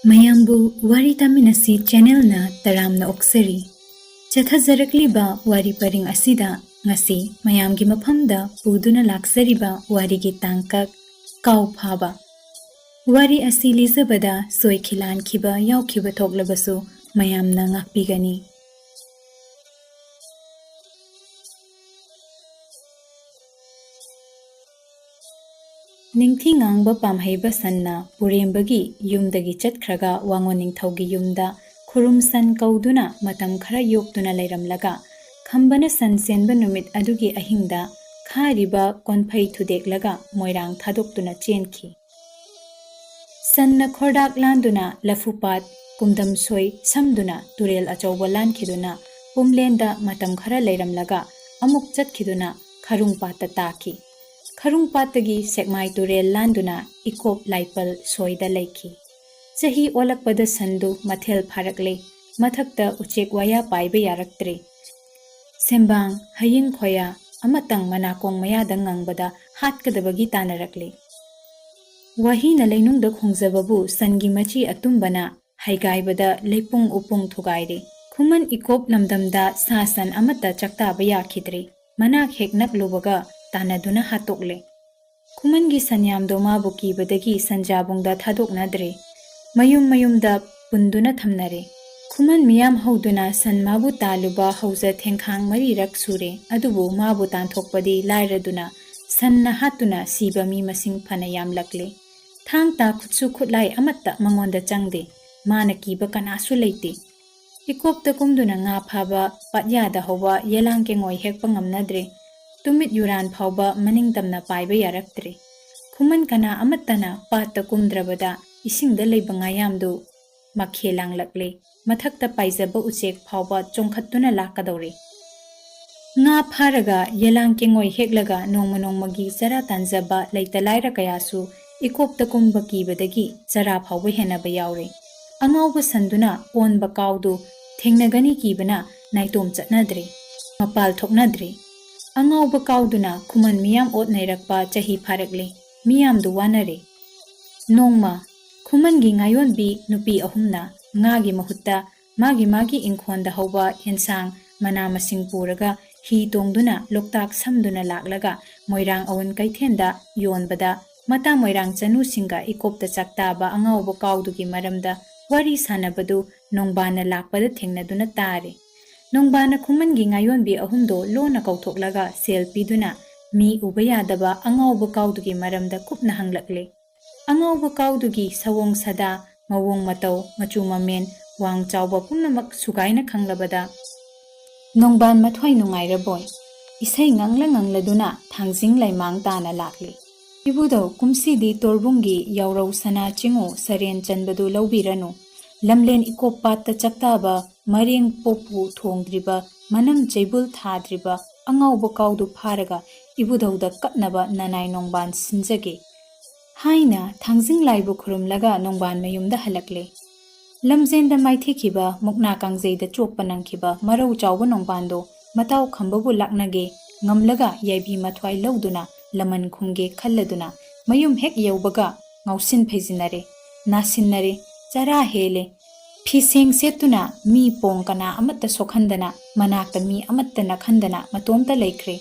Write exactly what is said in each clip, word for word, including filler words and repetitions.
ꯃꯌꯥꯝꯕꯨ ꯋꯥꯔꯤ ꯇꯥꯃꯤꯟꯅꯁꯤ ꯆꯦꯅꯦꯜꯅ ꯇꯔꯥꯝꯅ ꯑꯣꯛꯆꯔꯤ꯫ ꯆꯠꯊꯖꯔꯛꯂꯤꯕ ꯋꯥꯔꯤ ꯄꯔꯤꯡ ꯑꯁꯤꯗ ꯉꯁꯤ ꯃꯌꯥꯝꯒꯤ ꯃꯐꯝꯗ ꯄꯨꯗꯨꯅ ꯂꯥꯛꯆꯔꯤꯕ ꯋꯥꯔꯤꯒꯤ ꯇꯥꯡꯀꯛ ꯀꯥꯎ ꯐꯥꯕ꯫ ꯋꯥꯔꯤ ꯑꯁꯤ ꯂꯤꯖꯕꯗ ꯁꯣꯏꯈꯤ ꯂꯥꯟꯈꯤꯕ ꯌꯥꯎꯈꯤꯕ ꯊꯣꯛꯂꯕꯁꯨ ꯃꯌꯥꯝꯅ ꯉꯥꯛꯄꯤꯒꯅꯤ꯫ ꯅꯤꯡꯊꯤ ꯉꯥꯡꯕ ꯄꯥꯝꯍꯩꯕ ꯁꯟꯅ ꯄꯨꯔꯦꯝꯕꯒꯤ ꯌꯨꯝꯗꯒꯤ ꯆꯠꯈ꯭ꯔꯒ ꯋꯥꯉꯣꯟ ꯅꯤꯡꯊꯧꯒꯤ ꯌꯨꯝꯗ ꯈꯨꯔꯨꯝ ꯁꯟ ꯀꯧꯗꯨꯅ ꯃꯇꯝ ꯈꯔ ꯌꯣꯛꯇꯨꯅ ꯂꯩꯔꯝꯂꯒ ꯈꯝꯕꯅ ꯁꯟ ꯆꯦꯟꯕ ꯅꯨꯃꯤꯠ ꯑꯗꯨꯒꯤ ꯑꯍꯤꯡꯗ ꯈꯥꯔꯤꯕ ꯀꯣꯟꯐꯩ ꯊꯨꯗꯦꯛꯂꯒ ꯃꯣꯏꯔꯥꯡ ꯊꯥꯗꯣꯛꯇꯨꯅ ꯆꯦꯟꯈꯤ꯫ ꯁꯟꯅ ꯈꯣꯔꯗꯥꯛ ꯂꯥꯟꯗꯨꯅ ꯂꯐꯨꯄꯥꯠ, ꯀꯨꯝꯗꯝꯁꯣꯏ ꯁꯝꯗꯨꯅ ꯇꯨꯔꯦꯜ ꯑꯆꯧꯕ ꯂꯥꯟꯈꯤꯗꯨꯅ ꯄꯨꯝꯂꯦꯟꯗ ꯃꯇꯝ ꯈꯔ ꯂꯩꯔꯝꯂꯒ ꯑꯃꯨꯛ ꯆꯠꯈꯤꯗꯨꯅ ꯈꯔꯨꯡꯄꯥꯠꯇ ꯇꯥꯈꯤ꯫ ꯈꯔꯨꯡꯄꯥꯠꯇꯒꯤ ꯁꯦꯛꯃꯥꯏ ꯇꯨꯔꯦꯜ ꯂꯥꯟꯗꯨꯅ ꯏꯀꯣꯞ ꯂꯥꯏꯄꯜ ꯁꯣꯏꯗ ꯂꯩꯈꯤ꯫ ꯆꯍꯤ ꯑꯣꯜꯂꯛꯄꯗ ꯁꯟꯗꯨ ꯃꯊꯦꯜ ꯐꯥꯔꯛꯂꯦ꯫ ꯃꯊꯛꯇ ꯎꯆꯦꯛ ꯋꯥꯌꯥ ꯄꯥꯏꯕ ꯌꯥꯔꯛꯇ꯭ꯔꯦ꯫ ꯁꯦꯝꯕꯥꯡ, ꯍꯌꯤꯡ ꯈꯣꯌꯥ ꯑꯃꯇꯪ ꯃꯅꯥꯀꯣꯡ ꯃꯌꯥꯗ ꯉꯪꯕꯗ ꯍꯥꯠꯀꯗꯕꯒꯤ ꯇꯥꯅꯔꯛꯂꯦ꯫ ꯋꯥꯍꯤꯅ ꯂꯩꯅꯨꯡꯗ ꯈꯣꯡꯖꯕꯕꯨ ꯁꯟꯒꯤ ꯃꯆꯤ ꯑꯇꯨꯝꯕꯅ ꯍꯩꯒꯥꯏꯕꯗ ꯂꯩꯄꯨꯡ ꯎꯄꯨꯡ ꯊꯨꯒꯥꯏꯔꯦ꯫ ꯈꯨꯃꯟ ꯏꯀꯣꯞ ꯂꯝꯗꯝꯗ ꯁꯥ ꯁꯟ ꯑꯃꯠꯇ ꯆꯥꯛꯇꯥꯕ ꯌꯥꯈꯤꯗ꯭ꯔꯦ꯫ ꯃꯅꯥꯛ ꯍꯦꯛ ꯅꯛꯂꯨꯕꯒ ꯇꯥꯟꯅꯗꯨꯅ ꯍꯥꯠꯇꯣꯛꯂꯦ꯫ ꯈꯨꯃꯟꯒꯤ ꯁꯟꯌꯥꯝꯗꯣ ꯃꯥꯕꯨ ꯀꯤꯕꯗꯒꯤ ꯁꯟꯖꯥꯕꯨꯡꯗ ꯊꯥꯗꯣꯛꯅꯗ꯭ꯔꯦ꯫ ꯃꯌꯨꯝ ꯃꯌꯨꯝꯗ ꯄꯨꯟꯗꯨꯅ ꯊꯝꯅꯔꯦ꯫ ꯈꯨꯃꯟ ꯃꯤꯌꯥꯝ ꯍꯧꯗꯨꯅ ꯁꯟ ꯃꯥꯕꯨ ꯇꯥꯜꯂꯨꯕ ꯍꯧꯖ ꯊꯦꯡꯈꯥꯡ ꯃꯔꯤꯔꯛ ꯁꯨꯔꯦ꯫ ꯑꯗꯨꯕꯨ ꯃꯥꯕꯨ ꯇꯥꯟꯊꯣꯛꯄꯗꯤ ꯂꯥꯏꯔꯗꯨꯅ ꯁꯟꯅ ꯍꯥꯠꯇꯨꯅ ꯁꯤꯕ ꯃꯤ ꯃꯁꯤꯡ ꯐꯅ ꯌꯥꯝꯂꯛꯂꯦ꯫ ꯊꯥꯡ ꯇꯥ ꯈꯨꯠꯁꯨ ꯈꯨꯠꯂꯥꯏ ꯑꯃꯠꯇ ꯃꯉꯣꯟꯗ ꯆꯪꯗꯦ꯫ ꯃꯥꯅ ꯀꯤꯕ ꯀꯅꯥꯁꯨ ꯂꯩꯇꯦ꯫ ꯏꯀꯣꯞꯇ ꯀꯨꯝꯗꯨꯅ ꯉꯥ ꯐꯥꯕ ꯄꯥꯠꯌꯥꯗ ꯍꯧꯕ ꯌꯦꯂꯥꯡ ꯀꯦꯡꯉꯣꯏ ꯍꯦꯛꯄ ꯉꯝꯅꯗ꯭ꯔꯦ꯫ ꯇꯨꯃꯤꯠ ꯌꯨꯔꯥꯟ ꯐꯥꯎꯕ ꯃꯅꯤꯡ ꯇꯝꯅ ꯄꯥꯏꯕ ꯌꯥꯔꯛꯇ꯭ꯔꯦ꯫ ꯈꯨꯃꯟ ꯀꯅꯥ ꯑꯃꯠꯇꯅ ꯄꯥꯠꯇ ꯀꯨꯝꯗ꯭ꯔꯕꯗ ꯏꯁꯤꯡꯗ ꯂꯩꯕ ꯉꯥꯌꯥꯝꯗꯨ ꯃꯈꯦ ꯂꯥꯡꯂꯛꯂꯦ꯫ ꯃꯊꯛꯇ ꯄꯥꯏꯖꯕ ꯎꯆꯦꯛ ꯐꯥꯎꯕ ꯆꯣꯡꯈꯠꯇꯨꯅ ꯂꯥꯛꯀꯗꯧꯔꯦ꯫ ꯉꯥ ꯐꯥꯔꯒ ꯌꯦꯂꯥꯡ ꯀꯦꯡꯉꯣꯏ ꯍꯦꯛꯂꯒ ꯅꯣꯡꯃ ꯅꯣꯡꯃꯒꯤ ꯆꯔꯥ ꯇꯥꯟꯖꯕ ꯂꯩꯇ ꯂꯥꯏꯔ ꯀꯌꯥꯁꯨ ꯏꯀꯣꯞꯇ ꯀꯨꯝꯕ ꯀꯤꯕꯗꯒꯤ ꯆꯔꯥ ꯐꯥꯎꯕ ꯍꯦꯟꯅꯕ ꯌꯥꯎꯔꯦ꯫ ꯑꯉꯥꯎꯕ ꯁꯟꯗꯨꯅ ꯑꯣꯟꯕ ꯀꯥꯎꯗꯨ ꯊꯦꯡꯅꯒꯅꯤ ꯀꯤꯕꯅ ꯅꯥꯏꯇꯣꯝ ꯆꯠꯅꯗ꯭ꯔꯦ꯫ ꯃꯄꯥꯜ ꯊꯣꯛꯅꯗ꯭ꯔꯦ꯫ ꯑꯉꯥꯎꯕ ꯀꯥꯎꯗꯨꯅ ꯈꯨꯃꯟ ꯃꯤꯌꯥꯝ ꯑꯣꯠ ꯅꯩꯔꯛꯄ ꯆꯍꯤ ꯐꯥꯔꯛꯂꯦ꯫ ꯃꯤꯌꯥꯝꯗꯨ ꯋꯥꯅꯔꯦ꯫ ꯅꯣꯡꯃ ꯈꯨꯃꯟꯒꯤ ꯉꯥꯌꯣꯟꯕꯤ ꯅꯨꯄꯤ ꯑꯍꯨꯝꯅ ꯉꯥꯒꯤ ꯃꯍꯨꯠꯇ ꯃꯥꯒꯤ ꯃꯥꯒꯤ ꯏꯪꯈꯣꯜꯗ ꯍꯧꯕ ꯑꯦꯟꯁꯥꯡ ꯃꯅꯥ ꯃꯁꯤꯡ ꯄꯨꯔꯒ ꯍꯤ ꯇꯣꯡꯗꯨꯅ ꯂꯣꯛꯇꯥꯛ ꯁꯝꯗꯨꯅ ꯂꯥꯛꯂꯒ ꯃꯣꯏꯔꯥꯡ ꯑꯋꯟ ꯀꯩꯊꯦꯜꯗ ꯌꯣꯟꯕꯗ ꯃꯇꯥ ꯃꯣꯏꯔꯥꯡ ꯆꯅꯨꯁꯤꯡꯒ ꯏꯀꯣꯞꯇ ꯆꯥꯛꯇꯥꯕ ꯑꯉꯥꯎꯕ ꯀꯥꯎꯗꯨꯒꯤ ꯃꯔꯝꯗ ꯋꯥꯔꯤ ꯁꯥꯟꯅꯕꯗꯨ ꯅꯣꯡꯕꯥꯟꯅ ꯂꯥꯛꯄꯗ ꯊꯦꯡꯅꯗꯨꯅ ꯇꯥꯔꯦ꯫ ꯅꯣꯡꯕꯥꯟꯅ ꯈꯨꯃꯟꯒꯤ ꯉꯥꯌꯣꯟꯕꯤ ꯑꯍꯨꯝꯗꯣ ꯂꯣꯟꯅ ꯀꯧꯊꯣꯛꯂꯒ ꯁꯦꯜ ꯄꯤꯗꯨꯅ ꯃꯤ ꯎꯕ ꯌꯥꯗꯕ ꯑꯉꯥꯎꯕ ꯀꯥꯎꯗꯨꯒꯤ ꯃꯔꯝꯗ ꯀꯨꯞꯅ ꯍꯪꯂꯛꯂꯦ꯫ ꯑꯉꯥꯎꯕ ꯀꯥꯎꯗꯨꯒꯤ ꯁꯑꯣꯡ ꯁꯥꯗꯥ, ꯃꯑꯣꯡ ꯃꯇꯧ, ꯃꯆꯨ ꯃꯃꯦꯟ, ꯋꯥꯡ ꯆꯥꯎꯕ ꯄꯨꯝꯅꯃꯛ ꯁꯨꯒꯥꯏꯅ ꯈꯪꯂꯕꯗ ꯅꯣꯡꯕꯥꯟ ꯃꯊ꯭ꯋꯥꯏ ꯅꯨꯡꯉꯥꯏꯔꯕꯣꯏ꯫ ꯏꯁꯩ ꯉꯪꯂ ꯉꯪꯂꯗꯨꯅ ꯊꯥꯡꯖꯤꯡ ꯂꯩꯃꯥꯡ ꯇꯥꯅ ꯂꯥꯛꯂꯤ꯫ ꯏꯕꯨꯙꯧ, ꯀꯨꯝꯁꯤꯗꯤ ꯇꯣꯔꯕꯨꯡꯒꯤ ꯌꯥꯎꯔꯧ ꯁꯅꯥ ꯆꯤꯡꯉꯨ ꯁꯔꯦꯟ ꯆꯟꯕꯗꯨ ꯂꯧꯕꯤꯔꯅꯨ꯫ ꯂꯝꯂꯦꯟ ꯏꯀꯣꯞ ꯄꯥꯠꯇ ꯆꯥꯛꯇꯥꯕ ꯃꯔꯦꯡ ꯄꯣꯛꯄꯨ ꯊꯣꯡꯗ꯭ꯔꯤꯕ, ꯃꯅꯝ ꯆꯩꯕꯨꯜ ꯊꯥꯗ꯭ꯔꯤꯕ ꯑꯉꯥꯎꯕ ꯀꯥꯎꯗꯨ ꯐꯥꯔꯒ ꯏꯕꯨꯙꯧꯗ ꯀꯠꯅꯕ ꯅꯅꯥꯏ ꯅꯣꯡꯕꯥꯟ ꯁꯤꯟꯖꯒꯦ꯫ ꯍꯥꯏꯅ ꯊꯥꯡꯖꯤꯡ ꯂꯥꯏꯕꯨ ꯈꯨꯔꯨꯝꯂꯒ ꯅꯣꯡꯕꯥꯟ ꯃꯌꯨꯝꯗ ꯍꯜꯂꯛꯂꯦ꯫ ꯂꯝꯖꯦꯟꯗ ꯃꯥꯏꯊꯤꯈꯤꯕ ꯃꯨꯛꯅꯥ ꯀꯥꯡꯖꯩꯗ ꯆꯣꯞꯄ ꯅꯪꯈꯤꯕ ꯃꯔꯧ ꯆꯥꯎꯕ ꯅꯣꯡꯕꯥꯟꯗꯣ ꯃꯇꯥꯎ ꯈꯝꯕꯕꯨ ꯂꯥꯛꯅꯒꯦ ꯉꯝꯂꯒ ꯌꯥꯏꯕꯤ ꯃꯊ꯭ꯋꯥꯏ ꯂꯧꯗꯨꯅ ꯂꯃꯟ ꯈꯨꯝꯒꯦ ꯈꯜꯂꯗꯨꯅ ꯃꯌꯨꯝ ꯍꯦꯛ ꯌꯧꯕꯒ ꯉꯥꯎꯁꯤꯟ ꯐꯩꯖꯤꯟꯅꯔꯦ, ꯅꯥꯁꯤꯟꯅꯔꯦ, ꯆꯔꯥ ꯍꯦꯜꯂꯦ, ꯐꯤꯁꯦꯡ ꯁꯦꯠꯇꯨꯅ ꯃꯤ ꯄꯣꯡ ꯀꯅꯥ ꯑꯃꯠꯇ ꯁꯣꯛꯍꯟꯗꯅ, ꯃꯅꯥꯛꯇ ꯃꯤ ꯑꯃꯠꯇ ꯅꯛꯍꯟꯗꯅ ꯃꯇꯣꯝꯇ ꯂꯩꯈ꯭ꯔꯦ꯫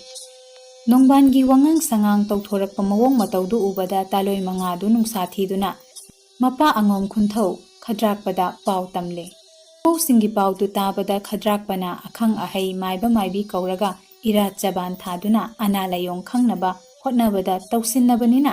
ꯅꯣꯡꯕꯥꯟꯒꯤ ꯋꯥꯉꯥꯡ ꯁꯉꯥꯡ ꯇꯧꯊꯣꯔꯛꯄ ꯃꯑꯣꯡ ꯃꯇꯧꯗꯨ ꯎꯕꯗ ꯇꯥꯂꯣꯏ ꯃꯉꯥꯗꯨ ꯅꯨꯡꯁꯥ ꯊꯤꯗꯨꯅ ꯃꯄꯥ ꯑꯉꯣꯝ ꯈꯨꯟꯊꯧ ꯈꯗ꯭ꯔꯥꯛꯄꯗ ꯄꯥꯎ ꯇꯝꯂꯦ꯫ ꯃꯧꯁꯤꯡꯒꯤ ꯄꯥꯎꯗꯨ ꯇꯥꯕꯗ ꯈꯗ꯭ꯔꯥꯛꯄꯅ ꯑꯈꯪ ꯑꯍꯩ ꯃꯥꯏꯕ ꯃꯥꯏꯕꯤ ꯀꯧꯔꯒ ꯏꯔꯥꯠ ꯆꯕꯥꯟ ꯊꯥꯗꯨꯅ ꯑꯅꯥ ꯂꯥꯏꯌꯣꯡ ꯈꯪꯅꯕ ꯍꯣꯠꯅꯕꯗ ꯇꯧꯁꯤꯟꯅꯕꯅꯤꯅ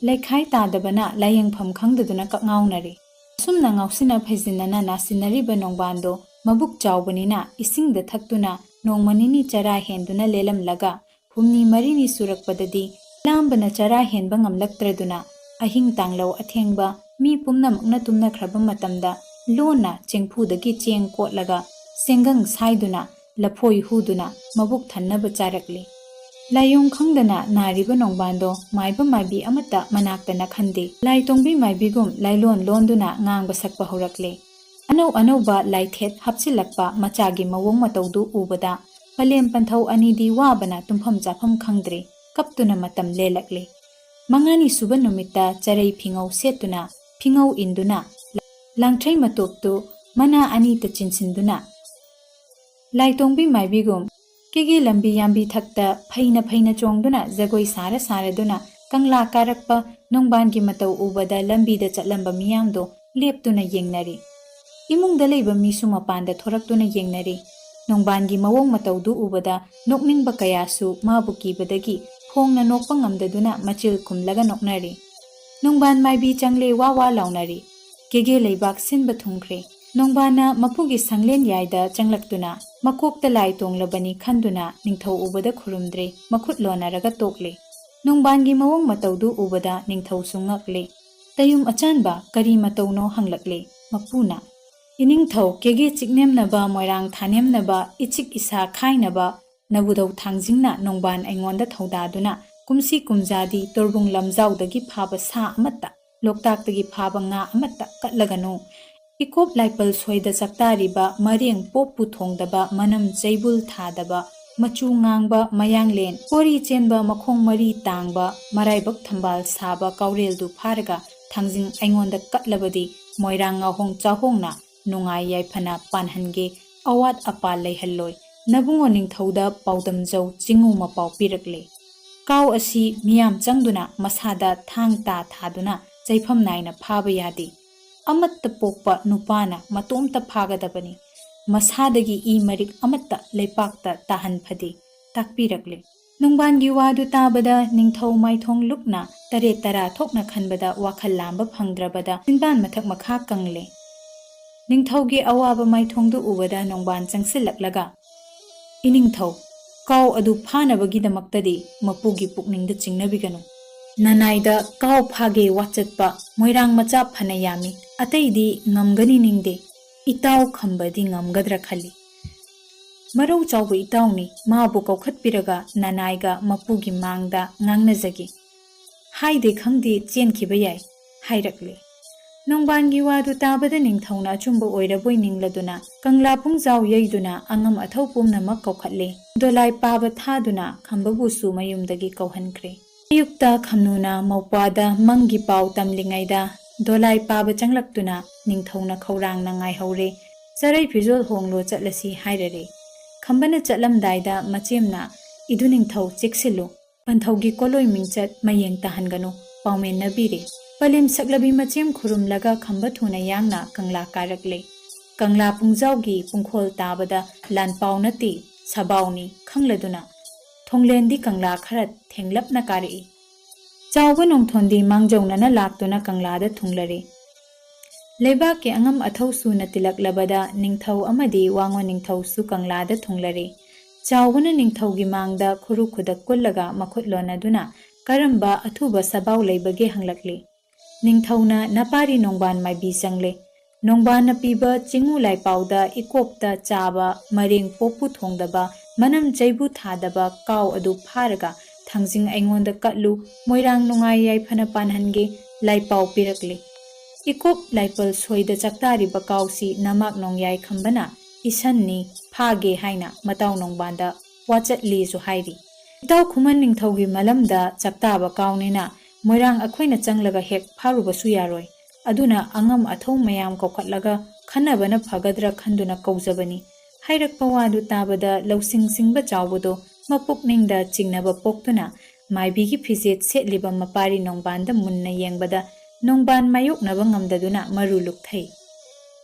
ꯂꯩꯈꯥꯏ ꯇꯥꯗꯕꯅ ꯂꯥꯏꯌꯦꯡꯐꯝ ꯈꯪꯗꯗꯨꯅ ꯀꯛꯉꯥꯎꯅꯔꯦ꯫ ꯑꯁꯨꯝꯅ ꯉꯥꯎꯁꯤꯟꯅ ꯐꯩꯖꯤꯟꯅꯅ ꯅꯥꯁꯤꯟꯅꯔꯤꯕ ꯅꯣꯡꯕꯥꯟꯗꯣ ꯃꯕꯨꯛ ꯆꯥꯎꯕꯅꯤꯅ ꯏꯁꯤꯡꯗ ꯊꯛꯇꯨꯅ ꯅꯣꯡꯃ ꯅꯤꯅꯤ ꯆꯔꯥ ꯍꯦꯟꯗꯨꯅ ꯂꯦꯜꯂꯝꯂꯒ ꯍꯨꯝꯅꯤ ꯃꯔꯤꯅꯤ ꯁꯨꯔꯛꯄꯗꯗꯤ ꯂꯥꯝꯕꯅ ꯆꯔꯥ ꯍꯦꯟꯕ ꯉꯝꯂꯛꯇ꯭ꯔꯗꯨꯅ ꯑꯍꯤꯡ ꯇꯥꯡꯂꯧ ꯑꯊꯦꯡꯕ ꯃꯤ ꯄꯨꯝꯅꯃꯛꯅ ꯇꯨꯝꯅꯈ꯭ꯔꯕ ꯃꯇꯝꯗ ꯂꯣꯟꯅ ꯆꯦꯡꯐꯨꯗꯒꯤ ꯆꯦꯡ ꯀꯣꯠꯂꯒ ꯆꯦꯡꯒꯪ ꯁꯥꯏꯗꯨꯅ ꯂꯐꯣꯏ ꯍꯨꯗꯨꯅ ꯃꯕꯨꯛ ꯊꯟꯅꯕ ꯆꯥꯔꯛꯂꯤ꯫ ꯂꯥꯏꯌꯣꯡ ꯈꯪꯗꯅ ꯅꯥꯔꯤꯕ ꯅꯣꯡꯕꯥꯟꯗꯣ ꯃꯥꯏꯕ ꯃꯥꯏꯕꯤ ꯑꯃꯠꯇ ꯃꯅꯥꯛꯇ ꯅꯛꯍꯟꯗꯦ꯫ ꯂꯥꯏꯇꯣꯡꯕꯤ ꯃꯥꯏꯕꯤꯒꯨꯝ ꯂꯥꯏꯂꯣꯟ ꯂꯣꯟꯗꯨꯅ ꯉꯥꯡꯕ ꯁꯛꯄ ꯍꯧꯔꯛꯂꯦ꯫ ꯑꯅꯧ ꯑꯅꯧꯕ ꯂꯥꯏꯊꯦꯠ ꯍꯥꯞꯆꯤꯜꯂꯛꯄ ꯃꯆꯥꯒꯤ ꯃꯑꯣꯡ ꯃꯇꯧꯗꯨ ꯎꯕꯗ ꯄꯂꯦꯝ ꯄꯟꯊꯧ ꯑꯅꯤꯗꯤ ꯋꯥꯕꯅ ꯇꯨꯝꯐꯝ ꯆꯥꯐꯝ ꯈꯪꯗ꯭ꯔꯦ, ꯀꯞꯇꯨꯅ ꯃꯇꯝ ꯂꯦꯜꯂꯛꯂꯦ꯫ ꯃꯉꯥꯅꯤ ꯁꯨꯕ ꯅꯨꯃꯤꯠꯇ ꯆꯔꯩ ꯐꯤꯉꯧ ꯁꯦꯠꯇꯨꯅ ꯐꯤꯉꯧ ꯏꯟꯗꯨꯅ, ꯂꯥꯡꯊ꯭ꯔꯩ ꯃꯇꯣꯞꯇꯨ ꯃꯅꯥ ꯑꯅꯤꯇ ꯆꯤꯟꯁꯤꯟꯗꯨꯅ, ꯂꯥꯏꯇꯣꯡꯕꯤ ꯃꯥꯏꯕꯤꯒꯨꯝ ꯀꯦꯒꯦ ꯂꯝꯕꯤ ꯌꯥꯝꯕꯤ ꯊꯛꯇ ꯐꯩꯅ ꯐꯩꯅ ꯆꯣꯡꯗꯨꯅ ꯖꯒꯣꯏ ꯁꯥꯔ ꯁꯥꯔꯗꯨꯅ ꯀꯪꯂꯥ ꯀꯥꯔꯛꯄ ꯅꯣꯡꯕꯥꯟꯒꯤ ꯃꯇꯧ ꯎꯕꯗ ꯂꯝꯕꯤꯗ ꯆꯠꯂꯝꯕ ꯃꯤꯌꯥꯝꯗꯣ ꯂꯦꯞꯇꯨꯅ ꯌꯦꯡꯅꯔꯤ꯫ ꯏꯃꯨꯡꯗ ꯂꯩꯕ ꯃꯤꯁꯨ ꯃꯄꯥꯟꯗ ꯊꯣꯔꯛꯇꯨꯅ ꯌꯦꯡꯅꯔꯤ꯫ ꯅꯣꯡꯕꯥꯟꯒꯤ ꯃꯑꯣꯡ ꯃꯇꯧꯗꯨ ꯎꯕꯗ ꯅꯣꯛꯅꯤꯡꯕ ꯀꯌꯥꯁꯨ ꯃꯥꯕꯨ ꯀꯤꯕꯗꯒꯤ ꯐꯣꯡꯅ ꯅꯣꯛꯄ ꯉꯝꯗꯗꯨꯅ ꯃꯆꯤꯜ ꯈꯨꯝꯂꯒ ꯅꯣꯛꯅꯔꯤ꯫ ꯅꯣꯡꯕꯥꯟ ꯃꯥꯏꯕꯤ ꯆꯪꯂꯦ ꯋꯥ ꯋꯥ ꯂꯥꯎꯅꯔꯤ꯫ ꯀꯦꯒꯦ ꯂꯩꯕꯥꯛ ꯁꯤꯟꯕ ꯊꯨꯡꯈ꯭ꯔꯦ꯫ ꯅꯣꯡꯕꯥꯟꯅ ꯃꯄꯨꯒꯤ ꯁꯪꯂꯦꯟ ꯌꯥꯏꯗ ꯆꯪꯂꯛꯇꯨꯅ ꯃꯀꯣꯛꯇ ꯂꯥꯏ ꯇꯣꯡꯂꯕꯅꯤ ꯈꯟꯗꯨꯅ ꯅꯤꯡꯊꯧ ꯎꯕꯗ ꯈꯨꯔꯨꯝꯗ꯭ꯔꯦ, ꯃꯈꯨꯠ ꯂꯣꯟꯅꯔꯒ ꯇꯣꯛꯂꯦ꯫ ꯅꯣꯡꯕꯥꯟꯒꯤ ꯃꯑꯣꯡ ꯃꯇꯧꯗꯨ ꯎꯕꯗ ꯅꯤꯡꯊꯧꯁꯨ ꯉꯛꯂꯦ꯫ "ꯇꯌꯨꯝ ꯑꯆꯥꯟꯕ, ꯀꯔꯤ ꯃꯇꯧꯅꯣ?" ꯍꯪꯂꯛꯂꯦ꯫ ꯃꯄꯨꯅ, "ꯏꯅꯤꯡꯊꯧ, ꯀꯦꯒꯦ ꯆꯤꯛꯅꯦꯝꯅꯕ ꯃꯣꯏꯔꯥꯡ ꯊꯥꯅꯦꯝꯅꯕ ꯏꯆꯤꯛ ꯏꯁꯥ ꯈꯥꯏꯅꯕ ꯅꯕꯨꯙꯧ ꯊꯥꯡꯖꯤꯡꯅ ꯅꯣꯡꯕꯥꯟ ꯑꯩꯉꯣꯟꯗ ꯊꯧꯗꯥꯗꯨꯅ ꯀꯨꯝꯁꯤ ꯀꯨꯝꯖꯥꯗꯤ ꯇꯣꯔꯕꯨꯡ ꯂꯝꯖꯥꯎꯗꯒꯤ ꯐꯥꯕ ꯁꯥ ꯑꯃꯠꯇ, ꯂꯣꯛꯇꯥꯛꯇꯒꯤ ꯐꯥꯕ ꯉꯥ ꯑꯃꯠꯇ ꯀꯠꯂꯒꯅꯨ꯫ ꯏꯀꯣꯞ ꯂꯥꯏꯄꯜ ꯁꯣꯏꯗ ꯆꯥꯛꯇꯥꯔꯤꯕ ꯃꯔꯦꯡ ꯄꯣꯞꯄꯨ ꯊꯣꯡꯗꯕ, ꯃꯅꯝ ꯆꯩꯕꯨꯜ ꯊꯥꯗꯕ, ꯃꯆꯨ ꯉꯥꯡꯕ ꯃꯌꯥꯡꯂꯦꯟ, ꯀꯣꯔꯤ ꯆꯦꯟꯕ ꯃꯈꯣꯡ ꯃꯔꯤ ꯇꯥꯡꯕ, ꯃꯔꯥꯏꯕꯛ ꯊꯝꯕꯥꯜ ꯁꯥꯕ ꯀꯥꯎꯔꯦꯜꯗꯨ ꯐꯥꯔꯒ ꯊꯥꯡꯖꯤꯡ ꯑꯩꯉꯣꯟꯗ ꯀꯠꯂꯕꯗꯤ ꯃꯣꯏꯔꯥꯡ ꯉꯥꯍꯣꯡ ꯆꯥꯍꯣꯡꯅ ꯅꯨꯡꯉꯥꯏ ꯌꯥꯏꯐꯅ ꯄꯥꯟꯍꯟꯒꯦ, ꯑꯋꯥꯠ ꯑꯄꯥ ꯂꯩꯍꯜꯂꯣꯏ꯫ ꯅꯕꯨꯡꯉꯣ ꯅꯤꯡꯊꯧꯗ ꯄꯥꯎꯗꯝꯖꯧ ꯆꯤꯡꯉꯨ ꯃꯄꯥꯎ ꯄꯤꯔꯛꯂꯦ꯫ ꯀꯥꯎ ꯑꯁꯤ ꯃꯤꯌꯥꯝ ꯆꯪꯗꯨꯅ ꯃꯁꯥꯗ ꯊꯥꯡ ꯇꯥ ꯊꯥꯗꯨꯅ ꯆꯩꯐꯝ ꯅꯥꯏꯅ ꯐꯥꯕ ꯌꯥꯗꯦ꯫ ꯑꯃꯠꯇ ꯄꯣꯛꯄ ꯅꯨꯄꯥꯅ ꯃꯇꯣꯝꯇ ꯐꯥꯒꯗꯕꯅꯤ꯫ ꯃꯁꯥꯗꯒꯤ ꯏ ꯃꯔꯤꯛ ꯑꯃꯠꯇ ꯂꯩꯄꯥꯛꯇ ꯇꯥꯍꯟ ꯐꯗꯦ" ꯇꯥꯛꯄꯤꯔꯛꯂꯦ꯫ ꯅꯣꯡꯕꯥꯟꯒꯤ ꯋꯥꯗꯨ ꯇꯥꯕꯗ ꯅꯤꯡꯊꯧ ꯃꯥꯏꯊꯣꯡ ꯂꯨꯛꯅ ꯇꯔꯦꯠ ꯇꯔꯥ ꯊꯣꯛꯅ ꯈꯟꯕꯗ ꯋꯥꯈꯜ ꯂꯥꯝꯕ ꯐꯪꯗ꯭ꯔꯕꯗ ꯆꯤꯟꯕꯥꯟ ꯃꯊꯛ ꯃꯈꯥ ꯀꯪꯂꯦ꯫ ꯅꯤꯡꯊꯧꯒꯤ ꯑꯋꯥꯕ ꯃꯥꯏꯊꯣꯡꯗꯨ ꯎꯕꯗ ꯅꯣꯡꯕꯥꯟ ꯆꯪꯁꯤꯜꯂꯛꯂꯒ, "ꯏꯅꯤꯡꯊꯧ, ꯀꯥꯎ ꯑꯗꯨ ꯐꯥꯅꯕꯒꯤꯗꯃꯛꯇꯗꯤ ꯃꯄꯨꯒꯤ ꯄꯨꯛꯅꯤꯡꯗ ꯆꯤꯡꯅꯕꯤꯒꯅꯨ꯫ ꯅꯅꯥꯏꯗ ꯀꯥꯎ ꯐꯥꯒꯦ ꯋꯥꯆꯠꯄ ꯃꯣꯏꯔꯥꯡ ꯃꯆꯥ ꯐꯅ ꯌꯥꯝꯃꯤ, ꯑꯇꯩꯗꯤ ꯉꯝꯒꯅꯤ ꯅꯤꯡꯗꯦ, ꯏꯇꯥꯎ ꯈꯝꯕꯗꯤ ꯉꯝꯒꯗ꯭ꯔꯥ ꯈꯜꯂꯤ꯫ ꯃꯔꯧ ꯆꯥꯎꯕ ꯏꯇꯥꯎꯅꯤ, ꯃꯥꯕꯨ ꯀꯧꯈꯠꯄꯤꯔꯒ ꯅꯅꯥꯏꯒ ꯃꯄꯨꯒꯤ ꯃꯥꯡꯗ ꯉꯥꯡꯅꯖꯒꯦ꯫ ꯍꯥꯏꯗꯦ ꯈꯪꯗꯦ ꯆꯦꯟꯈꯤꯕ ꯌꯥꯏ" ꯍꯥꯏꯔꯛꯂꯦ꯫ ꯅꯣꯡꯕꯥꯟꯒꯤ ꯋꯥꯗꯨ ꯇꯥꯕꯗ ꯅꯤꯡꯊꯧꯅ ꯑꯆꯨꯝꯕ ꯑꯣꯏꯔꯕꯣꯏ ꯅꯤꯡꯂꯗꯨꯅ ꯀꯪꯂꯥ ꯄꯨꯡꯖꯥꯎ ꯌꯩꯗꯨꯅ ꯑꯉꯝ ꯑꯊꯧ ꯄꯨꯝꯅꯃꯛ ꯀꯧꯈꯠꯂꯦ꯫ ꯗꯣꯂꯥꯏ ꯄꯥꯕ ꯊꯥꯗꯨꯅ ꯈꯝꯕꯕꯨꯁꯨ ꯃꯌꯨꯝꯗꯒꯤ ꯀꯧꯍꯟꯈ꯭ꯔꯦ꯫ ꯑꯌꯨꯛꯇ ꯈꯝꯅꯨꯅ ꯃꯧꯄ꯭ꯋꯥꯗ ꯃꯪꯒꯤ ꯄꯥꯎ ꯇꯝꯂꯤꯉꯩꯗ ꯗꯣꯂꯥꯏ ꯄꯥꯕ ꯆꯪꯂꯛꯇꯨꯅ ꯅꯤꯡꯊꯧꯅ ꯈꯧꯔꯥꯡꯅ ꯉꯥꯏꯍꯧꯔꯦ꯫ ꯆꯔꯩ ꯐꯤꯖꯣꯜ ꯍꯣꯡꯂꯣ, ꯆꯠꯂꯁꯤ ꯍꯥꯏꯔꯔꯦ꯫ ꯈꯝꯕꯅ ꯆꯠꯂꯝꯗꯥꯏꯗ ꯃꯆꯦꯝꯅ, "ꯏꯗꯨ ꯅꯤꯡꯊꯧ, ꯆꯦꯛꯁꯤꯜꯂꯨ꯫ ꯄꯟꯊꯧꯒꯤ ꯀꯣꯂꯣꯏ ꯃꯤꯡꯆꯠ ꯃꯌꯦꯡ ꯇꯥꯍꯟꯒꯅꯨ" ꯄꯥꯎꯃꯦꯟꯅꯕꯤꯔꯦ꯫ ꯄꯂꯦꯝ ꯁꯛꯂꯕꯤ ꯃꯆꯦꯝ ꯈꯨꯔꯨꯝꯂꯒ ꯈꯝꯕ ꯊꯨꯅ ꯌꯥꯡꯅ ꯀꯪꯂꯥ ꯀꯥꯔꯛꯂꯦ꯫ ꯀꯪꯂꯥ ꯄꯨꯡꯖꯥꯎꯒꯤ ꯄꯨꯡꯈꯣꯜ ꯇꯥꯕꯗ ꯂꯥꯟꯄꯥꯎ ꯅꯠꯇꯦ, ꯁꯕꯥꯎꯅꯤ ꯈꯪꯂꯗꯨꯅ ꯊꯣꯡꯂꯦꯟꯗꯤ ꯀꯪꯂꯥ ꯈꯔ ꯊꯦꯡꯂꯞꯅ ꯀꯥꯔꯛꯏ꯫ ꯆꯥꯎꯕ ꯅꯣꯡꯊꯣꯟꯗꯤ ꯃꯥꯡꯖꯧꯅꯅ ꯂꯥꯛꯇꯨꯅ ꯀꯪꯂꯥꯗ ꯊꯨꯡꯂꯔꯦ꯫ ꯂꯩꯕꯥꯛꯀꯤ ꯑꯉꯝ ꯑꯊꯧ ꯁꯨꯅ ꯇꯤꯜꯂꯛꯂꯕꯗ ꯅꯤꯡꯊꯧ ꯑꯃꯗꯤ ꯋꯥꯉꯣ ꯅꯤꯡꯊꯧꯁꯨ ꯀꯪꯂꯥꯗ ꯊꯨꯡꯂꯔꯦ꯫ ꯆꯥꯎꯕꯅ ꯅꯤꯡꯊꯧꯒꯤ ꯃꯥꯡꯗ ꯈꯨꯔꯨ ꯈꯨꯗꯛ ꯀꯨꯜꯂꯒ ꯃꯈꯨꯠ ꯂꯣꯟꯅꯗꯨꯅ ꯀꯔꯝꯕ ꯑꯊꯨꯕ ꯁꯕꯥꯎ ꯂꯩꯕꯒꯦ ꯍꯪꯂꯛꯂꯤ꯫ ꯅꯤꯡꯊꯧꯅ ꯅꯄꯥꯔꯤ ꯅꯣꯡꯕꯥꯟ ꯃꯥꯏꯕꯤ ꯆꯪꯂꯦ꯫ ꯅꯣꯡꯕꯥꯟꯅ ꯄꯤꯕ ꯆꯤꯡꯉꯨ ꯂꯥꯏꯄꯥꯎꯗ ꯏꯀꯣꯞꯇ ꯆꯥꯕ, ꯃꯔꯦꯡ ꯄꯣꯛꯄꯨ ꯊꯣꯡꯗꯕ, ꯃꯅꯝ ꯆꯩꯕꯨ ꯊꯥꯗꯕ ꯀꯥꯎ ꯑꯗꯨ ꯐꯥꯔꯒ ꯊꯥꯡꯖꯤꯡ ꯑꯩꯉꯣꯟꯗ ꯀꯠꯂꯨ, ꯃꯣꯏꯔꯥꯡ ꯅꯨꯡꯉꯥꯏ ꯌꯥꯏꯐꯅ ꯄꯥꯟꯍꯟꯒꯦ ꯂꯥꯏꯄꯥꯎ ꯄꯤꯔꯛꯂꯤ꯫ ꯏꯀꯣꯞ ꯂꯥꯏꯄꯜ ꯁꯣꯏꯗ ꯆꯥꯛꯇꯥꯔꯤꯕ ꯀꯥꯎꯁꯤ ꯅꯃꯥꯛ ꯅꯣꯡꯌꯥꯏ ꯈꯝꯕꯅ ꯏꯁꯟꯅꯤ, ꯐꯥꯒꯦ ꯍꯥꯏꯅ ꯃꯇꯥꯎ ꯅꯣꯡꯕꯥꯟꯗ ꯋꯥꯆꯠꯂꯤꯁꯨ ꯍꯥꯏꯔꯤ꯫ ꯏꯇꯥꯎ ꯈꯨꯃꯟ ꯅꯤꯡꯊꯧꯒꯤ ꯃꯂꯝꯗ ꯆꯥꯛꯇꯥꯕ ꯀꯥꯎꯅꯤꯅ ꯃꯣꯏꯔꯥꯡ ꯑꯩꯈꯣꯏꯅ ꯆꯪꯂꯒ ꯍꯦꯛ ꯐꯥꯔꯨꯕꯁꯨ ꯌꯥꯔꯣꯏ꯫ ꯑꯗꯨꯅ ꯑꯉꯝ ꯑꯊꯧ ꯃꯌꯥꯝ ꯀꯧꯈꯠꯂꯒ ꯈꯟꯅꯕꯅ ꯐꯒꯗ꯭ꯔꯥ ꯈꯟꯗꯨꯅ ꯀꯧꯖꯕꯅꯤ꯫ ꯍꯥꯏꯔꯛꯄ ꯋꯥꯗꯨ ꯇꯥꯕꯗ ꯂꯧꯁꯤꯡ ꯁꯤꯡꯕ ꯆꯥꯎꯕꯗꯣ ꯃꯄꯨꯛꯅꯤꯡꯗ ꯆꯤꯡꯅꯕ ꯄꯣꯛꯇꯨꯅ ꯃꯥꯏꯕꯤꯒꯤ ꯐꯤꯖꯦꯠ ꯁꯦꯠꯂꯤꯕ ꯃꯄꯥꯔꯤ ꯅꯣꯡꯕꯥꯟꯗ ꯃꯨꯟꯅ ꯌꯦꯡꯕꯗ ꯅꯣꯡꯕꯥꯟ ꯃꯥꯌꯣꯛꯅꯕ ꯉꯝꯗꯗꯨꯅ ꯃꯔꯨ ꯂꯨꯛꯊꯩ꯫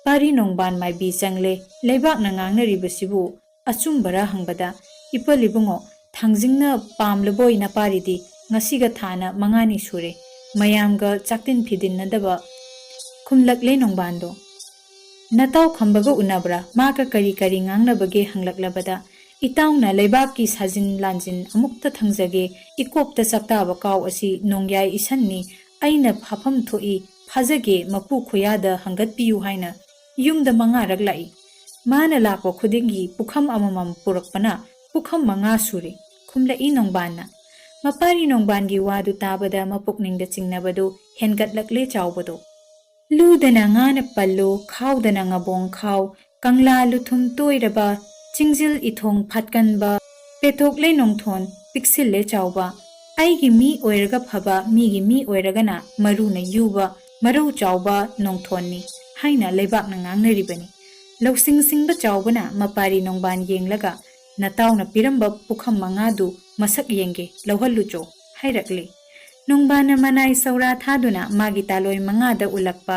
ꯄꯥꯔꯤ ꯅꯣꯡꯕꯥꯟ ꯃꯥꯏꯕꯤ ꯆꯪꯂꯦ, ꯂꯩꯕꯥꯛꯅ ꯉꯥꯡꯅꯔꯤꯕꯁꯤꯕꯨ ꯑꯆꯨꯝꯕꯔꯥ ꯍꯪꯕꯗ, "ꯏꯄꯜ ꯏꯕꯨꯡꯉꯣ, ꯊꯥꯡꯖꯤꯡꯅ ꯄꯥꯝꯂꯕꯣꯏ ꯅꯄꯥꯔꯤꯗꯤ ꯉꯁꯤꯒ ꯊꯥꯅ ꯃꯉꯥꯅꯤ ꯁꯨꯔꯦ, ꯃꯌꯥꯝꯒ ꯆꯥꯛꯇꯤꯟ ꯐꯤꯗꯤꯟꯅꯗꯕ" ꯈꯨꯝꯂꯛꯂꯦ ꯅꯣꯡꯕꯥꯟꯗꯣ꯫ "ꯅꯇꯥꯎ ꯈꯝꯕꯒ ꯎꯅꯕ꯭ꯔꯥ? ꯃꯥꯒ ꯀꯔꯤ ꯀꯔꯤ ꯉꯥꯡꯅꯕꯒꯦ?" ꯍꯪꯂꯛꯂꯕꯗ, "ꯏꯇꯥꯎꯅ ꯂꯩꯕꯥꯛꯀꯤ ꯁꯥꯖꯤꯟ ꯂꯥꯟꯖꯤꯟ ꯑꯃꯨꯛꯇ ꯊꯪꯖꯒꯦ, ꯏꯀꯣꯞꯇ ꯆꯥꯛꯇꯥꯕ ꯀꯥꯎ ꯑꯁꯤ ꯅꯣꯡꯌꯥꯏ ꯏꯁꯟꯅꯤ, ꯑꯩꯅ ꯐꯥꯐꯝ ꯊꯣꯛꯏ, ꯐꯥꯖꯒꯦ, ꯃꯄꯨ ꯈꯨꯌꯥꯗ ꯍꯪꯒꯠꯄꯤꯌꯨ" ꯍꯥꯏꯅ ꯌꯨꯝꯗ ꯃꯉꯥꯔꯛ ꯂꯥꯛꯏ꯫ ꯃꯥꯅ ꯂꯥꯛꯄ ꯈꯨꯗꯤꯡꯒꯤ ꯄꯨꯈꯝ ꯑꯃꯃꯝ ꯄꯨꯔꯛꯄꯅ ꯄꯨꯈꯝ ꯃꯉꯥ ꯁꯨꯔꯦ, ꯈꯨꯝꯂꯛꯏ ꯅꯣꯡꯕꯥꯟꯅ꯫ ꯃꯄꯥꯔꯤ ꯅꯣꯡꯕꯥꯟꯒꯤ ꯋꯥꯗꯨ ꯇꯥꯕꯗ ꯃꯄꯨꯛꯅꯤꯡꯗ ꯆꯤꯡꯅꯕꯗꯨ ꯍꯦꯟꯒꯠꯂꯛꯂꯦ ꯆꯥꯎꯕꯗꯣ꯫ ꯂꯨꯗꯅ ꯉꯥꯅ ꯄꯜꯂꯨ, ꯈꯥꯎꯗꯅ ꯉꯕꯣꯡ ꯈꯥꯎ, ꯀꯪꯂꯥ ꯂꯨꯊꯨꯝ ꯇꯣꯏꯔꯕ, ꯆꯤꯡꯖꯤꯜ ꯏꯊꯣꯡ ꯐꯠꯀꯟꯕ, ꯄꯦꯊꯣꯛꯂꯦ ꯅꯣꯡꯊꯣꯟ, ꯄꯤꯛꯁꯤꯜꯂꯦ ꯆꯥꯎꯕ꯫ ꯑꯩꯒꯤ ꯃꯤ ꯑꯣꯏꯔꯒ ꯐꯕ, ꯃꯤꯒꯤ ꯃꯤ ꯑꯣꯏꯔꯒꯅ ꯃꯔꯨꯅ ꯌꯨꯕ, ꯃꯔꯧ ꯆꯥꯎꯕ ꯅꯣꯡꯊꯣꯟꯅꯤ ꯍꯥꯏꯅ ꯂꯩꯕꯥꯛꯅ ꯉꯥꯡꯅꯔꯤꯕꯅꯤ꯫ ꯂꯧꯁꯤꯡ ꯁꯤꯡꯕ ꯆꯥꯎꯕꯅ ꯃꯄꯥꯔꯤ ꯅꯣꯡꯕꯥꯟ ꯌꯦꯡꯂꯒ, "ꯅꯇꯥꯎꯅ ꯄꯤꯔꯝꯕ ꯄꯨꯈꯝ ꯃꯉꯥꯗꯨ ꯃꯁꯛ ꯌꯦꯡꯒꯦ, ꯂꯧꯍꯜꯂꯨꯆꯣ" ꯍꯥꯏꯔꯛꯂꯤ꯫ ꯅꯣꯡꯕꯥꯟꯅ ꯃꯅꯥꯏ ꯁꯧꯔꯥ ꯊꯥꯗꯨꯅ ꯃꯥꯒꯤ ꯇꯥꯂꯣꯏ ꯃꯉꯥꯗ ꯎꯠꯂꯛꯄ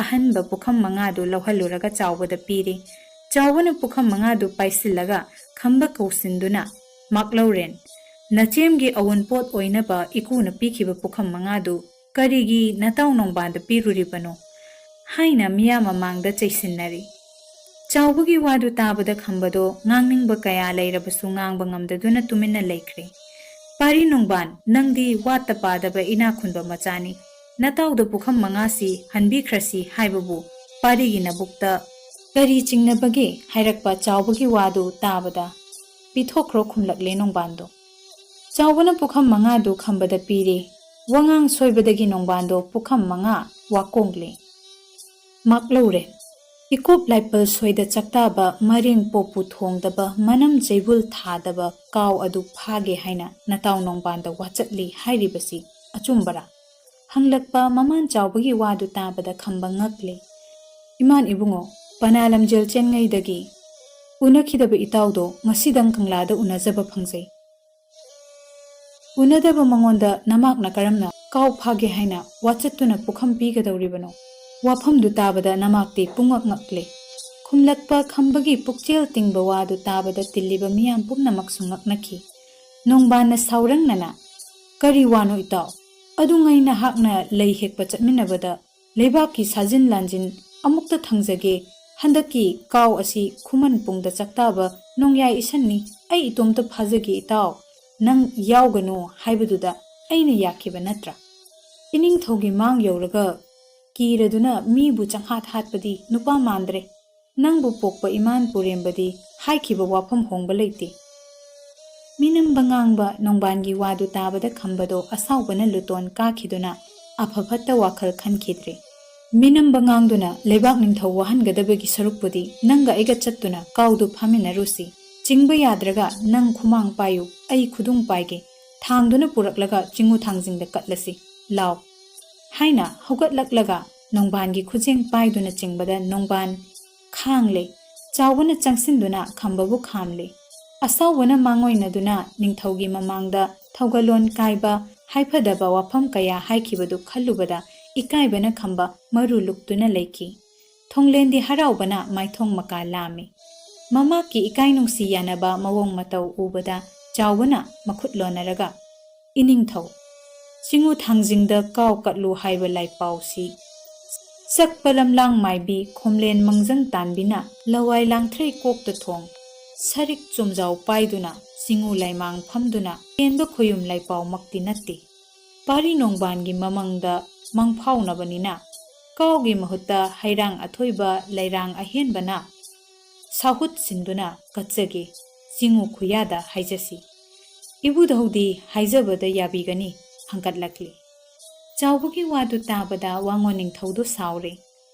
ꯑꯍꯟꯕ ꯄꯨꯈꯝ ꯃꯉꯥꯗꯨ ꯂꯧꯍꯜꯂꯨꯔꯒ ꯆꯥꯎꯕꯗ ꯄꯤꯔꯤ꯫ ꯆꯥꯎꯕꯅ ꯄꯨꯈꯝ ꯃꯉꯥꯗꯨ ꯄꯥꯏꯁꯤꯜꯂꯒ ꯈꯝꯕ ꯀꯧꯁꯤꯟꯗꯨꯅ, "ꯃꯥꯛꯂꯧꯔꯦꯟ, ꯅꯆꯦꯝꯒꯤ ꯑꯋꯨꯟꯄꯣꯠ ꯑꯣꯏꯅꯕ ꯏꯀꯨꯅ ꯄꯤꯈꯤꯕ ꯄꯨꯈꯝ ꯃꯉꯥꯗꯨ ꯀꯔꯤꯒꯤ ꯅꯇꯥꯎ ꯅꯣꯡꯕꯥꯟꯗ ꯄꯤꯔꯨꯔꯤꯕꯅꯣ?" ꯍꯥꯏꯅ ꯃꯤꯌꯥꯝ ꯃꯃꯥꯡꯗ ꯆꯩꯁꯤꯟꯅꯔꯤ꯫ ꯆꯥꯎꯕꯒꯤ ꯋꯥꯗꯨ ꯇꯥꯕꯗ ꯈꯝꯕꯗꯣ ꯉꯥꯡꯅꯤꯡꯕ ꯀꯌꯥ ꯂꯩꯔꯕꯁꯨ ꯉꯥꯡꯕ ꯉꯝꯗꯗꯨꯅ ꯇꯨꯃꯤꯟꯅ ꯂꯩꯈ꯭ꯔꯦ꯫ "ꯄꯥꯔꯤ ꯅꯣꯡꯕꯥꯟ, ꯅꯪꯗꯤ ꯋꯥꯠꯇ ꯄꯥꯗꯕ ꯏꯅꯥꯛ ꯈꯨꯟꯕ ꯃꯆꯥꯅꯤ꯫ ꯅꯇꯥꯎꯗ ꯄꯨꯈꯝ ꯃꯉꯥꯁꯤ ꯍꯟꯕꯤꯈ꯭ꯔꯁꯤ ꯍꯥꯏꯕꯕꯨ ꯄꯥꯔꯤꯒꯤ ꯅꯕꯨꯛꯇ ꯀꯔꯤ ꯆꯤꯡꯅꯕꯒꯦ?" ꯍꯥꯏꯔꯛꯄ ꯆꯥꯎꯕꯒꯤ ꯋꯥꯗꯨ ꯇꯥꯕꯗ, "ꯄꯤꯊꯣꯛꯈ꯭ꯔꯣ" ꯈꯨꯝꯂꯛꯂꯦ ꯅꯣꯡꯕꯥꯟꯗꯣ꯫ ꯆꯥꯎꯕꯅ ꯄꯨꯈꯝ ꯃꯉꯥꯗꯨ ꯈꯝꯕꯗ ꯄꯤꯔꯦ꯫ ꯋꯥꯉꯥꯡ ꯁꯣꯏꯕꯗꯒꯤ ꯅꯣꯡꯕꯥꯟꯗꯣ ꯄꯨꯈꯝ ꯃꯉꯥ ꯋꯥꯀꯣꯡꯂꯦ꯫ "ꯃꯥꯛꯂꯧꯔꯦ, ꯏꯀꯨꯞ ꯂꯥꯏꯄꯜ ꯁꯣꯏꯗ ꯆꯥꯛꯇꯥꯕ, ꯃꯔꯦꯡ ꯄꯣꯞꯄꯨ ꯊꯣꯡꯗꯕ, ꯃꯅꯝ ꯆꯩꯕꯨꯜ ꯊꯥꯗꯕ ꯀꯥꯎ ꯑꯗꯨ ꯐꯥꯒꯦ ꯍꯥꯏꯅ ꯅꯇꯥꯎ ꯅꯣꯡꯕꯥꯟꯗ ꯋꯥꯆꯠꯂꯤ ꯍꯥꯏꯔꯤꯕꯁꯤ ꯑꯆꯨꯝꯕꯔꯥ?" ꯍꯪꯂꯛꯄ ꯃꯃꯥꯟ ꯆꯥꯎꯕꯒꯤ ꯋꯥꯗꯨ ꯇꯥꯕꯗ ꯈꯝꯕ ꯉꯛꯂꯦ꯫ "ꯏꯃꯥꯟ ꯏꯕꯨꯡꯉꯣ, ꯄꯅꯥ ꯂꯝꯖꯦꯜ ꯆꯦꯟꯉꯩꯗꯒꯤ ꯎꯅꯈꯤꯗꯕ ꯏꯇꯥꯎꯗꯣ ꯉꯁꯤꯗꯪ ꯀꯪꯂꯥꯗ ꯎꯅꯖꯕ ꯐꯪꯖꯩ꯫ ꯎꯅꯗꯕ ꯃꯉꯣꯟꯗ ꯅꯃꯥꯛꯅ ꯀꯔꯝꯅ ꯀꯥꯎ ꯐꯥꯒꯦ ꯍꯥꯏꯅ ꯋꯥꯆꯠꯇꯨꯅ ꯄꯨꯈꯝ ꯄꯤꯒꯗꯧꯔꯤꯕꯅꯣ?" ꯋꯥꯐꯝꯗꯨ ꯇꯥꯕꯗ ꯅꯃꯥꯛꯇꯤ ꯄꯨꯡꯉꯛ ꯉꯛꯂꯦ꯫ ꯈꯨꯝꯂꯛꯄ ꯈꯝꯕꯒꯤ ꯄꯨꯛꯆꯦꯜ ꯇꯤꯡꯕ ꯋꯥꯗꯨ ꯇꯥꯕꯗ ꯇꯤꯜꯂꯤꯕ ꯃꯤꯌꯥꯝ ꯄꯨꯝꯅꯃꯛꯁꯨ ꯉꯛꯅꯈꯤ꯫ ꯅꯣꯡꯕꯥꯟꯅ ꯁꯥꯎꯔꯪꯅꯅ, "ꯀꯔꯤ ꯋꯥꯅꯣ ꯏꯇꯥꯎ? ꯑꯗꯨꯉꯩ ꯅꯍꯥꯛꯅ ꯂꯩ ꯍꯦꯛꯄ ꯆꯠꯃꯤꯟꯅꯕꯗ ꯂꯩꯕꯥꯛꯀꯤ ꯁꯥꯖꯤꯟ ꯂꯥꯟꯖꯤꯟ ꯑꯃꯨꯛꯇ ꯊꯪꯖꯒꯦ, ꯍꯟꯗꯛꯀꯤ ꯀꯥꯎ ꯑꯁꯤ ꯈꯨꯃꯟ ꯄꯨꯡꯗ ꯆꯥꯛꯇꯥꯕ ꯅꯣꯡꯌꯥꯏ ꯏꯁꯟꯅꯤ, ꯑꯩ ꯏꯇꯣꯝꯇ ꯐꯥꯖꯒꯦ ꯏꯇꯥꯎ, ꯅꯪ ꯌꯥꯎꯒꯅꯨ ꯍꯥꯏꯕꯗꯨꯗ ꯑꯩꯅ ꯌꯥꯈꯤꯕ ꯅꯠꯇ꯭ꯔꯥ? ꯏꯅꯤꯡꯊꯧꯒꯤ ꯃꯥꯡ ꯌꯧꯔꯒ ꯀꯤꯔꯗꯨꯅ ꯃꯤꯕꯨ ꯆꯪꯍꯥꯠ ꯍꯥꯠꯄꯗꯤ ꯅꯨꯄꯥ ꯃꯥꯟꯗ꯭ꯔꯦ꯫ ꯅꯪꯕꯨ ꯄꯣꯛꯄ ꯏꯃꯥꯟ ꯄꯨꯔꯦꯝꯕꯗꯤ ꯍꯥꯏꯈꯤꯕ ꯋꯥꯐꯝ ꯍꯣꯡꯕ ꯂꯩꯇꯦ꯫" ꯃꯤꯅꯝꯕ ꯉꯥꯡꯕ ꯅꯣꯡꯕꯥꯟꯒꯤ ꯋꯥꯗꯨ ꯇꯥꯕꯗ ꯈꯝꯕꯗꯣ ꯑꯁꯥꯎꯕꯅ ꯂꯨꯇꯣꯟ ꯀꯥꯈꯤꯗꯨꯅ ꯑꯐ ꯐꯠꯇ ꯋꯥꯈꯜ ꯈꯟꯈꯤꯗ꯭ꯔꯦ꯫ ꯃꯤꯅꯝꯕ ꯉꯥꯡꯗꯨꯅ ꯂꯩꯕꯥꯛ ꯅꯤꯡꯊꯧ ꯋꯥꯍꯟꯒꯗꯕꯒꯤ ꯁꯔꯨꯛꯄꯨꯗꯤ ꯅꯪꯒ ꯑꯩꯒ ꯆꯠꯇꯨꯅ ꯀꯥꯎꯗꯨ ꯐꯥꯃꯤꯟꯅꯔꯨꯁꯤ꯫ ꯆꯤꯡꯕ ꯌꯥꯗ꯭ꯔꯒ ꯅꯪ ꯈꯨꯃꯥꯡ ꯄꯥꯏꯌꯨ, ꯑꯩ ꯈꯨꯗꯨꯡ ꯄꯥꯏꯒꯦ꯫ ꯊꯥꯡꯗꯨꯅ ꯄꯨꯔꯛꯂꯒ ꯆꯤꯡꯉꯨ ꯊꯥꯡꯖꯤꯡꯗ ꯀꯠꯂꯁꯤ꯫ ꯂꯥꯎ꯫ ꯍꯥꯏꯅ ꯍꯧꯒꯠꯂꯛꯂꯒ ꯅꯣꯡꯕꯥꯟꯒꯤ ꯈꯨꯖꯦꯡ ꯄꯥꯏꯗꯨꯅ ꯆꯤꯡꯕꯗ ꯅꯣꯡꯕꯥꯟ ꯈꯥꯡꯂꯦ꯫ ꯆꯥꯎꯕꯅ ꯆꯪꯁꯤꯟꯗꯨꯅ ꯈꯝꯕꯕꯨ ꯈꯥꯝꯂꯦ꯫ ꯑꯁꯥꯎꯕꯅ ꯃꯥꯡꯑꯣꯏꯅꯗꯨꯅ ꯅꯤꯡꯊꯧꯒꯤ ꯃꯃꯥꯡꯗ ꯊꯧꯒꯜꯂꯣꯟ ꯀꯥꯏꯕ ꯍꯥꯏꯐꯗꯕ ꯋꯥꯐꯝ ꯀꯌꯥ ꯍꯥꯏꯈꯤꯕꯗꯨ ꯈꯜꯂꯨꯕꯗ ꯏꯀꯥꯏꯕꯅ ꯈꯝꯕ ꯃꯔꯨ ꯂꯨꯛꯇꯨꯅ ꯂꯩꯈꯤ꯫ ꯊꯣꯡꯂꯦꯟꯗꯤ ꯍꯔꯥꯎꯕꯅ ꯃꯥꯏꯊꯣꯡ ꯃꯀꯥ ꯂꯥꯝꯃꯤ꯫ ꯃꯃꯥꯛꯀꯤ ꯏꯀꯥꯏ ꯅꯨꯡꯁꯤ ꯌꯥꯅꯕ ꯃꯑꯣꯡ ꯃꯇꯧ ꯎꯕꯗ ꯆꯥꯎꯕꯅ ꯃꯈꯨꯠ ꯂꯣꯟꯅꯔꯒ, "ꯏꯅꯤꯡꯊꯧ, ꯆꯤꯡꯉꯨ ꯊꯥꯡꯖꯤꯡꯗ ꯀꯥꯎ ꯀꯠꯂꯨ ꯍꯥꯏꯕ ꯂꯥꯏꯄꯥꯎꯁꯤ ꯆꯛꯄ ꯂꯝꯂꯥꯡ ꯃꯥꯏꯕꯤ ꯈꯣꯝꯂꯦꯟ ꯃꯪꯖꯪ ꯇꯥꯟꯕꯤꯅ ꯂꯋꯥꯏ ꯂꯥꯡꯊ꯭ꯔꯩ ꯀꯣꯛꯇ ꯊꯣꯡ ꯁꯔꯤꯛ ꯆꯨꯝꯖꯥꯎ ꯄꯥꯏꯗꯨꯅ ꯆꯤꯡꯉꯨ ꯂꯥꯏꯃꯥꯡ ꯐꯝꯗꯨꯅ ꯍꯦꯟꯕ ꯈꯣꯌꯨꯝ ꯂꯥꯏꯄꯥꯎꯃꯛꯇꯤ ꯅꯠꯇꯦ꯫ ꯄꯥꯔꯤ ꯅꯣꯡꯕꯥꯟꯒꯤ ꯃꯃꯪꯗ ꯃꯪꯐꯥꯎꯅꯕꯅꯤꯅ ꯀꯥꯎꯒꯤ ꯃꯍꯨꯠꯇ ꯍꯩꯔꯥꯡ ꯑꯊꯣꯏꯕ ꯂꯩꯔꯥꯡ ꯑꯍꯦꯟꯕꯅ ꯁꯥꯍꯨꯠ ꯁꯤꯟꯗꯨꯅ ꯀꯠꯆꯒꯦ, ꯆꯤꯡꯉꯨ ꯈꯨꯌꯥꯗ ꯍꯥꯏꯖꯁꯤ꯫ ꯏꯕꯨꯙꯧꯗꯤ ꯍꯥꯏꯖꯕꯗ ꯌꯥꯕꯤꯒꯅꯤ" ꯍꯪꯒꯠꯂꯛꯂꯤ꯫ ꯆꯥꯎꯕꯒꯤ ꯋꯥꯗꯨ ꯇꯥꯕꯗ ꯋꯥꯉꯣꯟ ꯅꯤꯡꯊꯧꯗꯨ ꯁꯥꯎꯔꯦ꯫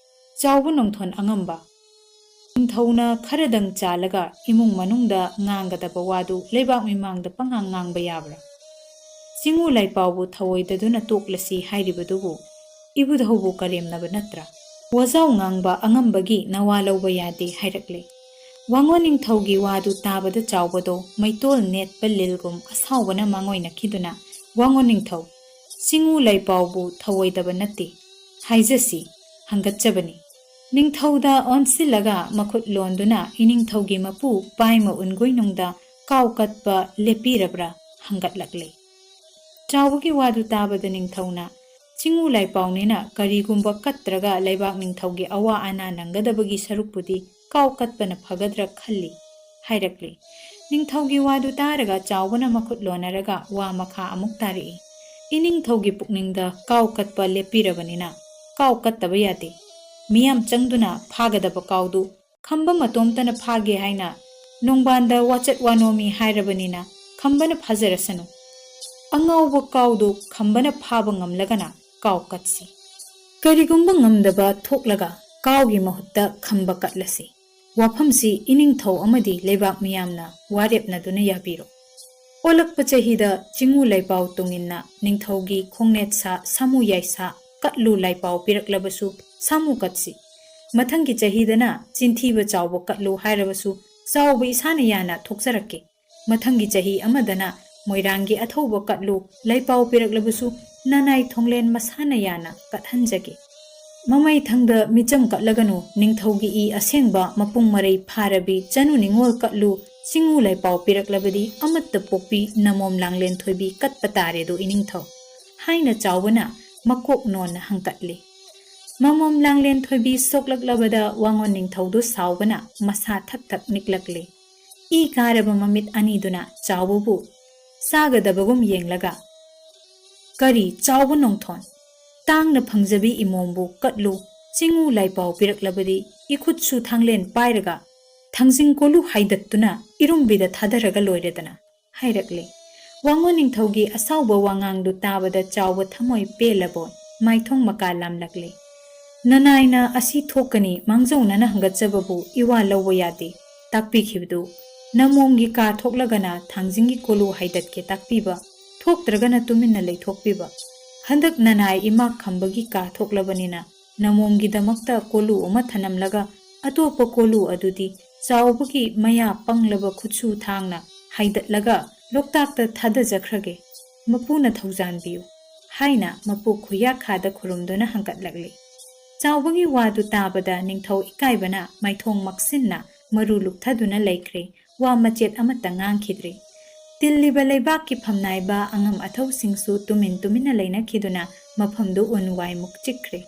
ꯆꯥꯎꯕ ꯅꯣꯡꯊꯣꯟ ꯑꯉꯝꯕ, ꯅꯤꯡꯊꯧꯅ ꯈꯔꯗꯪ ꯆꯥꯜꯂꯒ ꯏꯃꯨꯡ ꯃꯅꯨꯡꯗ ꯉꯥꯡꯒꯗꯕ ꯋꯥꯗꯨ ꯂꯩꯕꯥꯛ ꯃꯤꯃꯥꯡꯗ ꯄꯉꯥꯡ ꯉꯥꯡꯕ ꯌꯥꯕ꯭ꯔꯥ? ꯆꯤꯡꯉꯨ ꯂꯥꯏꯄꯥꯎꯕꯨ ꯊꯧꯑꯣꯏꯗꯗꯨꯅ ꯇꯣꯛꯂꯁꯤ ꯍꯥꯏꯔꯤꯕꯗꯨꯕꯨ ꯏꯕꯨꯙꯧꯕꯨ ꯀꯔꯦꯝꯅꯕ ꯅꯠꯇ꯭ꯔꯥ? ꯋꯥꯖꯥꯎ ꯉꯥꯡꯕ ꯑꯉꯝꯕꯒꯤ ꯅꯋꯥ ꯂꯧꯕ ꯌꯥꯗꯦ ꯍꯥꯏꯔꯛꯂꯦ꯫ ꯋꯥꯉꯣꯟ ꯅꯤꯡꯊꯧꯒꯤ ꯋꯥꯗꯨ ꯇꯥꯕꯗ ꯆꯥꯎꯕꯗꯣ ꯃꯩꯇꯣꯜ ꯅꯦꯠꯄ ꯂꯤꯜꯒꯨꯝ ꯑꯁꯥꯎꯕꯅ ꯃꯥꯡꯑꯣꯏꯅꯈꯤꯗꯨꯅ, "ꯋꯥꯉꯣꯟ ꯅꯤꯡꯊꯧ, ꯆꯤꯡꯉꯨ ꯂꯥꯏꯄꯥꯎꯕꯨ ꯊꯧꯑꯣꯏꯗꯕ ꯅꯠꯇꯦ, ꯍꯥꯏꯖꯁꯤ, ꯍꯪꯒꯠꯆꯕꯅꯤ"꯫ ꯅꯤꯡꯊꯧꯗ ꯑꯣꯟꯁꯤꯜꯂꯒ ꯃꯈꯨꯠ ꯂꯣꯟꯗꯨꯅ ꯏꯅꯤꯡꯊꯧꯒꯤ ꯃꯄꯨ ꯄꯥꯏꯃ ꯎꯟꯒꯣꯏꯅꯨꯡꯗ ꯀꯥꯎ ꯀꯠꯄ ꯂꯦꯞꯄꯤꯔꯕ꯭ꯔꯥ ꯍꯪꯒꯠꯂꯛꯂꯦ꯫ ꯆꯥꯎꯕꯒꯤ ꯋꯥꯗꯨ ꯇꯥꯕꯗ ꯅꯤꯡꯊꯧꯅ, "ꯆꯤꯡꯉꯨ ꯂꯥꯏꯄꯥꯎꯅꯤꯅ ꯀꯔꯤꯒꯨꯝꯕ ꯀꯠꯇ꯭ꯔꯒ ꯂꯩꯕꯥꯛ ꯅꯤꯡꯊꯧꯒꯤ ꯑꯋꯥ ꯑꯅꯥ ꯅꯪꯒꯗꯕꯒꯤ ꯁꯔꯨꯛꯄꯨꯗꯤ ꯀꯥꯎ ꯀꯠꯄꯅ ꯐꯒꯗ꯭ꯔꯥ ꯈꯜꯂꯤ" ꯍꯥꯏꯔꯛꯂꯤ꯫ ꯅꯤꯡꯊꯧꯒꯤ ꯋꯥꯗꯨ ꯇꯥꯔꯒ ꯆꯥꯎꯕꯅ ꯃꯈꯨꯠ ꯂꯣꯟꯅꯔꯒ ꯋꯥ ꯃꯈꯥ ꯑꯃꯨꯛ ꯇꯥꯔꯛꯏ꯫ "ꯏꯅꯤꯡꯊꯧꯒꯤ ꯄꯨꯛꯅꯤꯡꯗ ꯀꯥꯎ ꯀꯠꯄ ꯂꯦꯞꯄꯤꯔꯕꯅꯤꯅ ꯀꯥꯎ ꯀꯠꯇꯕ ꯌꯥꯗꯦ꯫ ꯃꯤꯌꯥꯝ ꯆꯪꯗꯨꯅ ꯐꯥꯒꯗꯕ ꯀꯥꯎꯗꯨ ꯈꯝꯕ ꯃꯇꯣꯝꯇꯅ ꯐꯥꯒꯦ ꯍꯥꯏꯅ ꯅꯣꯡꯕꯥꯟꯗ ꯋꯥꯆꯠ ꯋꯥꯅꯣꯝꯃꯤ ꯍꯥꯏꯔꯕꯅꯤꯅ ꯈꯝꯕꯅ ꯐꯥꯖꯔꯁꯅꯨ꯫ ꯑꯉꯥꯎꯕ ꯀꯥꯎꯗꯨ ꯈꯝꯕꯅ ꯐꯥꯕ ꯉꯝꯂꯒꯅ ꯀꯥꯎ ꯀꯠꯁꯤ꯫ ꯀꯔꯤꯒꯨꯝꯕ ꯉꯝꯗꯕ ꯊꯣꯛꯂꯒ ꯀꯥꯎꯒꯤ ꯃꯍꯨꯠꯇ ꯈꯝꯕ ꯀꯠꯂꯁꯤ꯫ ꯋꯥꯐꯝꯁꯤ ꯏꯅꯤꯡꯊꯧ ꯑꯃꯗꯤ ꯂꯩꯕꯥꯛ ꯃꯤꯌꯥꯝꯅ ꯋꯥꯔꯦꯞꯅꯗꯨꯅ ꯌꯥꯕꯤꯔꯣ"꯫ ꯑꯣꯜꯂꯛꯄ ꯆꯍꯤꯗ ꯆꯤꯡꯉꯨ ꯂꯩꯄꯥꯎ ꯇꯨꯡꯏꯟꯅ ꯅꯤꯡꯊꯧꯒꯤ ꯈꯣꯡꯅꯦꯠ ꯁꯥ ꯁꯥꯃꯨ ꯌꯥꯏꯁꯥ ꯀꯠꯂꯨ ꯂꯥꯏꯄꯥꯎ ꯄꯤꯔꯛꯂꯕꯁꯨ ꯁꯥꯃꯨ ꯀꯠꯁꯤ꯫ ꯃꯊꯪꯒꯤ ꯆꯍꯤꯗꯅ ꯆꯤꯟꯊꯤꯕ ꯆꯥꯎꯕ ꯀꯠꯂꯨ ꯍꯥꯏꯔꯕꯁꯨ ꯆꯥꯎꯕ ꯏꯁꯥꯅ ꯌꯥꯅ ꯊꯣꯛꯆꯔꯛꯀꯦ꯫ ꯃꯊꯪꯒꯤ ꯆꯍꯤ ꯑꯃꯗꯅ ꯃꯣꯏꯔꯥꯡꯒꯤ ꯑꯊꯧꯕ ꯀꯠꯂꯨ ꯂꯥꯏꯄꯥꯎ ꯄꯤꯔꯛꯂꯕꯁꯨ ꯅꯅꯥꯏ ꯊꯣꯡꯂꯦꯟ ꯃꯁꯥꯅ ꯌꯥꯅ ꯀꯠꯍꯟꯖꯒꯦ꯫ ꯃꯃꯩ ꯊꯪꯗ ꯃꯤꯆꯝ ꯀꯠꯂꯒꯅꯨ, ꯅꯤꯡꯊꯧꯒꯤ ꯏ ꯑꯁꯦꯡꯕ ꯃꯄꯨꯡ ꯃꯔꯩ ꯐꯥꯔꯕꯤ ꯆꯅꯨ ꯅꯤꯉꯣꯜ ꯀꯠꯂꯨ, ꯆꯤꯡꯉꯨ ꯂꯥꯏꯄꯥꯎ ꯄꯤꯔꯛꯂꯕꯗꯤ ꯑꯃꯠꯇ ꯄꯣꯛꯄꯤ ꯅꯃꯣꯝ ꯂꯥꯡꯂꯦꯟ ꯊꯣꯏꯕꯤ ꯀꯠꯄ ꯇꯥꯔꯦꯗꯣ ꯏꯅꯤꯡꯊꯧ, ꯍꯥꯏꯅ ꯆꯥꯎꯕꯅ ꯃꯀꯣꯛ ꯅꯣꯟꯅ ꯍꯪꯀꯠꯂꯤ꯫ ꯃꯃꯣꯝ ꯂꯥꯡꯂꯦꯟ ꯊꯣꯏꯕꯤ ꯁꯣꯛꯂꯛꯂꯕꯗ ꯋꯥꯉꯣꯟ ꯅꯤꯡꯊꯧꯗꯨ ꯁꯥꯎꯕꯅ ꯃꯁꯥ ꯊꯛ ꯊꯛ ꯅꯤꯛꯂꯛꯂꯤ꯫ ꯏ ꯀꯥꯔꯕ ꯃꯃꯤꯠ ꯑꯅꯤꯗꯨꯅ ꯆꯥꯎꯕꯕꯨ ꯆꯥꯒꯗꯕꯒꯨꯝ ꯌꯦꯡꯂꯒ, "ꯀꯔꯤ ꯆꯥꯎꯕ ꯅꯣꯡꯊꯣꯟ? ꯇꯥꯡꯅ ꯐꯪꯖꯕꯤ ꯏꯃꯣꯝꯕꯨ ꯀꯠꯂꯨ, ꯆꯤꯡꯉꯨ ꯂꯥꯏꯄꯥꯎ ꯄꯤꯔꯛꯂꯕꯗꯤ ꯏꯈꯨꯠꯁꯨ ꯊꯥꯡꯂꯦꯟ ꯄꯥꯏꯔꯒ ꯊꯥꯡꯖꯤꯡ ꯀꯣꯂꯨ ꯍꯥꯏꯗꯠꯇꯨꯅ ꯏꯔꯨꯝꯕꯤꯗ ꯊꯥꯗꯔꯒ ꯂꯣꯏꯔꯦꯗꯅ" ꯍꯥꯏꯔꯛꯂꯦ꯫ ꯋꯥꯉꯣꯟ ꯅꯤꯡꯊꯧꯒꯤ ꯑꯁꯥꯎꯕ ꯋꯥꯉꯥꯡꯗꯨ ꯇꯥꯕꯗ ꯆꯥꯎꯕ ꯊꯃꯣꯏ ꯄꯦꯜꯂꯕꯣꯏ ꯃꯥꯏꯊꯣꯡ ꯃꯀꯥ ꯂꯥꯝꯂꯛꯂꯦ꯫ "ꯅꯅꯥꯏꯅ ꯑꯁꯤ ꯊꯣꯛꯀꯅꯤ ꯃꯥꯡꯖꯧꯅꯅ ꯍꯪꯒꯠꯆꯕꯕꯨ ꯏꯋꯥ ꯂꯧꯕ ꯌꯥꯗꯦ꯫ ꯇꯥꯛꯄꯤꯈꯤꯕꯗꯨ ꯅꯃꯣꯝꯒꯤ ꯀꯥ ꯊꯣꯛꯂꯒꯅ ꯊꯥꯡꯖꯤꯡꯒꯤ ꯀꯣꯂꯨ ꯍꯥꯏꯗꯠꯀꯦ ꯇꯥꯛꯄꯤꯕ, ꯊꯣꯛꯇ꯭ꯔꯒꯅ ꯇꯨꯃꯤꯟꯅ ꯂꯩꯊꯣꯛꯄꯤꯕ꯫ ꯍꯟꯗꯛ ꯅꯅꯥꯏ ꯏꯃꯥ ꯈꯝꯕꯒꯤ ꯀꯥ ꯊꯣꯛꯂꯕꯅꯤꯅ ꯅꯃꯣꯝꯒꯤꯗꯃꯛꯇ ꯀꯣꯂꯨ ꯑꯃ ꯊꯅꯝꯂꯒ ꯑꯇꯣꯞꯄ ꯀꯣꯂꯨ ꯑꯗꯨꯗꯤ ꯆꯥꯎꯕꯒꯤ ꯃꯌꯥ ꯄꯪꯂꯕ ꯈꯨꯠꯁꯨ ꯊꯥꯡꯅ ꯍꯥꯏꯗꯠꯂꯒ ꯂꯣꯛꯇꯥꯛꯇ ꯊꯥꯗꯖꯈ꯭ꯔꯒꯦ꯫ ꯃꯄꯨꯅ ꯊꯧꯖꯥꯟꯕꯤꯌꯨ" ꯍꯥꯏꯅ ꯃꯄꯨ ꯈꯨꯌꯥꯈꯥꯗ ꯈꯨꯔꯨꯝꯗꯨꯅ ꯍꯪꯀꯠꯂꯛꯂꯤ꯫ ꯆꯥꯎꯕꯒꯤ ꯋꯥꯗꯨ ꯇꯥꯕꯗ ꯅꯤꯡꯊꯧ ꯏꯀꯥꯏꯕꯅ ꯃꯥꯏꯊꯣꯡ ꯃꯛꯁꯤꯟꯅ ꯃꯔꯨ ꯂꯨꯛꯊꯗꯨꯅ ꯂꯩꯈ꯭ꯔꯦ꯫ ꯋꯥ ꯃꯆꯦꯠ ꯑꯃꯠꯇ ꯉꯥꯡꯈꯤꯗ꯭ꯔꯦ꯫ ꯇꯤꯜꯂꯤꯕ ꯂꯩꯕꯥꯛꯀꯤ ꯐꯝꯅꯥꯏꯕ ꯑꯉꯝ ꯑꯊꯧꯁꯤꯡꯁꯨ ꯇꯨꯃꯤꯟ ꯇꯨꯃꯤꯟꯅ ꯂꯩꯅꯈꯤꯗꯨꯅ ꯃꯐꯝꯗꯨ ꯎꯟ ꯋꯥꯏꯃꯨꯛ ꯆꯤꯛꯈ꯭ꯔꯦ꯫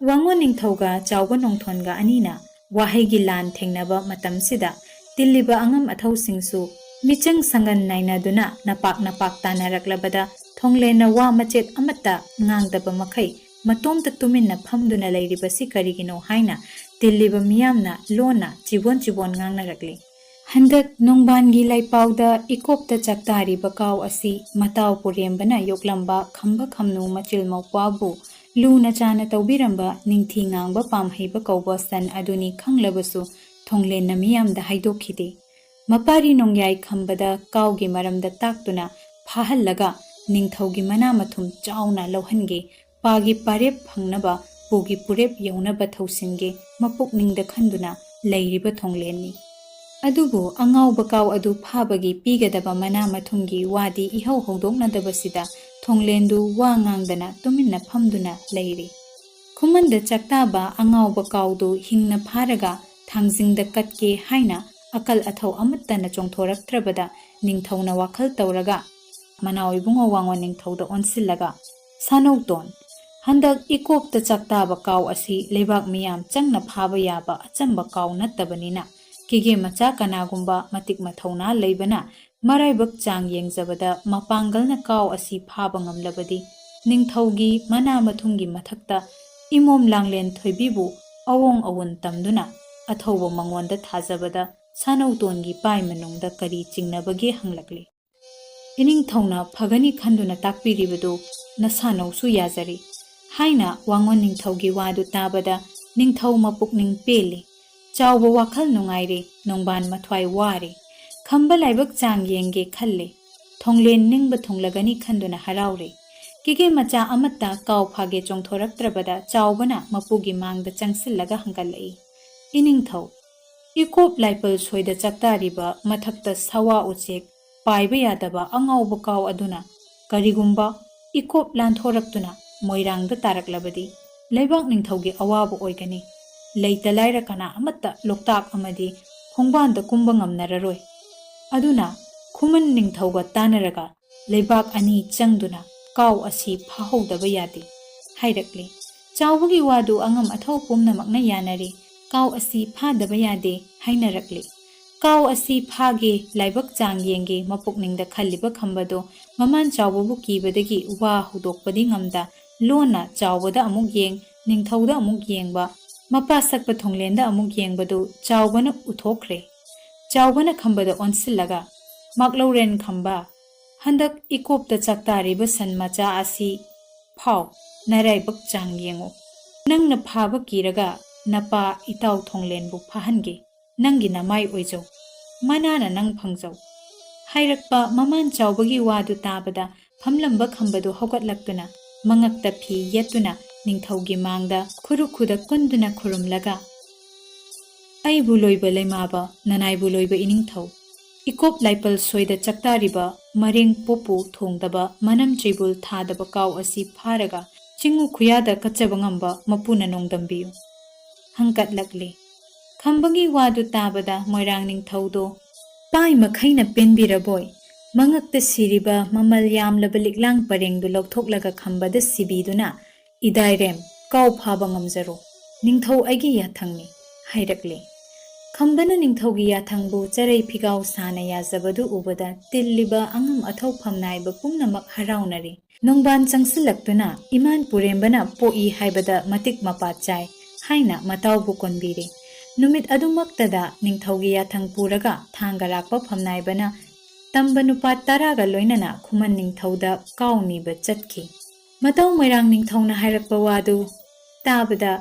ꯋꯥꯉꯣꯟ ꯅꯤꯡꯊꯧꯒ ꯆꯥꯎꯕ ꯅꯣꯡꯊꯣꯟꯒ ꯑꯅꯤꯅ ꯋꯥꯍꯩꯒꯤ ꯂꯥꯟ ꯊꯦꯡꯅꯕ ꯃꯇꯝꯁꯤꯗ ꯇꯤꯜꯂꯤꯕ ꯑꯉꯝ ꯑꯊꯧꯁꯤꯡꯁꯨ ꯃꯤꯆꯪ ꯁꯪꯒꯟ ꯅꯥꯏꯅꯗꯨꯅ ꯅꯄꯥꯛ ꯅꯄꯥꯛ ꯇꯥꯟꯅꯔꯛꯂꯕꯗ ꯊꯣꯡꯂꯦꯟꯅ ꯋꯥ ꯃꯆꯦꯠ ꯑꯃꯠꯇ ꯉꯥꯡꯗꯕ ꯃꯈꯩ ꯃꯇꯣꯝꯇ ꯇꯨꯃꯤꯟꯅ ꯐꯝꯗꯨꯅ ꯂꯩꯔꯤꯕꯁꯤ ꯀꯔꯤꯒꯤꯅꯣ ꯍꯥꯏꯅ ꯇꯤꯜꯂꯤꯕ ꯃꯤꯌꯥꯝꯅ ꯂꯣꯟꯅ ꯆꯤꯕꯣꯟ ꯆꯤꯕꯣꯟ ꯉꯥꯡꯅꯔꯛꯂꯤ꯫ ꯍꯟꯗꯛ ꯅꯣꯡꯕꯥꯟꯒꯤ ꯂꯥꯏꯄꯥꯎꯗ ꯏꯀꯣꯞꯇ ꯆꯥꯛꯇꯥꯔꯤꯕ ꯀꯥꯎ ꯑꯁꯤ ꯃꯇꯥꯎ ꯄꯨꯔꯦꯝꯕꯅ ꯌꯣꯛꯂꯝꯕ ꯈꯝꯕ ꯈꯝꯅꯨ ꯃꯆꯤꯜ ꯃꯧꯄ꯭ꯋꯥꯕꯨ ꯂꯨꯅ ꯆꯥꯅ ꯇꯧꯕꯤꯔꯝꯕ ꯅꯤꯡꯊꯤ ꯉꯥꯡꯕ ꯄꯥꯝꯍꯩꯕ ꯀꯧꯕ ꯁꯟ ꯑꯗꯨꯅꯤ ꯈꯪꯂꯕꯁꯨ ꯊꯣꯡꯂꯦꯟꯅ ꯃꯤꯌꯥꯝꯗ ꯍꯥꯏꯗꯣꯛꯈꯤꯗꯦ꯫ ꯃꯄꯥꯔꯤ ꯅꯣꯡꯌꯥꯏ ꯈꯝꯕꯗ ꯀꯥꯎꯒꯤ ꯃꯔꯝꯗ ꯇꯥꯛꯇꯨꯅ ꯐꯥꯍꯜꯂꯒ ꯅꯤꯡꯊꯧꯒꯤ ꯃꯅꯥ ꯃꯊꯨꯝ ꯆꯥꯎꯅ ꯂꯧꯍꯟꯒꯦ, ꯄꯥꯒꯤ ꯄꯥꯔꯦꯞ ꯐꯪꯅꯕ, ꯄꯨꯒꯤ ꯄꯨꯔꯦꯞ ꯌꯧꯅꯕ ꯊꯧꯁꯤꯟꯒꯦ ꯃꯄꯨꯛꯅꯤꯡꯗ ꯈꯟꯗꯨꯅ ꯂꯩꯔꯤꯕ ꯊꯣꯡꯂꯦꯟꯅꯤ꯫ ꯑꯗꯨꯕꯨ ꯑꯉꯥꯎꯕ ꯀꯥꯎ ꯑꯗꯨ ꯐꯥꯕꯒꯤ ꯄꯤꯒꯗꯕ ꯃꯅꯥ ꯃꯊꯨꯝꯒꯤ ꯋꯥꯗꯤ ꯏꯍꯧ ꯍꯧꯗꯣꯛꯅꯗꯕꯁꯤꯗ ꯊꯣꯡꯂꯦꯟꯗꯨ ꯋꯥ ꯉꯥꯡꯗꯅ ꯇꯨꯃꯤꯟꯅ ꯐꯝꯗꯨꯅ ꯂꯩꯔꯤ꯫ ꯈꯨꯃꯟꯗ ꯆꯥꯛꯇꯥꯕ ꯑꯉꯥꯎꯕ ꯀꯥꯎꯗꯨ ꯍꯤꯡꯅ ꯐꯥꯔꯒ ꯊꯥꯡꯖꯤꯡꯗ ꯀꯠꯀꯦ ꯍꯥꯏꯅ ꯑꯀꯜ ꯑꯊꯧ ꯑꯃꯠꯇꯅ ꯆꯣꯡꯊꯣꯔꯛꯇ꯭ꯔꯕꯗ ꯅꯤꯡꯊꯧꯅ ꯋꯥꯈꯜ ꯇꯧꯔꯒ ꯃꯅꯥꯎ ꯏꯕꯨꯡꯉꯣ ꯋꯥꯡꯉꯣꯟ ꯅꯤꯡꯊꯧꯗ ꯑꯣꯟꯁꯤꯜꯂꯒ, "ꯁꯥꯅꯧꯇꯣꯟ, ꯍꯟꯗꯛ ꯏꯀꯣꯞꯇ ꯆꯥꯛꯇꯥꯕ ꯀꯥꯎ ꯑꯁꯤ ꯂꯩꯕꯥꯛ ꯃꯤꯌꯥꯝ ꯆꯪꯅ ꯐꯥꯕ ꯌꯥꯕ ꯑꯆꯝꯕ ꯀꯥꯎ ꯅꯠꯇꯕꯅꯤꯅ, ꯀꯦꯒꯦ ꯃꯆꯥ ꯀꯅꯥꯒꯨꯝꯕ ꯃꯇꯤꯛ ꯃꯊꯧꯅꯥ ꯂꯩꯕꯅ ꯃꯔꯥꯏꯕꯛ ꯆꯥꯡ ꯌꯦꯡꯖꯕꯗ ꯃꯄꯥꯡꯒꯜꯅ ꯀꯥꯎ ꯑꯁꯤ ꯐꯥꯕ ꯉꯝꯂꯕꯗꯤ, ꯅꯤꯡꯊꯧꯒꯤ ꯃꯅꯥ ꯃꯊꯨꯝꯒꯤ ꯃꯊꯛꯇ ꯏꯃꯣꯝ ꯂꯥꯡꯂꯦꯟ ꯊꯣꯏꯕꯤꯕꯨ ꯑꯋꯣꯡ ꯑꯋꯨꯟ ꯇꯝꯗꯨꯅ ꯑꯊꯧꯕ ꯃꯉꯣꯟꯗ ꯊꯥꯖꯕꯗ ꯁꯥꯅꯧꯇꯣꯟꯒꯤ ꯄꯥꯏ ꯃꯅꯨꯡꯗ ꯀꯔꯤ ꯆꯤꯡꯅꯕꯒꯦ?" ꯍꯪꯂꯛꯂꯤ꯫ ꯏꯅꯤꯡꯊꯧꯅ ꯐꯒꯅꯤ ꯈꯟꯗꯨꯅ ꯇꯥꯛꯄꯤꯔꯤꯕꯗꯨ ꯅꯁꯥꯅꯧꯁꯨ ꯌꯥꯖꯔꯤ, ꯍꯥꯏꯅ ꯋꯥꯉꯣꯟ ꯅꯤꯡꯊꯧꯒꯤ ꯋꯥꯗꯨ ꯇꯥꯕꯗ ꯅꯤꯡꯊꯧ ꯃꯄꯨꯛꯅꯤꯡ ꯄꯦꯜꯂꯤ꯫ ꯆꯥꯎꯕ ꯋꯥꯈꯜ ꯅꯨꯡꯉꯥꯏꯔꯦ, ꯅꯣꯡꯕꯥꯟ ꯃꯊ꯭ꯋꯥꯏ ꯋꯥꯔꯦ꯫ ꯈꯝꯕ ꯂꯥꯏꯕꯛ ꯆꯥꯡ ꯌꯦꯡꯒꯦ ꯈꯜꯂꯦ꯫ ꯊꯣꯡꯂꯦꯟ ꯅꯤꯡꯕ ꯊꯨꯡꯂꯒꯅꯤ ꯈꯟꯗꯨꯅ ꯍꯔꯥꯎꯔꯦ꯫ ꯀꯦꯒꯦ ꯃꯆꯥ ꯑꯃꯠꯇ ꯀꯥꯎ ꯐꯥꯒꯦ ꯆꯣꯡꯊꯣꯔꯛꯇ꯭ꯔꯕꯗ ꯆꯥꯎꯕꯅ ꯃꯄꯨꯒꯤ ꯃꯥꯡꯗ ꯆꯪꯁꯤꯜꯂꯒ ꯍꯪꯒꯠꯂꯛꯏ, "ꯏꯅꯤꯡꯊꯧ, ꯏꯀꯣꯞ ꯂꯥꯏꯄꯜ ꯁꯣꯏꯗ ꯆꯥꯛꯇꯥꯔꯤꯕ ꯃꯊꯛꯇ ꯁꯋꯥ ꯎꯆꯦꯛ ꯄꯥꯏꯕ ꯌꯥꯗꯕ ꯑꯉꯥꯎꯕ ꯀꯥꯎ ꯑꯗꯨꯅ ꯀꯔꯤꯒꯨꯝꯕ ꯏꯀꯣꯞ ꯂꯥꯟꯊꯣꯔꯛꯇꯨꯅ ꯃꯣꯏꯔꯥꯡꯗ ꯇꯥꯔꯛꯂꯕꯗꯤ ꯂꯩꯕꯥꯛ ꯅꯤꯡꯊꯧꯒꯤ ꯑꯋꯥꯕ ꯑꯣꯏꯒꯅꯤ꯫ ꯂꯩꯇ ꯂꯥꯏꯔ ꯀꯅꯥ ꯑꯃꯠꯇ ꯂꯣꯛꯇꯥꯛ ꯑꯃꯗꯤ ꯈꯣꯡꯕꯥꯟꯗ ꯀꯨꯝꯕ ꯉꯝꯅꯔꯔꯣꯏ꯫ ꯑꯗꯨꯅ ꯈꯨꯃꯟ ꯅꯤꯡꯊꯧꯒ ꯇꯥꯟꯅꯔꯒ ꯂꯩꯕꯥꯛ ꯑꯅꯤ ꯆꯪꯗꯨꯅ ꯀꯥꯎ ꯑꯁꯤ ꯐꯥꯍꯧꯗꯕ ꯌꯥꯗꯦ" ꯍꯥꯏꯔꯛꯂꯤ꯫ ꯆꯥꯎꯕꯒꯤ ꯋꯥꯗꯨ ꯑꯉꯝ ꯑꯊꯧ ꯄꯨꯝꯅꯃꯛꯅ ꯌꯥꯅꯔꯦ꯫ ꯀꯥꯎ ꯑꯁꯤ ꯐꯥꯗꯕ ꯌꯥꯗꯦ ꯍꯥꯏꯅꯔꯛꯂꯤ꯫ ꯀꯥꯎ ꯑꯁꯤ ꯐꯥꯒꯦ, ꯂꯥꯏꯕꯛ ꯆꯥꯡ ꯌꯦꯡꯒꯦ ꯃꯄꯨꯛꯅꯤꯡꯗ ꯈꯜꯂꯤꯕ ꯈꯝꯕꯗꯣ ꯃꯃꯥꯟ ꯆꯥꯎꯕꯕꯨ ꯀꯤꯕꯗꯒꯤ ꯋꯥ ꯍꯧꯗꯣꯛꯄꯗꯤ ꯉꯝꯗ, ꯂꯣꯟꯅ ꯆꯥꯎꯕꯗ ꯑꯃꯨꯛ ꯌꯦꯡ, ꯅꯤꯡꯊꯧꯗ ꯑꯃꯨꯛ ꯌꯦꯡꯕ, ꯃꯄꯥ ꯁꯛꯄ ꯊꯣꯡꯂꯦꯟꯗ ꯑꯃꯨꯛ ꯌꯦꯡꯕꯗꯨ ꯆꯥꯎꯕꯅ ꯎꯊꯣꯛꯈ꯭ꯔꯦ꯫ ꯆꯥꯎꯕꯅ ꯈꯝꯕꯗ ꯑꯣꯟꯁꯤꯜꯂꯒ, "ꯃꯥꯛꯂꯧꯔꯦꯟ ꯈꯝꯕ, ꯍꯟꯗꯛ ꯏꯀꯣꯞꯇ ꯆꯥꯛꯇꯥꯔꯤꯕ ꯁꯟ ꯃꯆꯥ ꯑꯁꯤ ꯐꯥꯎ, ꯅꯔꯥꯏꯕꯛ ꯆꯥꯡ ꯌꯦꯡꯉꯨ꯫ ꯅꯪꯅ ꯐꯥꯕ ꯀꯤꯔꯒ ꯅꯄꯥ ꯏꯇꯥꯎ ꯊꯣꯡꯂꯦꯟꯕꯨ ꯐꯥꯍꯟꯒꯦ꯫ ꯅꯪꯒꯤ ꯅꯃꯥꯏ ꯑꯣꯏꯖꯧ꯫ ꯃꯅꯥꯅ ꯅꯪ ꯐꯪꯖꯧ" ꯍꯥꯏꯔꯛꯄ ꯃꯃꯥꯟ ꯆꯥꯎꯕꯒꯤ ꯋꯥꯗꯨ ꯇꯥꯕꯗ ꯐꯝꯂꯝꯕ ꯈꯝꯕꯗꯨ ꯍꯧꯒꯠꯂꯛꯇꯨꯅ ꯃꯉꯛꯇ ꯐꯤ ꯌꯦꯠꯇꯨꯅ ꯅꯤꯡꯊꯧꯒꯤ ꯃꯥꯡꯗ ꯈꯨꯔꯨ ꯈꯨꯗ ꯀꯨꯟꯗꯨꯅ ꯈꯨꯔꯨꯝꯂꯒ, "ꯑꯩꯕꯨ ꯂꯣꯏꯕ ꯂꯩꯃꯥꯕ, ꯅꯅꯥꯏꯕꯨ ꯂꯣꯏꯕ ꯏꯅꯤꯡꯊꯧ, ꯏꯀꯣꯞ ꯂꯥꯏꯄꯜ ꯁꯣꯏꯗ ꯆꯥꯛꯇꯥꯔꯤꯕ ꯃꯔꯦꯡ ꯄꯣꯞꯄꯨ ꯊꯣꯡꯗꯕ ꯃꯅꯝ ꯆꯩꯕꯨꯜ ꯊꯥꯗꯕ ꯀꯥꯎ ꯑꯁꯤ ꯐꯥꯔꯒ ꯆꯤꯡꯉꯨ ꯈꯨꯌꯥꯗ ꯀꯠꯆꯕ ꯉꯝꯕ ꯃꯄꯨꯅ ꯅꯣꯡꯗꯝꯕꯤꯌꯨ"꯫ ꯍꯪꯀꯠꯂꯛꯂꯤ꯫ ꯈꯝꯕꯒꯤ ꯋꯥꯗꯨ ꯇꯥꯕꯗ ꯃꯣꯏꯔꯥꯡ ꯅꯤꯡꯊꯧꯗꯣ ꯄꯥꯏ ꯃꯈꯩꯅ ꯄꯦꯟꯕꯤꯔꯕꯣꯏ, ꯃꯉꯛꯇ ꯁꯤꯔꯤꯕ ꯃꯃꯜ ꯌꯥꯝꯂꯕ ꯂꯤꯛꯂꯥꯡ ꯄꯔꯦꯡꯗꯨ ꯂꯧꯊꯣꯛꯂꯒ ꯈꯝꯕꯗ ꯁꯤꯕꯤꯗꯨꯅ, "ꯏꯗꯥꯏꯔꯦꯝ, ꯀꯥꯎ ꯐꯥꯕ ꯉꯝꯖꯔꯣ, ꯅꯤꯡꯊꯧ ꯑꯩꯒꯤ ꯌꯥꯊꯪꯅꯤ" ꯍꯥꯏꯔꯛꯂꯦ꯫ ꯈꯝꯕꯅ ꯅꯤꯡꯊꯧꯒꯤ ꯌꯥꯊꯪꯕꯨ ꯆꯔꯩ ꯐꯤꯒꯥꯎ ꯁꯥꯅ ꯌꯥꯖꯕꯗꯨ ꯎꯕꯗ ꯇꯤꯜꯂꯤꯕ ꯑꯉꯝ ꯑꯊꯧ ꯐꯝꯅꯥꯏꯕ ꯄꯨꯝꯅꯃꯛ ꯍꯔꯥꯎꯅꯔꯦ꯫ ꯅꯣꯡꯕꯥꯟ ꯆꯪꯁꯤꯜꯂꯛꯇꯨꯅ ꯏꯃꯥꯟ ꯄꯨꯔꯦꯝꯕꯅ ꯄꯣꯛꯏ ꯍꯥꯏꯕꯗ ꯃꯇꯤꯛ ꯃꯄꯥ ꯆꯥꯏ ꯍꯥꯏꯅ ꯃꯇꯥꯎꯕꯨ ꯀꯣꯟꯕꯤꯔꯦ꯫ ꯅꯨꯃꯤꯠ ꯑꯗꯨꯃꯛꯇꯗ ꯅꯤꯡꯊꯧꯒꯤ ꯌꯥꯊꯪ ꯄꯨꯔꯒ ꯊꯥꯡꯒ ꯔꯥꯛꯄ ꯐꯝꯅꯥꯏꯕꯅ ꯇꯝꯕ ꯅꯨꯄꯥ ꯇꯔꯥꯒ ꯂꯣꯏꯅꯅ ꯈꯨꯃꯟ ꯅꯤꯡꯊꯧꯗ ꯀꯥꯎ ꯅꯤꯕ ꯆꯠꯈꯤ꯫ ꯃꯇꯥꯎ ꯃꯣꯏꯔꯥꯡ ꯅꯤꯡꯊꯧꯅ ꯍꯥꯏꯔꯛꯄ ꯋꯥꯗꯨ ꯇꯥꯕꯗ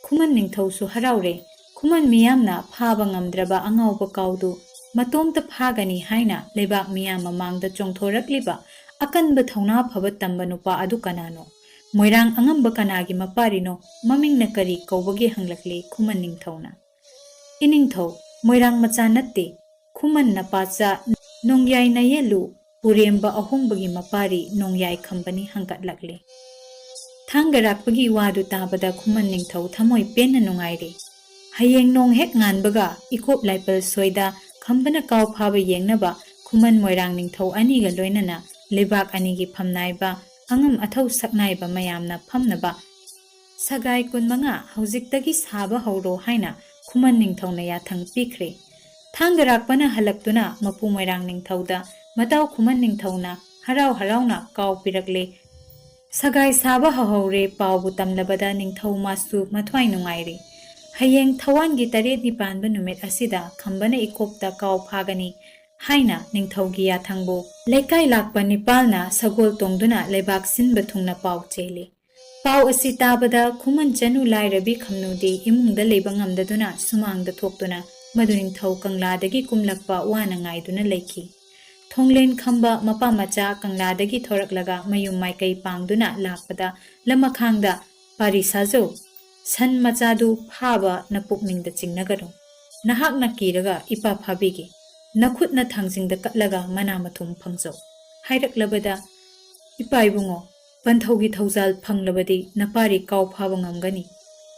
ꯈꯨꯃꯟ ꯅꯤꯡꯊꯧꯁꯨ ꯍꯔꯥꯎꯔꯦ꯫ ꯈꯨꯃꯟ ꯃꯤꯌꯥꯝꯅ ꯐꯥꯕ ꯉꯝꯗ꯭ꯔꯕ ꯑꯉꯥꯎꯕ ꯀꯥꯎꯗꯨ ꯃꯇꯣꯝꯇ ꯐꯥꯒꯅꯤ ꯍꯥꯏꯅ ꯂꯩꯕꯥꯛ ꯃꯤꯌꯥꯝ ꯃꯃꯥꯡꯗ ꯆꯣꯡꯊꯣꯔꯛꯂꯤꯕ ꯑꯀꯟꯕ ꯊꯧꯅꯥ ꯐꯕ ꯇꯝꯕ ꯅꯨꯄꯥ ꯑꯗꯨ ꯀꯅꯥꯅꯣ? ꯃꯣꯏꯔꯥꯡ ꯑꯉꯝꯕ ꯀꯅꯥꯒꯤ ꯃꯄꯥꯔꯤꯅꯣ? ꯃꯃꯤꯡꯅ ꯀꯔꯤ ꯀꯧꯕꯒꯦ? ꯍꯪꯂꯛꯂꯦ ꯈꯨꯃꯟ ꯅꯤꯡꯊꯧꯅ꯫ "ꯏꯅꯤꯡꯊꯧ, ꯃꯣꯏꯔꯥꯡ ꯃꯆꯥ ꯅꯠꯇꯦ, ꯈꯨꯃꯟ ꯅꯄꯥꯆꯥ ꯅꯣꯡꯌꯥꯏ ꯅꯌꯦꯜꯂꯨ ꯄꯨꯔꯦꯝꯕ ꯑꯍꯣꯡꯕꯒꯤ ꯃꯄꯥꯔꯤ ꯅꯣꯡꯌꯥꯏ ꯈꯝꯕꯅꯤ" ꯍꯪꯒꯠꯂꯛꯂꯦ꯫ ꯊꯥꯡꯒ ꯔꯥꯛꯄꯒꯤ ꯋꯥꯗꯨ ꯇꯥꯕꯗ ꯈꯨꯃꯟ ꯅꯤꯡꯊꯧ ꯊꯃꯣꯏ ꯄꯦꯟꯅ ꯅꯨꯡꯉꯥꯏꯔꯦ꯫ ꯍꯌꯦꯡ ꯅꯣꯡ ꯍꯦꯛ ꯉꯥꯟꯕꯒ ꯏꯀꯣꯞ ꯂꯥꯏꯄꯜ ꯁꯣꯏꯗ ꯈꯝꯕꯅ ꯀꯥꯎ ꯐꯥꯕ ꯌꯦꯡꯅꯕ ꯈꯨꯃꯟ ꯃꯣꯏꯔꯥꯡ ꯅꯤꯡꯊꯧ ꯑꯅꯤꯒ ꯂꯣꯏꯅꯅ ꯂꯩꯕꯥꯛ ꯑꯅꯤꯒꯤ ꯐꯝꯅꯥꯏꯕ, ꯑꯉꯝ ꯑꯊꯧ ꯁꯛꯅꯥꯏꯕ ꯃꯌꯥꯝꯅ ꯐꯝꯅꯕ ꯁꯒꯥꯏ ꯀꯨꯟꯃꯉꯥ ꯍꯧꯖꯤꯛꯇꯒꯤ ꯁꯥꯕ ꯍꯧꯔꯣ ꯍꯥꯏꯅ ꯈꯨꯃꯟ ꯅꯤꯡꯊꯧꯅ ꯌꯥꯊꯪ ꯄꯤꯈ꯭ꯔꯦ꯫ ꯊꯥꯡꯒ ꯔꯥꯛꯄꯅ ꯍꯜꯂꯛꯇꯨꯅ ꯃꯄꯨ ꯃꯣꯏꯔꯥꯡ ꯅꯤꯡꯊꯧꯗ ꯃꯇꯥꯎ ꯈꯨꯃꯟ ꯅꯤꯡꯊꯧꯅ ꯍꯔꯥꯎ ꯍꯔꯥꯎꯅ ꯀꯥꯎ ꯄꯤꯔꯛꯂꯦ꯫ ꯁꯒꯥꯏ ꯁꯥꯕ ꯍꯧꯍꯧꯔꯦ ꯄꯥꯎꯕꯨ ꯇꯝꯂꯕꯗ ꯅꯤꯡꯊꯧ ꯃꯥꯁꯨ ꯃꯊ꯭ꯋꯥꯏ ꯅꯨꯡꯉꯥꯏꯔꯦ꯫ ꯍꯌꯦꯡ ꯊꯋꯥꯟꯒꯤ ꯇꯔꯦꯠꯅꯤ ꯄꯥꯟꯕ ꯅꯨꯃꯤꯠ ꯑꯁꯤꯗ ꯈꯝꯕꯅ ꯏꯀꯣꯞꯇ ꯀꯥꯎ ꯐꯥꯒꯅꯤ ꯍꯥꯏꯅ ꯅꯤꯡꯊꯧꯒꯤ ꯌꯥꯊꯪꯕꯨ ꯂꯩꯀꯥꯏ ꯂꯥꯛꯄ ꯅꯤꯄꯥꯜꯅ ꯁꯒꯣꯜ ꯇꯣꯡꯗꯨꯅ ꯂꯩꯕꯥꯛ ꯁꯤꯟꯕ ꯊꯨꯡꯅ ꯄꯥꯎ ꯆꯦꯜꯂꯤ꯫ ꯄꯥꯎ ꯑꯁꯤ ꯇꯥꯕꯗ ꯈꯨꯃꯟ ꯆꯅꯨ ꯂꯥꯏꯔꯕꯤ ꯈꯝꯅꯨꯗꯤ ꯏꯃꯨꯡꯗ ꯂꯩꯕ ꯉꯝꯗꯗꯨꯅ ꯁꯨꯃꯥꯡꯗ ꯊꯣꯛꯇꯨꯅ ꯃꯗꯨ ꯅꯤꯡꯊꯧ ꯀꯪꯂꯥꯗꯒꯤ ꯀꯨꯝꯂꯛꯄ ꯋꯥꯅ ꯉꯥꯏꯗꯨꯅ ꯂꯩꯈꯤ꯫ ꯊꯣꯡꯂꯦꯟ ꯈꯝꯕ ꯃꯄꯥ ꯃꯆꯥ ꯀꯪꯂꯥꯗꯒꯤ ꯊꯣꯔꯛꯂꯒ ꯃꯌꯨꯝ ꯃꯥꯏꯀꯩ ꯄꯥꯡꯗꯨꯅ ꯂꯥꯛꯄꯗ ꯂꯃꯈꯥꯡꯗ, "ꯄꯥꯔꯤ ꯁꯥꯖꯧ, ꯁꯟ ꯃꯆꯥꯗꯨ ꯐꯥꯕ ꯅꯄꯨꯛꯅꯤꯡꯗ ꯆꯤꯡꯅꯒꯅꯨ꯫ ꯅꯍꯥꯛꯅ ꯀꯤꯔꯒ ꯏꯄꯥ ꯐꯥꯕꯤꯒꯦ꯫ ꯅꯈꯨꯠꯅ ꯊꯥꯡꯖꯤꯡꯗ ꯀꯠꯂꯒ ꯃꯅꯥ ꯃꯊꯨꯝ ꯐꯪꯖꯧ" ꯍꯥꯏꯔꯛꯂꯕꯗ, "ꯏꯄꯥ ꯏꯕꯨꯡꯉꯣ, ꯄꯟꯊꯧꯒꯤ ꯊꯧꯖꯥꯜ ꯐꯪꯂꯕꯗꯤ ꯅꯄꯥꯔꯤ ꯀꯥꯎ ꯐꯥꯕ ꯉꯝꯒꯅꯤ"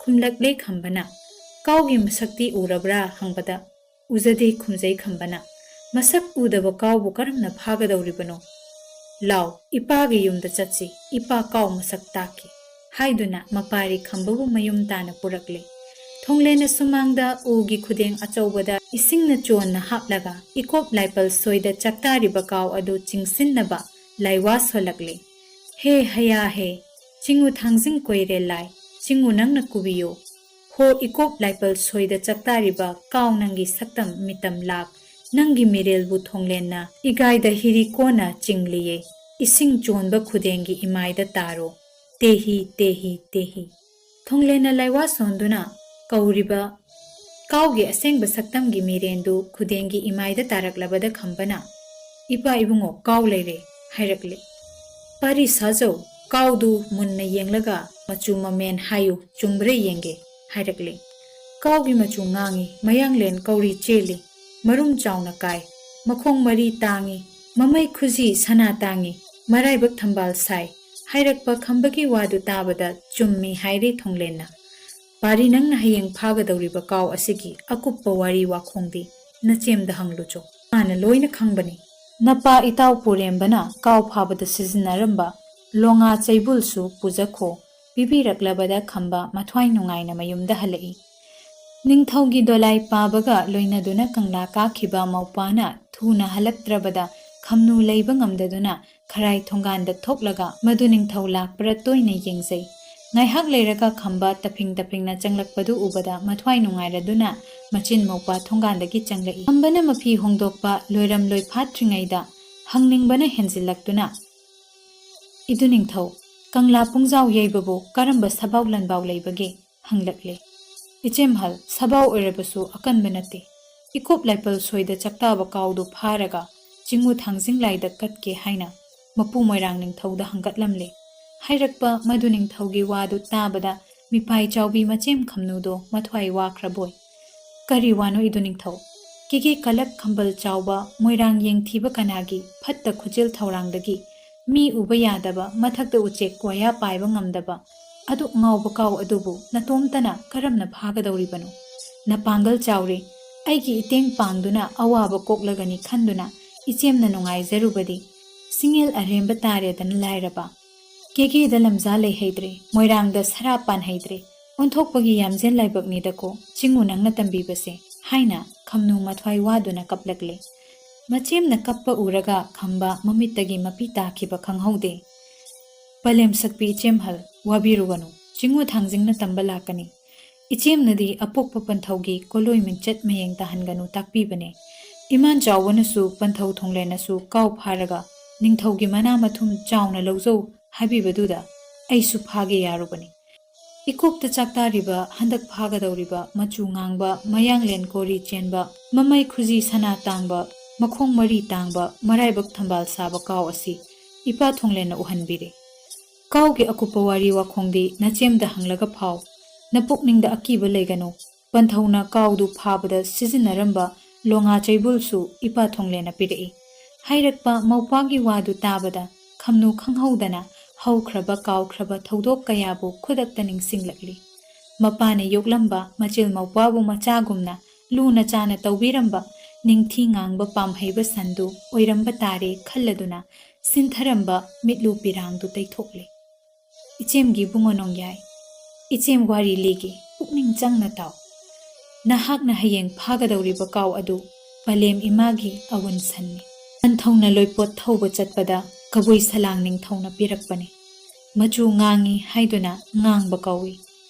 ꯈꯨꯝꯂꯛꯂꯦ ꯈꯝꯕꯅ꯫ "ꯀꯥꯎꯒꯤ ꯃꯁꯛꯇꯤ ꯎꯔꯕ꯭ꯔꯥ?" ꯍꯪꯕꯗ, "ꯎꯖꯗꯦ" ꯈꯨꯝꯖꯩ ꯈꯝꯕꯅ꯫ "ꯃꯁꯛ ꯎꯗꯕ ꯀꯥꯎꯕꯨ ꯀꯔꯝꯅ ꯐꯥꯒꯗꯧꯔꯤꯕꯅꯣ? ꯂꯥꯎ, ꯏꯄꯥꯒꯤ ꯌꯨꯝꯗ ꯆꯠꯁꯤ, ꯏꯄꯥ ꯀꯥꯎ ꯃꯁꯛ ꯇꯥꯛꯀꯦ" ꯍꯥꯏꯗꯨꯅ ꯃꯄꯥꯔꯤ ꯈꯝꯕꯕꯨ ꯃꯌꯨꯝ ꯇꯥꯅ ꯄꯨꯔꯛꯂꯦ꯫ ꯊꯣꯡꯂꯦꯟꯅ ꯁꯨꯃꯥꯡꯗ ꯎꯒꯤ ꯈꯨꯗꯦꯡ ꯑꯆꯧꯕꯗ ꯏꯁꯤꯡꯅ ꯆꯣꯟꯅ ꯍꯥꯞꯂꯒ ꯏꯀꯣꯞ ꯂꯥꯏꯄꯜ ꯁꯣꯏꯗ ꯆꯥꯛꯇꯥꯔꯤꯕ ꯀꯥꯎ ꯑꯗꯨ ꯆꯤꯡꯁꯤꯟꯅꯕ ꯂꯥꯏꯋꯥ ꯁꯣꯜꯂꯛꯂꯦ꯫ "ꯍꯦ ꯍꯌꯥ ꯍꯦ, ꯆꯤꯡꯉꯨ ꯊꯥꯡꯖꯤꯡ ꯀꯣꯏꯔꯦ ꯂꯥꯏ, ꯆꯤꯡꯉꯨ ꯅꯪꯅ ꯀꯨꯕꯤꯌꯣ꯫ ꯍꯣ ꯏꯀꯣꯞ ꯂꯥꯏꯄꯜ ꯁꯣꯏꯗ ꯆꯥꯛꯇꯥꯔꯤꯕ ꯀꯥꯎ ꯅꯪꯒꯤ ꯁꯛꯇꯝ ꯃꯤꯇꯝ ꯂꯥꯛ, ꯅꯪꯒꯤ ꯃꯤꯔꯦꯜꯕꯨ ꯊꯣꯡꯂꯦꯟꯅ ꯏꯒꯥꯏꯗ ꯍꯤꯔꯤ ꯀꯣꯟꯅ ꯆꯤꯡꯂꯤꯌꯦ, ꯏꯁꯤꯡ ꯆꯣꯟꯕ ꯈꯨꯗꯦꯡꯒꯤ ꯏꯃꯥꯏꯗ ꯇꯥꯔꯣ, ꯇꯦꯍꯤ ꯇꯦꯍꯤ ꯇꯦꯍꯤ"꯫ ꯊꯣꯡꯂꯦꯟꯅ ꯂꯥꯏꯋꯥ ꯁꯣꯟꯗꯨꯅ ꯀꯧꯔꯤꯕ ꯀꯥꯎꯒꯤ ꯑꯁꯦꯡꯕ ꯁꯛꯇꯝꯒꯤ ꯃꯤꯔꯦꯟꯗꯨ ꯈꯨꯗꯦꯡꯒꯤ ꯏꯃꯥꯏꯗ ꯇꯥꯔꯛꯂꯕꯗ ꯈꯝꯕꯅ, "ꯏꯄꯥ ꯏꯕꯨꯡꯉꯣ, ꯀꯥꯎ ꯂꯩꯔꯦ" ꯍꯥꯏꯔꯛꯂꯦ꯫ "ꯄꯥꯔꯤ ꯁꯥꯖꯧ, ꯀꯥꯎꯗꯨ ꯃꯨꯟꯅ ꯌꯦꯡꯂꯒ ꯃꯆꯨ ꯃꯃꯦꯟ ꯍꯥꯏꯌꯨ, ꯆꯨꯝꯕ꯭ꯔꯥ ꯌꯦꯡꯒꯦ" ꯍꯥꯏꯔꯛꯂꯦ꯫ "ꯀꯥꯎꯒꯤ ꯃꯆꯨ ꯉꯥꯡꯉꯤ, ꯃꯌꯥꯡꯂꯦꯟ ꯀꯧꯔꯤ ꯆꯦꯜꯂꯤ, ꯃꯔꯨꯝ ꯆꯥꯎꯅ ꯀꯥꯏ, ꯃꯈꯣꯡ ꯃꯔꯤ ꯇꯥꯡꯉꯤ, ꯃꯃꯩ ꯈꯨꯖꯤ ꯁꯅꯥ ꯇꯥꯡꯉꯤ, ꯃꯔꯥꯏꯕꯛ ꯊꯝꯕꯥꯜ ꯁꯥꯏ" ꯍꯥꯏꯔꯛꯄ ꯈꯝꯕꯒꯤ ꯋꯥꯗꯨ ꯇꯥꯕꯗ ꯆꯨꯝꯃꯤ ꯍꯥꯏꯔꯦ ꯊꯣꯡꯂꯦꯟꯅ꯫ "ꯄꯥꯔꯤ ꯅꯪꯅ ꯍꯌꯦꯡ ꯐꯥꯒꯗꯧꯔꯤꯕ ꯀꯥꯎ ꯑꯁꯤꯒꯤ ꯑꯀꯨꯞꯄ ꯋꯥꯔꯤ ꯋꯥꯈꯣꯡꯗꯤ ꯅꯆꯦꯝꯗ ꯍꯪꯂꯨꯆꯣ꯫ ꯃꯥꯅ ꯂꯣꯏꯅ ꯈꯪꯕꯅꯤ꯫ ꯅꯄꯥ ꯏꯇꯥꯎ ꯄꯨꯔꯦꯝꯕꯅ ꯀꯥꯎ ꯐꯥꯕꯗ ꯁꯤꯖꯤꯟꯅꯔꯝꯕ ꯂꯣꯉꯥ ꯆꯩꯕꯨꯜꯁꯨ ꯄꯨꯖꯈꯣ" ꯄꯤꯕꯤꯔꯛꯂꯕꯗ ꯈꯝꯕ ꯃꯊ꯭ꯋꯥꯏ ꯅꯨꯡꯉꯥꯏꯅ ꯃꯌꯨꯝꯗ ꯍꯜꯂꯛꯏ꯫ ꯅꯤꯡꯊꯧꯒꯤ ꯗꯣꯂꯥꯏ ꯄꯥꯕꯒ ꯂꯣꯏꯅꯗꯨꯅ ꯀꯪꯂꯥ ꯀꯥꯈꯤꯕ ꯃꯧꯄ꯭ꯋꯥꯅ ꯊꯨꯅ ꯍꯜꯂꯛꯇ꯭ꯔꯕꯗ ꯈꯝꯅꯨ ꯂꯩꯕ ꯉꯝꯗꯗꯨꯅ ꯈꯔꯥꯏ ꯊꯣꯡꯒꯥꯟꯗ ꯊꯣꯛꯂꯒ ꯃꯗꯨ ꯅꯤꯡꯊꯧ ꯂꯥꯛꯄ꯭ꯔꯥ ꯇꯣꯏꯅ ꯌꯦꯡꯖꯩ꯫ ꯉꯥꯏꯍꯥꯛ ꯂꯩꯔꯒ ꯈꯝꯕ ꯇꯞꯐꯤꯡ ꯇꯞꯐꯤꯡꯅ ꯆꯪꯂꯛꯄꯗꯨ ꯎꯕꯗ ꯃꯊ꯭ꯋꯥꯏ ꯅꯨꯡꯉꯥꯏꯔꯗꯨꯅ ꯃꯆꯤꯟ ꯃꯧꯄ꯭ꯋꯥ ꯊꯣꯡꯒꯥꯟꯗꯒꯤ ꯆꯪꯂꯛꯏ꯫ ꯈꯝꯕꯅ ꯃꯐꯤ ꯍꯣꯡꯗꯣꯛꯄ ꯂꯣꯏꯔꯝꯂꯣꯏ ꯐꯥꯠꯇ꯭ꯔꯤꯉꯩꯗ ꯍꯪꯅꯤꯡꯕꯅ ꯍꯦꯟꯖꯤꯜꯂꯛꯇꯨꯅ, "ꯏꯗꯨ ꯅꯤꯡꯊꯧ, ꯀꯪꯂꯥ ꯄꯨꯡꯖꯥꯎ ꯌꯩꯕꯕꯨ ꯀꯔꯝꯕ ꯁꯕꯥꯎ ꯂꯟꯕꯥꯎ ꯂꯩꯕꯒꯦ?" ꯍꯪꯂꯛꯂꯦ꯫ "ꯏꯆꯦꯝꯍꯜ, ꯁꯕꯥꯎ ꯑꯣꯏꯔꯕꯁꯨ ꯑꯀꯟꯕ ꯅꯠꯇꯦ꯫ ꯏꯀꯣꯞ ꯂꯥꯏꯄꯜ ꯁꯣꯏꯗ ꯆꯥꯛꯇꯥꯕ ꯀꯥꯎꯗꯨ ꯐꯥꯔꯒ ꯆꯤꯡꯉꯨ ꯊꯥꯡꯖꯤꯡ ꯂꯥꯏꯗ ꯀꯠꯀꯦ ꯍꯥꯏꯅ ꯃꯄꯨ ꯃꯣꯏꯔꯥꯡ ꯅꯤꯡꯊꯧꯗ ꯍꯪꯒꯠꯂꯝꯂꯦ꯫ ꯍꯥꯏꯔꯛꯄ ꯃꯗꯨ ꯅꯤꯡꯊꯧꯒꯤ ꯋꯥꯗꯨ ꯇꯥꯕꯗ ꯃꯤꯄꯥꯏ ꯆꯥꯎꯕꯤ ꯃꯆꯦꯝ ꯈꯝꯅꯨꯗꯣ ꯃꯊ꯭ꯋꯥꯏ ꯋꯥꯈ꯭ꯔꯕꯣꯏ꯫ "ꯀꯔꯤ ꯋꯥꯅꯣ ꯏꯗꯨ ꯅꯤꯡꯊꯧ? ꯀꯦꯒꯦ ꯀꯂꯛ ꯈꯝꯕꯜ ꯆꯥꯎꯕ ꯃꯣꯏꯔꯥꯡ ꯌꯦꯡꯊꯤꯕ ꯀꯅꯥꯒꯤ ꯐꯠꯇ ꯈꯨꯖꯤꯜ ꯊꯧꯔꯥꯡꯗꯒꯤ ꯃꯤ ꯎꯕ ꯌꯥꯗꯕ ꯃꯊꯛꯇ ꯎꯆꯦꯛ ꯋꯥꯌꯥ ꯄꯥꯏꯕ ꯉꯝꯗꯕ ꯑꯗꯨꯛ ꯉꯥꯎꯕ ꯀꯥꯎ ꯑꯗꯨꯕꯨ ꯅꯇꯣꯝꯇꯅ ꯀꯔꯝꯅ ꯐꯥꯒꯗꯧꯔꯤꯕꯅꯣ? ꯅꯄꯥꯡꯒꯜ ꯆꯥꯎꯔꯦ, ꯑꯩꯒꯤ ꯏꯇꯦꯡ ꯄꯥꯡꯗꯨꯅ ꯑꯋꯥꯕ ꯀꯣꯛꯂꯒꯅꯤ ꯈꯟꯗꯨꯅ ꯏꯆꯦꯝꯅ ꯅꯨꯡꯉꯥꯏꯖꯔꯨꯕꯗꯤ ꯁꯤꯡꯉꯦꯜ ꯑꯔꯦꯝꯕ ꯇꯥꯔꯦꯗꯅ ꯂꯥꯏꯔꯕ꯫ ꯀꯦꯒꯦꯗ ꯂꯝꯖꯥ ꯂꯩꯍꯩꯗ꯭ꯔꯦ, ꯃꯣꯏꯔꯥꯡꯗ ꯁꯔꯥ ꯄꯥꯟꯍꯩꯗ꯭ꯔꯦ, ꯑꯣꯟꯊꯣꯛꯄꯒꯤ ꯌꯥꯝꯖꯦꯜ ꯂꯥꯏꯕꯛꯅꯤꯗꯀꯣ," ꯆꯤꯡꯉꯨ ꯅꯪꯅ ꯇꯝꯕꯤꯕꯁꯦ, ꯍꯥꯏꯅ ꯈꯝꯅꯨ ꯃꯊ꯭ꯋꯥꯏ ꯋꯥꯗꯨꯅ ꯀꯞꯂꯛꯂꯦ꯫ ꯃꯆꯦꯝꯅ ꯀꯞꯄ ꯎꯔꯒ ꯈꯝꯕ ꯃꯃꯤꯠꯇꯒꯤ ꯃꯄꯤ ꯇꯥꯈꯤꯕ ꯈꯪꯍꯧꯗꯦ꯫ "ꯄꯂꯦꯝ ꯁꯛꯄꯤ ꯏꯆꯦꯝꯍꯜ, ꯋꯥꯕꯤꯔꯨꯒꯅꯨ, ꯆꯤꯡꯉꯨ ꯊꯥꯡꯖꯤꯡꯅ ꯇꯝꯕ ꯂꯥꯛꯀꯅꯤ꯫ ꯏꯆꯦꯝꯅꯗꯤ ꯑꯄꯣꯛꯄ ꯄꯟꯊꯧꯒꯤ ꯀꯣꯂꯣꯏ ꯃꯤꯡꯆꯠ ꯃꯌꯦꯡ ꯇꯥꯍꯟꯒꯅꯨ ꯇꯥꯛꯄꯤꯕꯅꯦ꯫ ꯏꯃꯥꯟ ꯆꯥꯎꯕꯅꯁꯨ ꯄꯟꯊꯧ ꯊꯣꯡꯂꯦꯟꯅꯁꯨ ꯀꯥꯎ ꯐꯥꯔꯒ ꯅꯤꯡꯊꯧꯒꯤ ꯃꯅꯥ ꯃꯊꯨꯝ ꯆꯥꯎꯅ ꯂꯧꯖꯧ ꯍꯥꯏꯕꯤꯕꯗꯨꯗ ꯑꯩꯁꯨ ꯐꯥꯒꯦ ꯌꯥꯔꯨꯕꯅꯤ꯫ ꯏꯀꯣꯛꯇ ꯆꯥꯛꯇꯥꯔꯤꯕ ꯍꯟꯗꯛ ꯐꯥꯒꯗꯧꯔꯤꯕ ꯃꯆꯨ ꯉꯥꯡꯕ, ꯃꯌꯥꯡꯂꯦꯟ ꯀꯣꯔꯤ ꯆꯦꯟꯕ, ꯃꯃꯩ ꯈꯨꯖꯤ ꯁꯅꯥ ꯇꯥꯡꯕ, ꯃꯈꯣꯡ ꯃꯔꯤ ꯇꯥꯡꯕ, ꯃꯔꯥꯏꯕꯛ ꯊꯝꯕꯥꯜ ꯁꯥꯕ ꯀꯥꯎ ꯑꯁꯤ ꯏꯄꯥ ꯊꯣꯡꯂꯦꯟꯅ ꯎꯍꯟꯕꯤꯔꯦ꯫ ꯀꯥꯎꯒꯤ ꯑꯀꯨꯞꯄ ꯋꯥꯔꯤ ꯋꯥꯈꯣꯡꯗꯤ ꯅꯆꯦꯝꯗ ꯍꯪꯂꯒ ꯐꯥꯎ꯫ ꯅꯄꯨꯛꯅꯤꯡꯗ ꯑꯀꯤꯕ ꯂꯩꯒꯅꯨ꯫ ꯄꯟꯊꯧꯅ ꯀꯥꯎꯗꯨ ꯐꯥꯕꯗ ꯁꯤꯖꯤꯟꯅꯔꯝꯕ ꯂꯣꯉꯥ ꯆꯩꯕꯨꯜꯁꯨ ꯏꯄꯥ ꯊꯣꯡꯂꯦꯟꯅ ꯄꯤꯔꯛꯏ꯫ ꯍꯥꯏꯔꯛꯄ ꯃꯧꯄ꯭ꯋꯥꯒꯤ ꯋꯥꯗꯨ ꯇꯥꯕꯗ ꯈꯝꯅꯨ ꯈꯪꯍꯧꯗꯅ ꯍꯧꯈ꯭ꯔꯕ ꯀꯥꯎꯈ꯭ꯔꯕ ꯊꯧꯗꯣꯛ ꯀꯌꯥꯕꯨ ꯈꯨꯗꯛꯇ ꯅꯤꯡꯁꯤꯡꯂꯛꯂꯤ꯫ ꯃꯄꯥꯅ ꯌꯣꯛꯂꯝꯕ ꯃꯆꯤꯜ ꯃꯧꯄ꯭ꯋꯥꯕꯨ ꯃꯆꯥꯒꯨꯝꯅ ꯂꯨꯅ ꯆꯥꯅ ꯇꯧꯕꯤꯔꯝꯕ ꯅꯤꯡꯊꯤ ꯉꯥꯡꯕ ꯄꯥꯝꯍꯩꯕ ꯁꯟꯗꯨ ꯑꯣꯏꯔꯝꯕ ꯇꯥꯔꯦ ꯈꯜꯂꯗꯨꯅ ꯁꯤꯟꯊꯔꯝꯕ ꯃꯤꯠꯂꯨ ꯄꯤꯔꯥꯡꯗꯨ ꯇꯩꯊꯣꯛꯂꯦ꯫ "ꯏꯆꯦꯝꯒꯤ ꯏꯕꯨꯡꯉꯣ ꯅꯣꯡꯌꯥꯏ, ꯏꯆꯦꯝ ꯋꯥꯔꯤ ꯂꯤꯒꯦ, ꯄꯨꯛꯅꯤꯡ ꯆꯪꯅ ꯇꯥꯎ꯫ ꯅꯍꯥꯛꯅ ꯍꯌꯦꯡ ꯐꯥꯒꯗꯧꯔꯤꯕ ꯀꯥꯎ ꯑꯗꯨ ꯄꯂꯦꯝ ꯏꯃꯥꯒꯤ ꯑꯋꯨꯟ ꯁꯟꯅꯤ꯫ ꯄꯟꯊꯧꯅ ꯂꯣꯏꯄꯣꯠ ꯊꯧꯕ ꯆꯠꯄꯗ ꯀꯕꯨꯏ ꯁꯂꯥꯡ ꯅꯤꯡꯊꯧꯅ ꯄꯤꯔꯛꯄꯅꯤ꯫ ꯃꯆꯨ ꯉꯥꯡꯉꯤ ꯍꯥꯏꯗꯨꯅ ꯉꯥꯡꯕ ꯀꯧꯏ꯫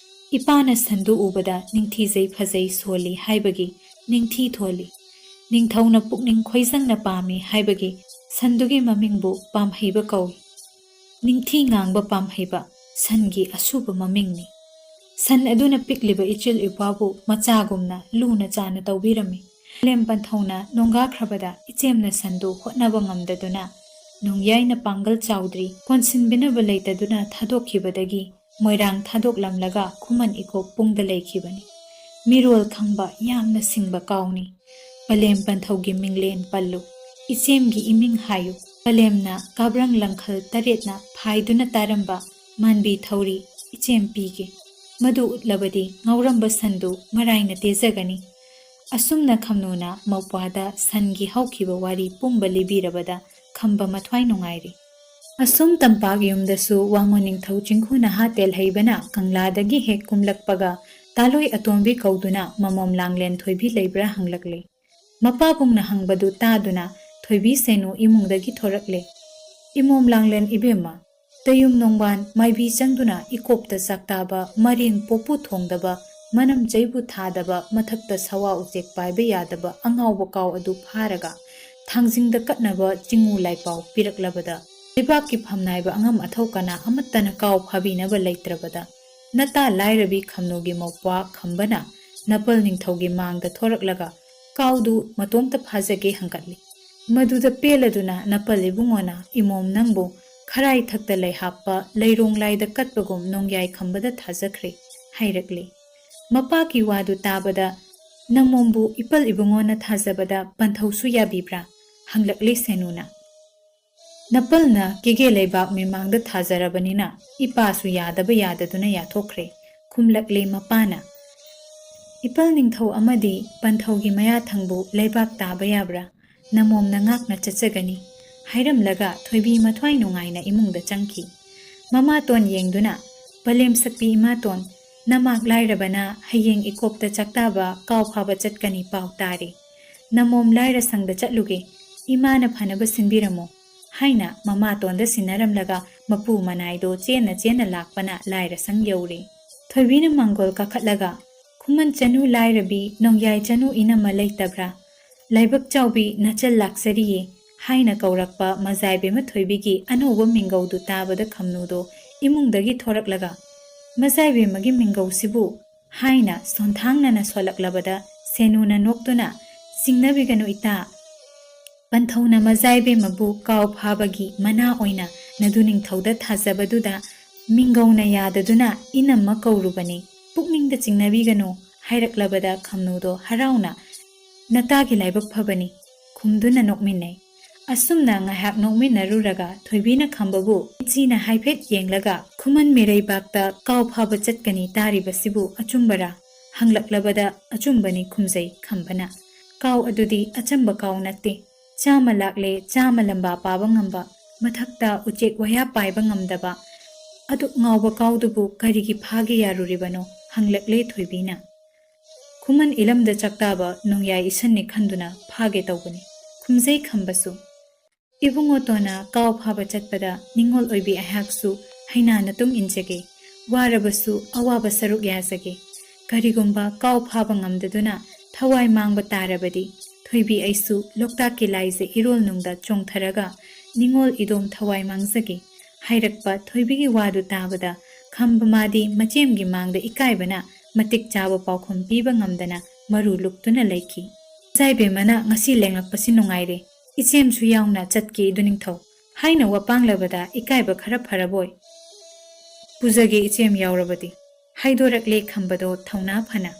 ꯏꯄꯥꯅ ꯁꯟꯗꯨ ꯎꯕꯗ ꯅꯤꯡꯊꯤꯖꯩ ꯐꯖꯩ ꯁꯣꯜꯂꯤ ꯍꯥꯏꯕꯒꯤ ꯅꯤꯡꯊꯤ ꯊꯣꯜꯂꯤ꯫ ꯅꯤꯡꯊꯧꯅ ꯄꯨꯛꯅꯤꯡ ꯈꯣꯏꯖꯪꯅ ꯄꯥꯝꯃꯤ ꯍꯥꯏꯕꯒꯤ ꯁꯟꯗꯨꯒꯤ ꯃꯃꯤꯡꯕꯨ ꯄꯥꯝꯍꯩꯕ ꯀꯧꯏ꯫ ꯅꯤꯡꯊꯤ ꯉꯥꯡꯕ ꯄꯥꯝꯍꯩꯕ ꯁꯟꯒꯤ ꯑꯁꯨꯕ ꯃꯃꯤꯡꯅꯤ꯫ ꯁꯟ ꯑꯗꯨꯅ ꯄꯤꯛꯂꯤꯕ ꯏꯆꯤꯜ ꯏꯄ꯭ꯋꯥꯕꯨ ꯃꯆꯥꯒꯨꯝꯅ ꯂꯨꯅ ꯆꯥꯅ ꯇꯧꯕꯤꯔꯝꯃꯤ꯫ ꯄꯂꯦꯝ ꯄꯟꯊꯧꯅ ꯅꯣꯡꯒꯥꯈ꯭ꯔꯕꯗ ꯏꯆꯦꯝꯅ ꯁꯟꯗꯨ ꯍꯣꯠꯅꯕ ꯉꯝꯗꯗꯨꯅ ꯅꯣꯡꯌꯥꯏꯅ ꯄꯥꯡꯒꯜ ꯆꯥꯎꯗ꯭ꯔꯤ ꯀꯣꯟꯁꯤꯟꯕꯤꯅꯕ ꯂꯩꯇꯗꯨꯅ ꯊꯥꯗꯣꯛꯈꯤꯕꯗꯒꯤ ꯃꯣꯏꯔꯥꯡ ꯊꯥꯗꯣꯛꯂꯝꯂꯒ ꯈꯨꯃꯟ ꯏꯀꯣꯛ ꯄꯨꯡꯗ ꯂꯩꯈꯤꯕꯅꯤ꯫ ꯃꯤꯔꯣꯜ ꯈꯪꯕ ꯌꯥꯝꯅ ꯁꯤꯡꯕ ꯀꯥꯎꯅꯤ꯫ ꯄꯂꯦꯝ ꯄꯟꯊꯧꯒꯤ ꯃꯤꯡꯂꯦꯟ ꯄꯜꯂꯨ꯫ ꯏꯆꯦꯝꯒꯤ ꯏꯃꯤꯡ ꯍꯥꯏꯌꯨ꯫ ꯄꯂꯦꯝꯅ ꯀꯥꯕ꯭ꯔꯪ ꯂꯪꯈꯜ ꯇꯔꯦꯠꯅ ꯐꯥꯏꯗꯨꯅ ꯇꯥꯔꯝꯕ ꯃꯥꯟꯕꯤ ꯊꯧꯔꯤ ꯏꯆꯦꯝ ꯄꯤꯒꯦ꯫ ꯃꯗꯨ ꯎꯠꯂꯕꯗꯤ ꯉꯥꯎꯔꯝꯕ ꯁꯟꯗꯨ ꯃꯔꯥꯏꯅ ꯇꯦꯖꯒꯅꯤ꯫ ꯑꯁꯨꯝꯅ ꯈꯝꯅꯨꯅ ꯃꯧꯄ꯭ꯋꯥꯗ ꯁꯟꯒꯤ ꯍꯧꯈꯤꯕ ꯋꯥꯔꯤ ꯄꯨꯝꯕ ꯂꯤꯕꯤꯔꯕꯗ ꯈꯝꯕ ꯃꯊ꯭ꯋꯥꯏ ꯅꯨꯡꯉꯥꯏꯔꯤ꯫ ꯑꯁꯨꯝ ꯇꯝꯄꯥꯛ ꯌꯨꯝꯗꯁꯨ ꯋꯥꯉꯣꯟ ꯅꯤꯡꯊꯧ ꯆꯤꯡꯈꯨ ꯅꯍꯥ ꯇꯦꯜꯍꯩꯕꯅ ꯀꯪꯂꯥꯗꯒꯤ ꯍꯦꯛ ꯀꯨꯝꯂꯛꯄꯒ ꯇꯥꯂꯣꯏ ꯑꯇꯣꯝꯕꯤ ꯀꯧꯗꯨꯅ ꯃꯃꯣꯝ ꯂꯥꯡꯂꯦꯟ ꯊꯣꯏꯕꯤ ꯂꯩꯕ꯭ꯔꯥ ꯍꯪꯂꯛꯂꯦ꯫ ꯃꯄꯥꯕꯨꯡꯅ ꯍꯪꯕꯗꯨ ꯇꯥꯗꯨꯅ ꯊꯣꯏꯕꯤ ꯁꯦꯅꯨ ꯏꯃꯨꯡꯗꯒꯤ ꯊꯣꯔꯛꯂꯦ꯫ "ꯏꯃꯣꯝ ꯂꯥꯡꯂꯦꯟ ꯏꯕꯦꯝꯃ, ꯇꯌꯨꯝ ꯅꯣꯡꯕꯥꯟ ꯃꯥꯏꯕꯤ ꯆꯪꯗꯨꯅ ꯏꯀꯣꯞꯇ ꯆꯥꯛꯇꯥꯕ, ꯃꯔꯦꯡ ꯄꯣꯛꯄꯨ ꯊꯣꯡꯗꯕ, ꯃꯅꯝ ꯆꯩꯕꯨ ꯊꯥꯗꯕ, ꯃꯊꯛꯇ ꯁꯋꯥ ꯎꯆꯦꯛ ꯄꯥꯏꯕ ꯌꯥꯗꯕ ꯑꯉꯥꯎꯕ ꯀꯥꯎ ꯑꯗꯨ ꯐꯥꯔꯒ ꯊꯥꯡꯖꯤꯡꯗ ꯀꯠꯅꯕ ꯆꯤꯡꯉꯨ ꯂꯥꯏꯄꯥꯎ ꯄꯤꯔꯛꯂꯕꯗ, ꯂꯩꯕꯥꯛꯀꯤ ꯐꯝꯅꯥꯏꯕ ꯑꯉꯝ ꯑꯊꯧ ꯀꯅꯥ ꯑꯃꯠꯇꯅ ꯀꯥꯎ ꯐꯥꯕꯤꯅꯕ ꯂꯩꯇ꯭ꯔꯕꯗ, ꯅꯇꯥ ꯂꯥꯏꯔꯕꯤ ꯈꯝꯅꯨꯒꯤ ꯃꯧꯄ꯭ꯋꯥ ꯈꯝꯕꯅ ꯅꯄꯜ ꯅꯤꯡꯊꯧꯒꯤ ꯃꯥꯡꯗ ꯊꯣꯔꯛꯂꯒ ꯀꯥꯎꯗꯨ ꯃꯇꯣꯝꯇ ꯐꯥꯖꯒꯦ ꯍꯪꯒꯠꯂꯤ꯫ ꯃꯗꯨꯗ ꯄꯦꯜꯂꯗꯨꯅ ꯅꯄꯜ ꯏꯕꯨꯡꯉꯣꯅ ꯏꯃꯣꯝ ꯅꯪꯕꯨ ꯈꯔꯥꯏ ꯊꯛꯇ ꯂꯩ ꯍꯥꯞꯄ ꯂꯩꯔꯣꯡ ꯂꯥꯏꯗ ꯀꯠꯄꯒꯨꯝ ꯅꯣꯡꯌꯥꯏ ꯈꯝꯕꯗ ꯊꯥꯖꯈ꯭ꯔꯦ" ꯍꯥꯏꯔꯛꯂꯤ꯫ ꯃꯄꯥꯒꯤ ꯋꯥꯗꯨ ꯇꯥꯕꯗ, "ꯅꯃꯣꯝꯕꯨ ꯏꯄꯜ ꯏꯕꯨꯡꯉꯣꯅ ꯊꯥꯖꯕꯗ ꯄꯟꯊꯧꯁꯨ ꯌꯥꯕꯤꯕ꯭ꯔꯥ?" ꯍꯪꯂꯛꯂꯤ ꯁꯦꯅꯨꯅ꯫ "ꯅꯄꯜꯅ ꯀꯦꯒꯦ ꯂꯩꯕꯥꯛ ꯃꯤꯃꯥꯡꯗ ꯊꯥꯖꯔꯕꯅꯤꯅ ꯏꯄꯥꯁꯨ ꯌꯥꯗꯕ ꯌꯥꯗꯗꯨꯅ ꯌꯥꯊꯣꯛꯈ꯭ꯔꯦ" ꯈꯨꯝꯂꯛꯂꯦ ꯃꯄꯥꯅ꯫ "ꯏꯄꯜ ꯅꯤꯡꯊꯧ ꯑꯃꯗꯤ ꯄꯟꯊꯧꯒꯤ ꯃꯌꯥꯊꯪꯕꯨ ꯂꯩꯕꯥꯛ ꯇꯥꯕ ꯌꯥꯕ꯭ꯔꯥ? ꯅꯃꯣꯝꯅ ꯉꯥꯛꯅ ꯆꯠꯆꯒꯅꯤ" ꯍꯥꯏꯔꯝꯂꯒ ꯊꯣꯏꯕꯤ ꯃꯊ꯭ꯋꯥꯏ ꯅꯨꯡꯉꯥꯏꯅ ꯏꯃꯨꯡꯗ ꯆꯪꯈꯤ꯫ ꯃꯃꯥꯇꯣꯟ ꯌꯦꯡꯗꯨꯅ, "ꯄꯂꯦꯝ ꯁꯛꯄꯤ ꯏꯃꯥꯇꯣꯟ, ꯅꯃꯥꯛ ꯂꯥꯏꯔꯕꯅ ꯍꯌꯦꯡ ꯏꯀꯣꯞꯇ ꯆꯥꯛꯇꯥꯕ ꯀꯥꯎ ꯐꯥꯕ ꯆꯠꯀꯅꯤ ꯄꯥꯎ ꯇꯥꯔꯦ꯫ ꯅꯃꯣꯝ ꯂꯥꯏꯔ ꯁꯪꯗ ꯆꯠꯂꯨꯒꯦ, ꯏꯃꯥꯅ ꯐꯅꯕ ꯁꯤꯟꯕꯤꯔꯝꯃꯨ" ꯍꯥꯏꯅ ꯃꯃꯥꯇꯣꯟꯗ ꯁꯤꯟꯅꯔꯝꯂꯒ ꯃꯄꯨ ꯃꯅꯥꯏꯗꯣ ꯆꯦꯟꯅ ꯆꯦꯟꯅ ꯂꯥꯛꯄꯅ ꯂꯥꯏꯔ ꯁꯪ ꯌꯧꯔꯦ꯫ ꯊꯣꯏꯕꯤꯅ ꯃꯥꯡꯒꯣꯜ ꯀꯥꯈꯠꯂꯒ, "ꯈꯨꯃꯟ ꯆꯅꯨ ꯂꯥꯏꯔꯕꯤ, ꯅꯣꯡꯌꯥꯏ ꯆꯅꯨ ꯏꯅꯝꯃ ꯂꯩꯇꯕ꯭ꯔꯥ? ꯂꯥꯏꯕꯛ ꯆꯥꯎꯕꯤ ꯅꯆꯜ ꯂꯥꯛꯆꯔꯤꯌꯦ" ꯍꯥꯏꯅ ꯀꯧꯔꯛꯄ ꯃꯖꯥꯏꯕꯦꯝꯃ ꯊꯣꯏꯕꯤꯒꯤ ꯑꯅꯧꯕ ꯃꯤꯡꯒꯧꯗꯨ ꯇꯥꯕꯗ ꯈꯝꯅꯨꯗꯣ ꯏꯃꯨꯡꯗꯒꯤ ꯊꯣꯔꯛꯂꯒ, "ꯃꯖꯥꯏꯕꯦꯝꯃꯒꯤ ꯃꯤꯡꯒꯧꯁꯤꯕꯨ" ꯍꯥꯏꯅ ꯁꯣꯟꯊꯥꯡꯅꯅ ꯁꯣꯜꯂꯛꯂꯕꯗ ꯁꯦꯅꯨꯅ ꯅꯣꯛꯇꯨꯅ, "ꯆꯤꯡꯅꯕꯤꯒꯅꯨ ꯏꯇꯥ, ꯄꯟꯊꯧꯅ ꯃꯖꯥꯏꯕꯦꯝꯃꯕꯨ ꯀꯥꯎ ꯐꯥꯕꯒꯤ ꯃꯅꯥ ꯑꯣꯏꯅ ꯅꯗꯨ ꯅꯤꯡꯊꯧꯗ ꯊꯥꯖꯕꯗꯨꯗ ꯃꯤꯡꯒꯧꯅ ꯌꯥꯗꯗꯨꯅ ꯏꯅꯝꯃ ꯀꯧꯔꯨꯕꯅꯤ꯫ ꯄꯨꯛꯅꯤꯡꯗ ꯆꯤꯡꯅꯕꯤꯒꯅꯨ" ꯍꯥꯏꯔꯛꯂꯕꯗ ꯈꯝꯅꯨꯗꯣ ꯍꯔꯥꯎꯅ "ꯅꯇꯥꯒꯤ ꯂꯥꯏꯕꯛ ꯐꯕꯅꯤ" ꯈꯨꯝꯗꯨꯅ ꯅꯣꯛꯃꯤꯟꯅꯩ꯫ ꯑꯁꯨꯝꯅ ꯉꯥꯏꯍꯥꯛ ꯅꯣꯛꯃꯤꯟꯅꯔꯨꯔꯒ ꯊꯣꯏꯕꯤꯅ ꯈꯝꯕꯕꯨ ꯃꯤꯠꯆꯤꯅ ꯍꯥꯏꯐꯦꯠ ꯌꯦꯡꯂꯒ "ꯈꯨꯃꯟ ꯃꯤꯔꯩꯕꯥꯛꯇ ꯀꯥꯎ ꯐꯥꯕ ꯆꯠꯀꯅꯤ ꯇꯥꯔꯤꯕꯁꯤꯕꯨ ꯑꯆꯨꯝꯕꯔꯥ?" ꯍꯪꯂꯛꯂꯕꯗ "ꯑꯆꯨꯝꯕꯅꯤ" ꯈꯨꯝꯖꯩ ꯈꯝꯕꯅ꯫ "ꯀꯥꯎ ꯑꯗꯨꯗꯤ ꯑꯆꯝꯕ ꯀꯥꯎ ꯅꯠꯇꯦ꯫ ꯆꯥꯝꯃ ꯂꯥꯛꯂꯦ, ꯆꯥꯝꯃ ꯂꯝꯕꯥ ꯄꯥꯕ ꯉꯝꯕ, ꯃꯊꯛꯇ ꯎꯆꯦꯛ ꯋꯥꯌꯥ ꯄꯥꯏꯕ ꯉꯝꯗꯕ ꯑꯗꯨꯛ ꯉꯥꯎꯕ ꯀꯥꯎꯗꯨꯕꯨ ꯀꯔꯤꯒꯤ ꯐꯥꯒꯦ ꯌꯥꯔꯨꯔꯤꯕꯅꯣ?" ꯍꯪꯂꯛꯂꯦ ꯊꯣꯏꯕꯤꯅ꯫ "ꯈꯨꯃꯟ ꯏꯂꯝꯗ ꯆꯥꯛꯇꯥꯕ ꯅꯣꯡꯌꯥꯏ ꯏꯁꯟꯅꯤ ꯈꯟꯗꯨꯅ ꯐꯥꯒꯦ ꯇꯧꯕꯅꯤ" ꯈꯨꯝꯖꯩ ꯈꯝꯕꯁꯨ꯫ ꯏꯕꯨꯡꯉꯣꯇꯣꯟꯅ ꯀꯥꯎ ꯐꯥꯕ ꯆꯠꯄꯗ ꯅꯤꯡꯉꯣꯜ ꯑꯣꯏꯕꯤ ꯑꯩꯍꯥꯛꯁꯨ ꯍꯩꯅꯥꯅ ꯇꯨꯡ ꯏꯟꯖꯒꯦ꯫ ꯋꯥꯔꯕꯁꯨ ꯑꯋꯥꯕ ꯁꯔꯨꯛ ꯌꯥꯖꯒꯦ꯫ ꯀꯔꯤꯒꯨꯝꯕ ꯀꯥꯎ ꯐꯥꯕ ꯉꯝꯗꯗꯨꯅ ꯊꯋꯥꯏ ꯃꯥꯡꯕ ꯇꯥꯔꯕꯗꯤ ꯊꯣꯏꯕꯤ ꯑꯩꯁꯨ ꯂꯣꯛꯇꯥꯛꯀꯤ ꯂꯥꯏꯖ ꯏꯔꯣꯜꯅꯨꯡꯗ ꯆꯣꯡꯊꯔꯒ ꯅꯤꯡꯉꯣꯜ ꯏꯗꯣꯝ ꯊꯋꯥꯏ ꯃꯥꯡꯖꯒꯦ ꯍꯥꯏꯔꯛꯄ ꯊꯣꯏꯕꯤꯒꯤ ꯋꯥꯗꯨ ꯇꯥꯕꯗ ꯈꯝꯕ ꯃꯥꯗꯤ ꯃꯆꯦꯝꯒꯤ ꯃꯥꯡꯗ ꯏꯀꯥꯏꯕꯅ ꯃꯇꯤꯛ ꯆꯥꯕ ꯄꯥꯎꯈꯨꯝ ꯄꯤꯕ ꯉꯝꯗꯅ ꯃꯔꯨ ꯂꯨꯛꯇꯨꯅ ꯂꯩꯈꯤ꯫ "ꯏꯆꯥ ꯏꯕꯦꯝꯃꯅ ꯉꯁꯤ ꯂꯦꯡꯉꯛꯄꯁꯤ ꯅꯨꯡꯉꯥꯏꯔꯦ, ꯏꯆꯦꯝꯁꯨ ꯌꯥꯎꯅ ꯆꯠꯀꯦ ꯏꯗꯨ ꯅꯤꯡꯊꯧ" ꯍꯥꯏꯅ ꯋꯥꯄꯥꯡꯂꯕꯗ ꯏꯀꯥꯏꯕ ꯈꯔ ꯐꯔꯕꯣꯏ "ꯄꯨꯖꯒꯦ ꯏꯆꯦꯝ ꯌꯥꯎꯔꯕꯗꯤ" ꯍꯥꯏꯗꯣꯔꯛꯂꯦ ꯈꯝꯕꯗꯣ ꯊꯧꯅꯥ ꯐꯅ꯫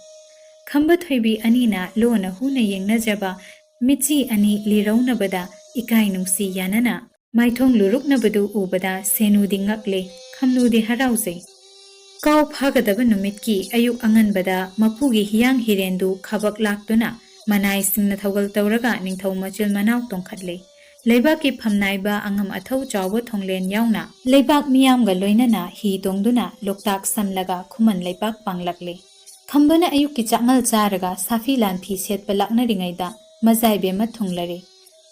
ꯈꯝꯕ ꯊꯣꯏꯕꯤ ꯑꯅꯤꯅ ꯂꯣꯟꯅ ꯍꯨꯅ ꯌꯦꯡꯅꯖꯕ ꯃꯤꯠꯆꯤ ꯑꯅꯤ ꯂꯤꯔꯧꯅꯕꯗ ꯏꯀꯥꯏ ꯅꯨꯡꯁꯤ ꯌꯥꯅꯅ ꯃꯥꯏꯊꯣꯡ ꯂꯨꯔꯨꯛꯅꯕꯗꯨ ꯎꯕꯗ ꯁꯦꯅꯨꯗꯤ ꯉꯛꯂꯦ, ꯈꯝꯅꯨꯗꯤ ꯍꯔꯥꯎꯖꯩ꯫ ꯀꯥꯎ ꯐꯥꯒꯗꯕ ꯅꯨꯃꯤꯠꯀꯤ ꯑꯌꯨꯛ ꯑꯉꯟꯕꯗ ꯃꯄꯨꯒꯤ ꯍꯤꯌꯥꯡ ꯍꯤꯔꯦꯟꯗꯨ ꯈꯥꯕꯛ ꯂꯥꯛꯇꯨꯅ ꯃꯅꯥꯏꯁꯤꯡꯅ ꯊꯧꯒꯜ ꯇꯧꯔꯒ ꯅꯤꯡꯊꯧ ꯃꯆꯤꯜ ꯃꯅꯥꯎ ꯇꯣꯡꯈꯠꯂꯦ꯫ ꯂꯩꯕꯥꯛꯀꯤ ꯐꯝꯅꯥꯏꯕ ꯑꯉꯝ ꯑꯊꯧ ꯆꯥꯎꯕ ꯊꯣꯡꯂꯦꯟ ꯌꯥꯎꯅ ꯂꯩꯕꯥꯛ ꯃꯤꯌꯥꯝꯒ ꯂꯣꯏꯅꯅ ꯍꯤ ꯇꯣꯡꯗꯨꯅ ꯂꯣꯛꯇꯥꯛ ꯁꯝꯂꯒ ꯈꯨꯃꯟ ꯂꯩꯄꯥꯛ ꯄꯥꯡꯂꯛꯂꯦ꯫ ꯈꯝꯕꯅ ꯑꯌꯨꯛꯀꯤ ꯆꯥꯛꯉꯜ ꯆꯥꯔꯒ ꯁꯥꯐꯤ ꯂꯥꯟꯐꯤ ꯁꯦꯠꯄ ꯂꯥꯛꯅꯔꯤꯉꯩꯗ ꯃꯖꯥꯏꯕꯦꯝꯃ ꯊꯨꯡꯂꯔꯦ꯫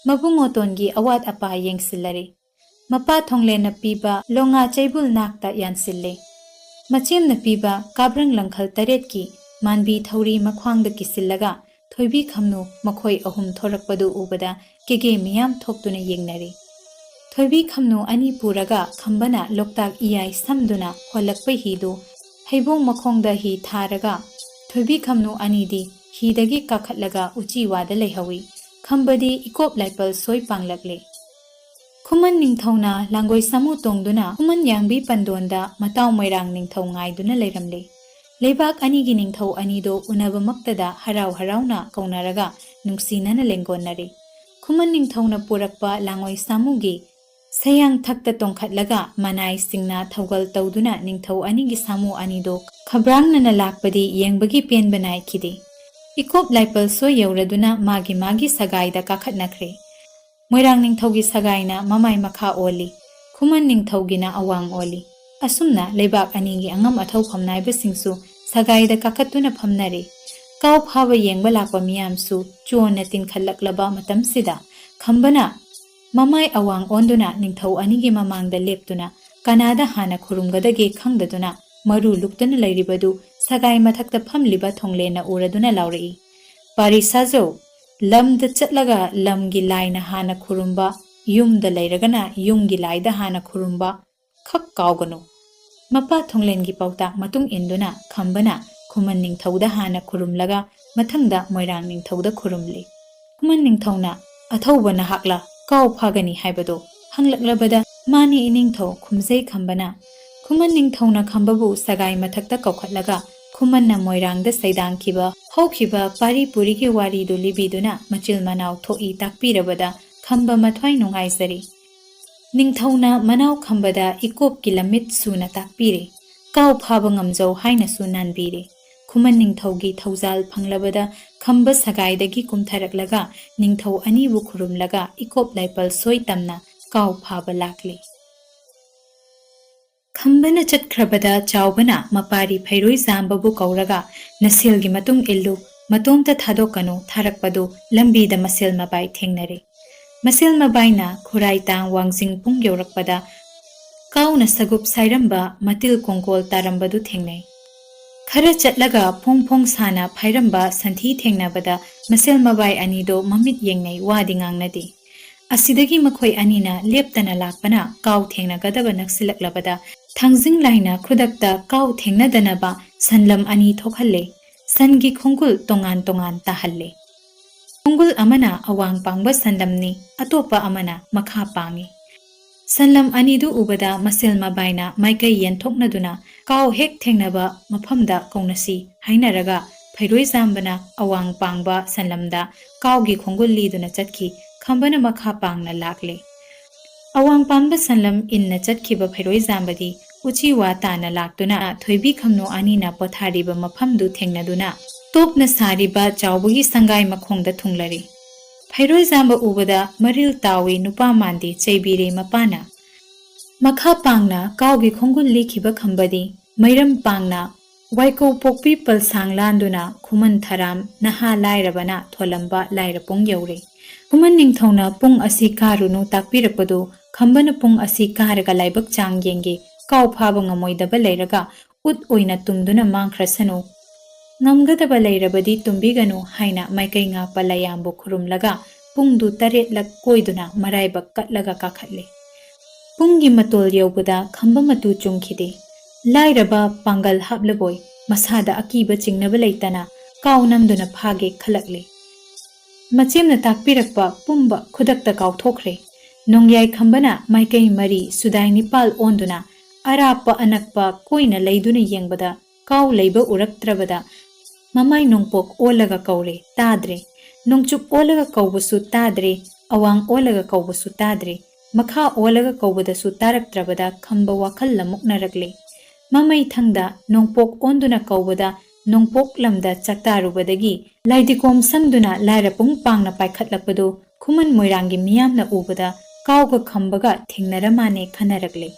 ꯃꯕꯨꯡꯉꯣꯇꯣꯟꯒꯤ ꯑꯋꯥꯠ ꯑꯄꯥ ꯌꯦꯡꯁꯤꯜꯂꯔꯦ꯫ ꯃꯄꯥ ꯊꯣꯡꯂꯦꯟꯅ ꯄꯤꯕ ꯂꯣꯉꯥ ꯆꯩꯕꯨꯜ ꯅꯥꯛꯇ ꯌꯥꯟꯁꯤꯜꯂꯦ꯫ ꯃꯆꯦꯝꯅ ꯄꯤꯕ ꯀꯥꯕ꯭ꯔꯪ ꯂꯪꯈꯜ ꯇꯔꯦꯠꯀꯤ ꯃꯥꯟꯕꯤ ꯊꯧꯔꯤ ꯃꯈ꯭ꯋꯥꯡꯗ ꯀꯤꯁꯤꯜꯂꯒ ꯊꯣꯏꯕꯤ ꯈꯝꯅꯨ ꯃꯈꯣꯏ ꯑꯍꯨꯝ ꯊꯣꯔꯛꯄꯗꯨ ꯎꯕꯗ ꯀꯦꯒꯦ ꯃꯤꯌꯥꯝ ꯊꯣꯛꯇꯨꯅ ꯌꯦꯡꯅꯔꯦ꯫ ꯊꯣꯏꯕꯤ ꯈꯝꯅꯨ ꯑꯅꯤ ꯄꯨꯔꯒ ꯈꯝꯕꯅ ꯂꯣꯛꯇꯥꯛ ꯏꯌꯥꯏ ꯁꯝꯗꯨꯅ ꯍꯣꯜꯂꯛꯄ ꯍꯤꯗꯨ ꯍꯩꯕꯣꯡ ꯃꯈꯣꯡꯗ ꯍꯤ ꯊꯥꯔꯒ ꯊꯣꯏꯕꯤ ꯈꯝꯅꯨ ꯑꯅꯤꯗꯤ ꯍꯤꯗꯒꯤ ꯀꯥꯈꯠꯂꯒ ꯎꯆꯤ ꯋꯥꯗ ꯂꯩꯍꯧꯏ꯫ ꯈꯝꯕꯗꯤ ꯏꯀꯣꯞ ꯂꯥꯏꯄꯜ ꯁꯣꯏ ꯄꯥꯡꯂꯛꯂꯦ꯫ ꯈꯨꯃꯟ ꯅꯤꯡꯊꯧꯅ ꯂꯥꯡꯒꯣꯏ ꯁꯥꯃꯨ ꯇꯣꯡꯗꯨꯅ ꯈꯨꯃꯟ ꯌꯥꯡꯕꯤ ꯄꯟꯗꯣꯟꯗ ꯃꯇꯥꯎ ꯃꯣꯏꯔꯥꯡ ꯅꯤꯡꯊꯧ ꯉꯥꯏꯗꯨꯅ ꯂꯩꯔꯝꯂꯦ꯫ ꯂꯩꯕꯥꯛ ꯑꯅꯤꯒꯤ ꯅꯤꯡꯊꯧ ꯑꯅꯤꯗꯣ ꯎꯅꯕꯃꯛꯇꯗ ꯍꯔꯥꯎ ꯍꯔꯥꯎꯅ ꯀꯧꯅꯔꯒ ꯅꯨꯡꯁꯤꯅꯅ ꯂꯦꯡꯒꯣꯟꯅꯔꯦ꯫ ꯈꯨꯃꯟ ꯅꯤꯡꯊꯧꯅ ꯄꯨꯔꯛꯄ ꯂꯥꯡꯉꯣꯏ ꯁꯥꯃꯨꯒꯤ ꯁꯌꯥꯡꯊꯛꯇ ꯇꯣꯡꯈꯠꯂꯒ ꯃꯅꯥꯏꯁꯤꯡꯅ ꯊꯧꯒꯜ ꯇꯧꯗꯨꯅ ꯅꯤꯡꯊꯧ ꯑꯅꯤꯒꯤ ꯁꯥꯃꯨ ꯑꯅꯤꯗꯣ ꯈꯕ꯭ꯔꯥꯡꯅꯅ ꯂꯥꯛꯄꯗꯤ ꯌꯦꯡꯕꯒꯤ ꯄꯦꯟꯕ ꯅꯥꯏꯈꯤꯗꯦ꯫ ꯏꯀꯣꯞ ꯂꯥꯏꯄꯜ ꯁꯣꯏ ꯌꯧꯔꯗꯨꯅ ꯃꯥꯒꯤ ꯃꯥꯒꯤ ꯁꯒꯥꯏꯗ ꯀꯥꯈꯠꯅꯈ꯭ꯔꯦ꯫ ꯃꯣꯏꯔꯥꯡ ꯅꯤꯡꯊꯧꯒꯤ ꯁꯒꯥꯏꯅ ꯃꯃꯥꯏ ꯃꯈꯥ ꯑꯣꯜꯂꯤ, ꯈꯨꯃꯟ ꯅꯤꯡꯊꯧꯒꯤꯅ ꯑꯋꯥꯡ ꯑꯣꯜꯂꯤ꯫ ꯑꯁꯨꯝꯅ ꯂꯩꯕꯥꯛ ꯑꯅꯤꯒꯤ ꯑꯉꯝ ꯑꯊꯧ ꯐꯝꯅꯥꯏꯕꯁꯤꯡꯁꯨ ꯁꯒꯥꯏꯗ ꯀꯥꯈꯠꯇꯨꯅ ꯐꯝꯅꯔꯦ꯫ ꯀꯥꯎ ꯐꯥꯕ ꯌꯦꯡꯕ ꯂꯥꯛꯄ ꯃꯤꯌꯥꯝꯁꯨ ꯆꯣꯟꯅ ꯇꯤꯟꯈꯠꯂꯛꯂꯕ ꯃꯇꯝꯁꯤꯗ ꯈꯝꯕꯅ ꯃꯃꯥꯏ ꯑꯋꯥꯡ ꯑꯣꯟꯗꯨꯅ ꯅꯤꯡꯊꯧ ꯑꯅꯤꯒꯤ ꯃꯃꯥꯡꯗ ꯂꯦꯞꯇꯨꯅ ꯀꯅꯥꯗ ꯍꯥꯟꯅ ꯈꯨꯔꯨꯝꯒꯗꯒꯦ ꯈꯪꯗꯗꯨꯅ ꯃꯔꯨ ꯂꯨꯛꯇꯨꯅ ꯂꯩꯔꯤꯕꯗꯨ ꯁꯒꯥꯏ ꯃꯊꯛꯇ ꯐꯝꯂꯤꯕ ꯊꯣꯡꯂꯦꯟꯅ ꯎꯔꯗꯨꯅ ꯂꯥꯎꯔꯛꯏ, "ꯄꯥꯔꯤ ꯁꯥꯖꯧ, ꯂꯝꯗ ꯆꯠꯂꯒ ꯂꯝꯒꯤ ꯂꯥꯏꯅ ꯍꯥꯟꯅ ꯈꯨꯔꯨꯝꯕ, ꯌꯨꯝꯗ ꯂꯩꯔꯒꯅ ꯌꯨꯝꯒꯤ ꯂꯥꯏꯗ ꯍꯥꯟꯅ ꯈꯨꯔꯨꯝꯕ ꯈꯛ ꯀꯥꯎꯒꯅꯨ꯫" ꯃꯄꯥ ꯊꯣꯡꯂꯦꯟꯒꯤ ꯄꯥꯎꯇꯥꯛ ꯃꯇꯨꯡ ꯏꯟꯗꯨꯅ ꯈꯝꯕꯅ ꯈꯨꯃꯟ ꯅꯤꯡꯊꯧꯗ ꯍꯥꯟꯅ ꯈꯨꯔꯨꯝꯂꯒ ꯃꯊꯪꯗ ꯃꯣꯏꯔꯥꯡ ꯅꯤꯡꯊꯧꯗ ꯈꯨꯔꯨꯝꯂꯤ꯫ ꯈꯨꯃꯟ ꯅꯤꯡꯊꯧꯅ, "ꯑꯊꯧꯕ ꯅꯍꯥꯛꯂ ꯀꯥꯎ ꯐꯥꯒꯅꯤ ꯍꯥꯏꯕꯗꯣ?" ꯍꯪꯂꯛꯂꯕꯗ, "ꯃꯥꯅꯤ ꯏꯅꯤꯡꯊꯧ" ꯈꯨꯝꯖꯩ ꯈꯝꯕꯅ꯫ ꯈꯨꯃꯟ ꯅꯤꯡꯊꯧꯅ ꯈꯝꯕꯕꯨ ꯁꯒꯥꯏ ꯃꯊꯛꯇ ꯀꯧꯈꯠꯂꯒ ꯈꯨꯃꯟꯅ ꯃꯣꯏꯔꯥꯡꯗ ꯁꯩꯗꯥꯡꯈꯤꯕ ꯍꯧꯈꯤꯕ ꯄꯥꯔꯤ ꯄꯨꯔꯤꯒꯤ ꯋꯥꯔꯤꯗꯨ ꯂꯤꯕꯤꯗꯨꯅ ꯃꯆꯤꯜ ꯃꯅꯥꯎ ꯊꯣꯛꯏ ꯇꯥꯛꯄꯤꯔꯕꯗ ꯈꯝꯕ ꯃꯊ꯭ꯋꯥꯏ ꯅꯨꯡꯉꯥꯏꯖꯔꯤ꯫ ꯅꯤꯡꯊꯧꯅ ꯃꯅꯥꯎ ꯈꯝꯕꯗ ꯏꯀꯣꯞꯀꯤ ꯂꯝꯃꯤꯠ ꯁꯨꯅ ꯇꯥꯛꯄꯤꯔꯦ꯫ ꯀꯥꯎ ꯐꯥꯕ ꯉꯝꯖꯧ ꯍꯥꯏꯅꯁꯨ ꯅꯥꯟꯕꯤꯔꯦ꯫ ꯈꯨꯃꯟ ꯅꯤꯡꯊꯧꯒꯤ ꯊꯧꯖꯥꯜ ꯐꯪꯂꯕꯗ ꯈꯝꯕ ꯁꯒꯥꯏꯗꯒꯤ ꯀꯨꯝꯊꯔꯛꯂꯒ ꯅꯤꯡꯊꯧ ꯑꯅꯤꯕꯨ ꯈꯨꯔꯨꯝꯂꯒ ꯏꯀꯣꯞ ꯂꯥꯏꯄꯜ ꯁꯣꯏ ꯇꯝꯅ ꯀꯥꯎ ꯐꯥꯕ ꯂꯥꯛꯂꯦ꯫ ꯈꯝꯕꯅ ꯆꯠꯈ꯭ꯔꯕꯗ ꯆꯥꯎꯕꯅ ꯃꯄꯥꯔꯤ ꯐꯩꯔꯣꯏ ꯆꯥꯝꯕꯕꯨ ꯀꯧꯔꯒ, "ꯅꯁꯦꯜꯒꯤ ꯃꯇꯨꯡ ꯏꯜꯂꯨ, ꯃꯇꯣꯝꯇ ꯊꯥꯗꯣꯛꯀꯅꯨ" ꯊꯥꯔꯛꯄꯗꯨ ꯂꯝꯕꯤꯗ ꯃꯁꯦꯜ ꯃꯕꯥꯏ ꯊꯦꯡꯅꯔꯦ꯫ ꯃꯁꯦꯜ ꯃꯕꯥꯏꯅ ꯈꯨꯔꯥꯏ ꯇꯥꯡ ꯋꯥꯡꯖꯤꯡ ꯄꯨꯡ ꯌꯧꯔꯛꯄꯗ ꯀꯥꯎꯅ ꯁꯒꯨꯞ ꯁꯥꯏꯔꯝꯕ ꯃꯇꯤꯜ ꯀꯣꯡꯒꯣꯜ ꯇꯥꯔꯝꯕꯗꯨ ꯊꯦꯡꯅꯩ꯫ ꯈꯔ ꯆꯠꯂꯒ ꯐꯣꯡ ꯐꯣꯡ ꯁꯥꯅ ꯐꯥꯏꯔꯝꯕ ꯁꯟꯊꯤ ꯊꯦꯡꯅꯕꯗ ꯃꯁꯦꯜ ꯃꯕꯥꯏ ꯑꯅꯤꯗꯣ ꯃꯃꯤꯠ ꯌꯦꯡꯅꯩ, ꯋꯥꯗꯤ ꯉꯥꯡꯅꯗꯦ꯫ ꯑꯁꯤꯗꯒꯤ ꯃꯈꯣꯏ ꯑꯅꯤꯅ ꯂꯦꯞꯇꯅ ꯂꯥꯛꯄꯅ ꯀꯥꯎ ꯊꯦꯡꯅꯒꯗꯕ ꯅꯛꯁꯤꯜꯂꯛꯂꯕꯗ ꯊꯥꯡꯖꯤꯡ ꯂꯥꯏꯅ ꯈꯨꯗꯛꯇ ꯀꯥꯎ ꯊꯦꯡꯅꯗꯅꯕ ꯁꯟꯂꯝ ꯑꯅꯤ ꯊꯣꯛꯍꯜꯂꯦ꯫ ꯁꯟꯒꯤ ꯈꯣꯡꯒꯨꯜ ꯇꯣꯉꯥꯟ ꯇꯣꯉꯥꯟ ꯇꯥꯍꯜꯂꯦ꯫ ꯈꯣꯡꯒꯨꯜ ꯑꯃꯅ ꯑꯋꯥꯡ ꯄꯥꯡꯕ ꯁꯟꯂꯝꯅꯤ, ꯑꯇꯣꯞꯄ ꯑꯃꯅ ꯃꯈꯥ ꯄꯥꯡꯉꯤ꯫ ꯁꯟꯂꯝ ꯑꯅꯤꯗꯨ ꯎꯕꯗ ꯃꯁꯦꯜ ꯃꯕꯥꯏꯅ ꯃꯥꯏꯀꯩ ꯌꯦꯟꯊꯣꯛꯅꯗꯨꯅ ꯀꯥꯎ ꯍꯦꯛ ꯊꯦꯡꯅꯕ ꯃꯐꯝꯗ ꯀꯧꯅꯁꯤ ꯍꯥꯏꯅꯔꯒ ꯐꯩꯔꯣꯏꯖꯥꯝꯕꯅ ꯑꯋꯥꯡ ꯄꯥꯡꯕ ꯁꯟꯂꯝꯗ ꯀꯥꯎꯒꯤ ꯈꯣꯡꯒꯨꯜ ꯂꯤꯗꯨꯅ ꯆꯠꯈꯤ꯫ ꯈꯝꯕꯅ ꯃꯈꯥ ꯄꯥꯡꯅ ꯂꯥꯛꯂꯦ꯫ ꯑꯋꯥꯡ ꯄꯥꯡꯕ ꯁꯟꯂꯝ ꯏꯟꯅ ꯆꯠꯈꯤꯕ ꯐꯩꯔꯣꯏꯖꯥꯝꯕꯗꯤ ꯎꯆꯤ ꯋꯥ ꯇꯥꯅ ꯂꯥꯛꯇꯨꯅ ꯊꯣꯏꯕꯤ ꯈꯝꯅꯨ ꯑꯅꯤꯅ ꯄꯣꯊꯥꯔꯤꯕ ꯃꯐꯝꯗꯨ ꯊꯦꯡꯅꯗꯨꯅ ꯇꯣꯞꯅ ꯁꯥꯔꯤꯕ ꯆꯥꯎꯕꯒꯤ ꯁꯪꯒꯥꯏ ꯃꯈꯣꯡꯗ ꯊꯨꯡꯂꯔꯦ꯫ ꯐꯩꯔꯣꯏꯖꯥꯝꯕ ꯎꯕꯗ ꯃꯔꯤꯜ ꯇꯥꯎꯏ ꯅꯨꯄꯥ ꯃꯥꯟꯗꯦ ꯆꯩꯕꯤꯔꯦ ꯃꯄꯥꯅ꯫ ꯃꯈꯥ ꯄꯥꯡꯅ ꯀꯥꯎꯒꯤ ꯈꯣꯡꯒꯨꯜ ꯂꯤꯈꯤꯕ ꯈꯝꯕꯗꯤ ꯃꯩꯔꯝ ꯄꯥꯡꯅ ꯋꯥꯏꯀꯧ ꯄꯣꯛꯄꯤ ꯄꯜꯁꯥꯡ ꯂꯥꯟꯗꯨꯅ ꯈꯨꯃꯟ ꯊꯔꯥꯝ ꯅꯍꯥ ꯂꯥꯏꯔꯕꯅ ꯊꯣꯜꯂꯝꯕ ꯂꯥꯏꯔꯄꯨꯡ ꯌꯧꯔꯦ꯫ ꯈꯨꯃꯟ ꯅꯤꯡꯊꯧꯅ ꯄꯨꯡ ꯑꯁꯤ ꯀꯥꯔꯨꯅꯨ ꯇꯥꯛꯄꯤꯔꯛꯄꯗꯨ ꯈꯝꯕꯅ ꯄꯨꯡ ꯑꯁꯤ ꯀꯥꯔꯒ ꯂꯥꯏꯕꯛ ꯆꯥꯡ ꯌꯦꯡꯒꯦ, ꯀꯥꯎ ꯐꯥꯕ ꯉꯝꯃꯣꯏꯗꯕ ꯂꯩꯔꯒ ꯎꯠ ꯑꯣꯏꯅ ꯇꯨꯝꯗꯨꯅ ꯃꯥꯡꯈ꯭ꯔꯁꯅꯨ꯫ ꯉꯝꯒꯗꯕ ꯂꯩꯔꯕꯗꯤ ꯇꯨꯝꯕꯤꯒꯅꯨ ꯍꯥꯏꯅ ꯃꯥꯏꯀꯩ ꯉꯥꯛꯄ ꯂꯥꯏꯌꯥꯝꯕꯨ ꯈꯨꯔꯨꯝꯂꯒ ꯄꯨꯡꯗꯨ ꯇꯔꯦꯠꯂꯛ ꯀꯣꯏꯗꯨꯅ ꯃꯔꯥꯏꯕꯛ ꯀꯠꯂꯒ ꯀꯥꯈꯠꯂꯦ꯫ ꯄꯨꯡꯒꯤ ꯃꯇꯣꯜ ꯌꯧꯕꯗ ꯈꯝꯕ ꯃꯇꯨ ꯆꯨꯝꯈꯤꯗꯦ꯫ ꯂꯥꯏꯔꯕ ꯄꯥꯡꯒꯜ ꯍꯥꯞꯂꯕꯣꯏ ꯃꯁꯥꯗ ꯑꯀꯤꯕ ꯆꯤꯡꯅꯕ ꯂꯩꯇꯅ ꯀꯥꯎ ꯅꯝꯗꯨꯅ ꯐꯥꯒꯦ ꯈꯜꯂꯛꯂꯦ꯫ ꯃꯆꯦꯝꯅ ꯇꯥꯛꯄꯤꯔꯛꯄ ꯄꯨꯝꯕ ꯈꯨꯗꯛꯇ ꯀꯥꯎꯊꯣꯛꯈ꯭ꯔꯦ꯫ ꯅꯣꯡꯌꯥꯏ ꯈꯝꯕꯅ ꯃꯥꯏꯀꯩ ꯃꯔꯤ ꯁꯨꯗꯥꯏ ꯅꯤꯄꯥꯜ ꯑꯣꯟꯗꯨꯅ ꯑꯔꯥꯞꯄ ꯑꯅꯛꯄ ꯀꯣꯏꯅ ꯂꯩꯗꯨꯅ ꯌꯦꯡꯕꯗ ꯀꯥꯎ ꯂꯩꯕ ꯎꯔꯛꯇ꯭ꯔꯕꯗ ꯃꯃꯥꯏ ꯅꯣꯡꯄꯣꯛ ꯑꯣꯜꯂꯒ ꯀꯧꯔꯦ, ꯇꯥꯗ꯭ꯔꯦ꯫ ꯅꯣꯡꯆꯨꯞ ꯑꯣꯜꯂꯒ ꯀꯧꯕꯁꯨ ꯇꯥꯗ꯭ꯔꯦ, ꯑꯋꯥꯡ ꯑꯣꯜꯂꯒ ꯀꯧꯕꯁꯨ ꯇꯥꯗ꯭ꯔꯦ꯫ ꯃꯈꯥ ꯑꯣꯜꯂꯒ ꯀꯧꯕꯗꯁꯨ ꯇꯥꯔꯛꯇ꯭ꯔꯕꯗ ꯈꯝꯕ ꯋꯥꯈꯜ ꯂꯃꯨꯛꯅꯔꯛꯂꯦ꯫ ꯃꯃꯩ ꯊꯪꯗ ꯅꯣꯡꯄꯣꯛ ꯑꯣꯟꯗꯨꯅ ꯀꯧꯕꯗ ꯅꯣꯡꯄꯣꯛ ꯂꯝꯗ ꯆꯥꯛꯇꯥꯔꯨꯕꯗꯒꯤ ꯂꯥꯏꯗꯤꯀꯣꯝ ꯁꯝꯗꯨꯅ ꯂꯥꯏꯔꯄꯨꯡ ꯄꯥꯡꯅ ꯄꯥꯏꯈꯠꯂꯛꯄꯗꯨ ꯈꯨꯃꯟ ꯃꯣꯏꯔꯥꯡꯒꯤ ꯃꯤꯌꯥꯝꯅ ꯎꯕꯗ ꯀꯥꯎꯒ ꯈꯝꯕꯒ ꯊꯦꯡꯅꯔ ꯃꯥꯅꯦ ꯈꯟꯅꯔꯛꯂꯦ꯫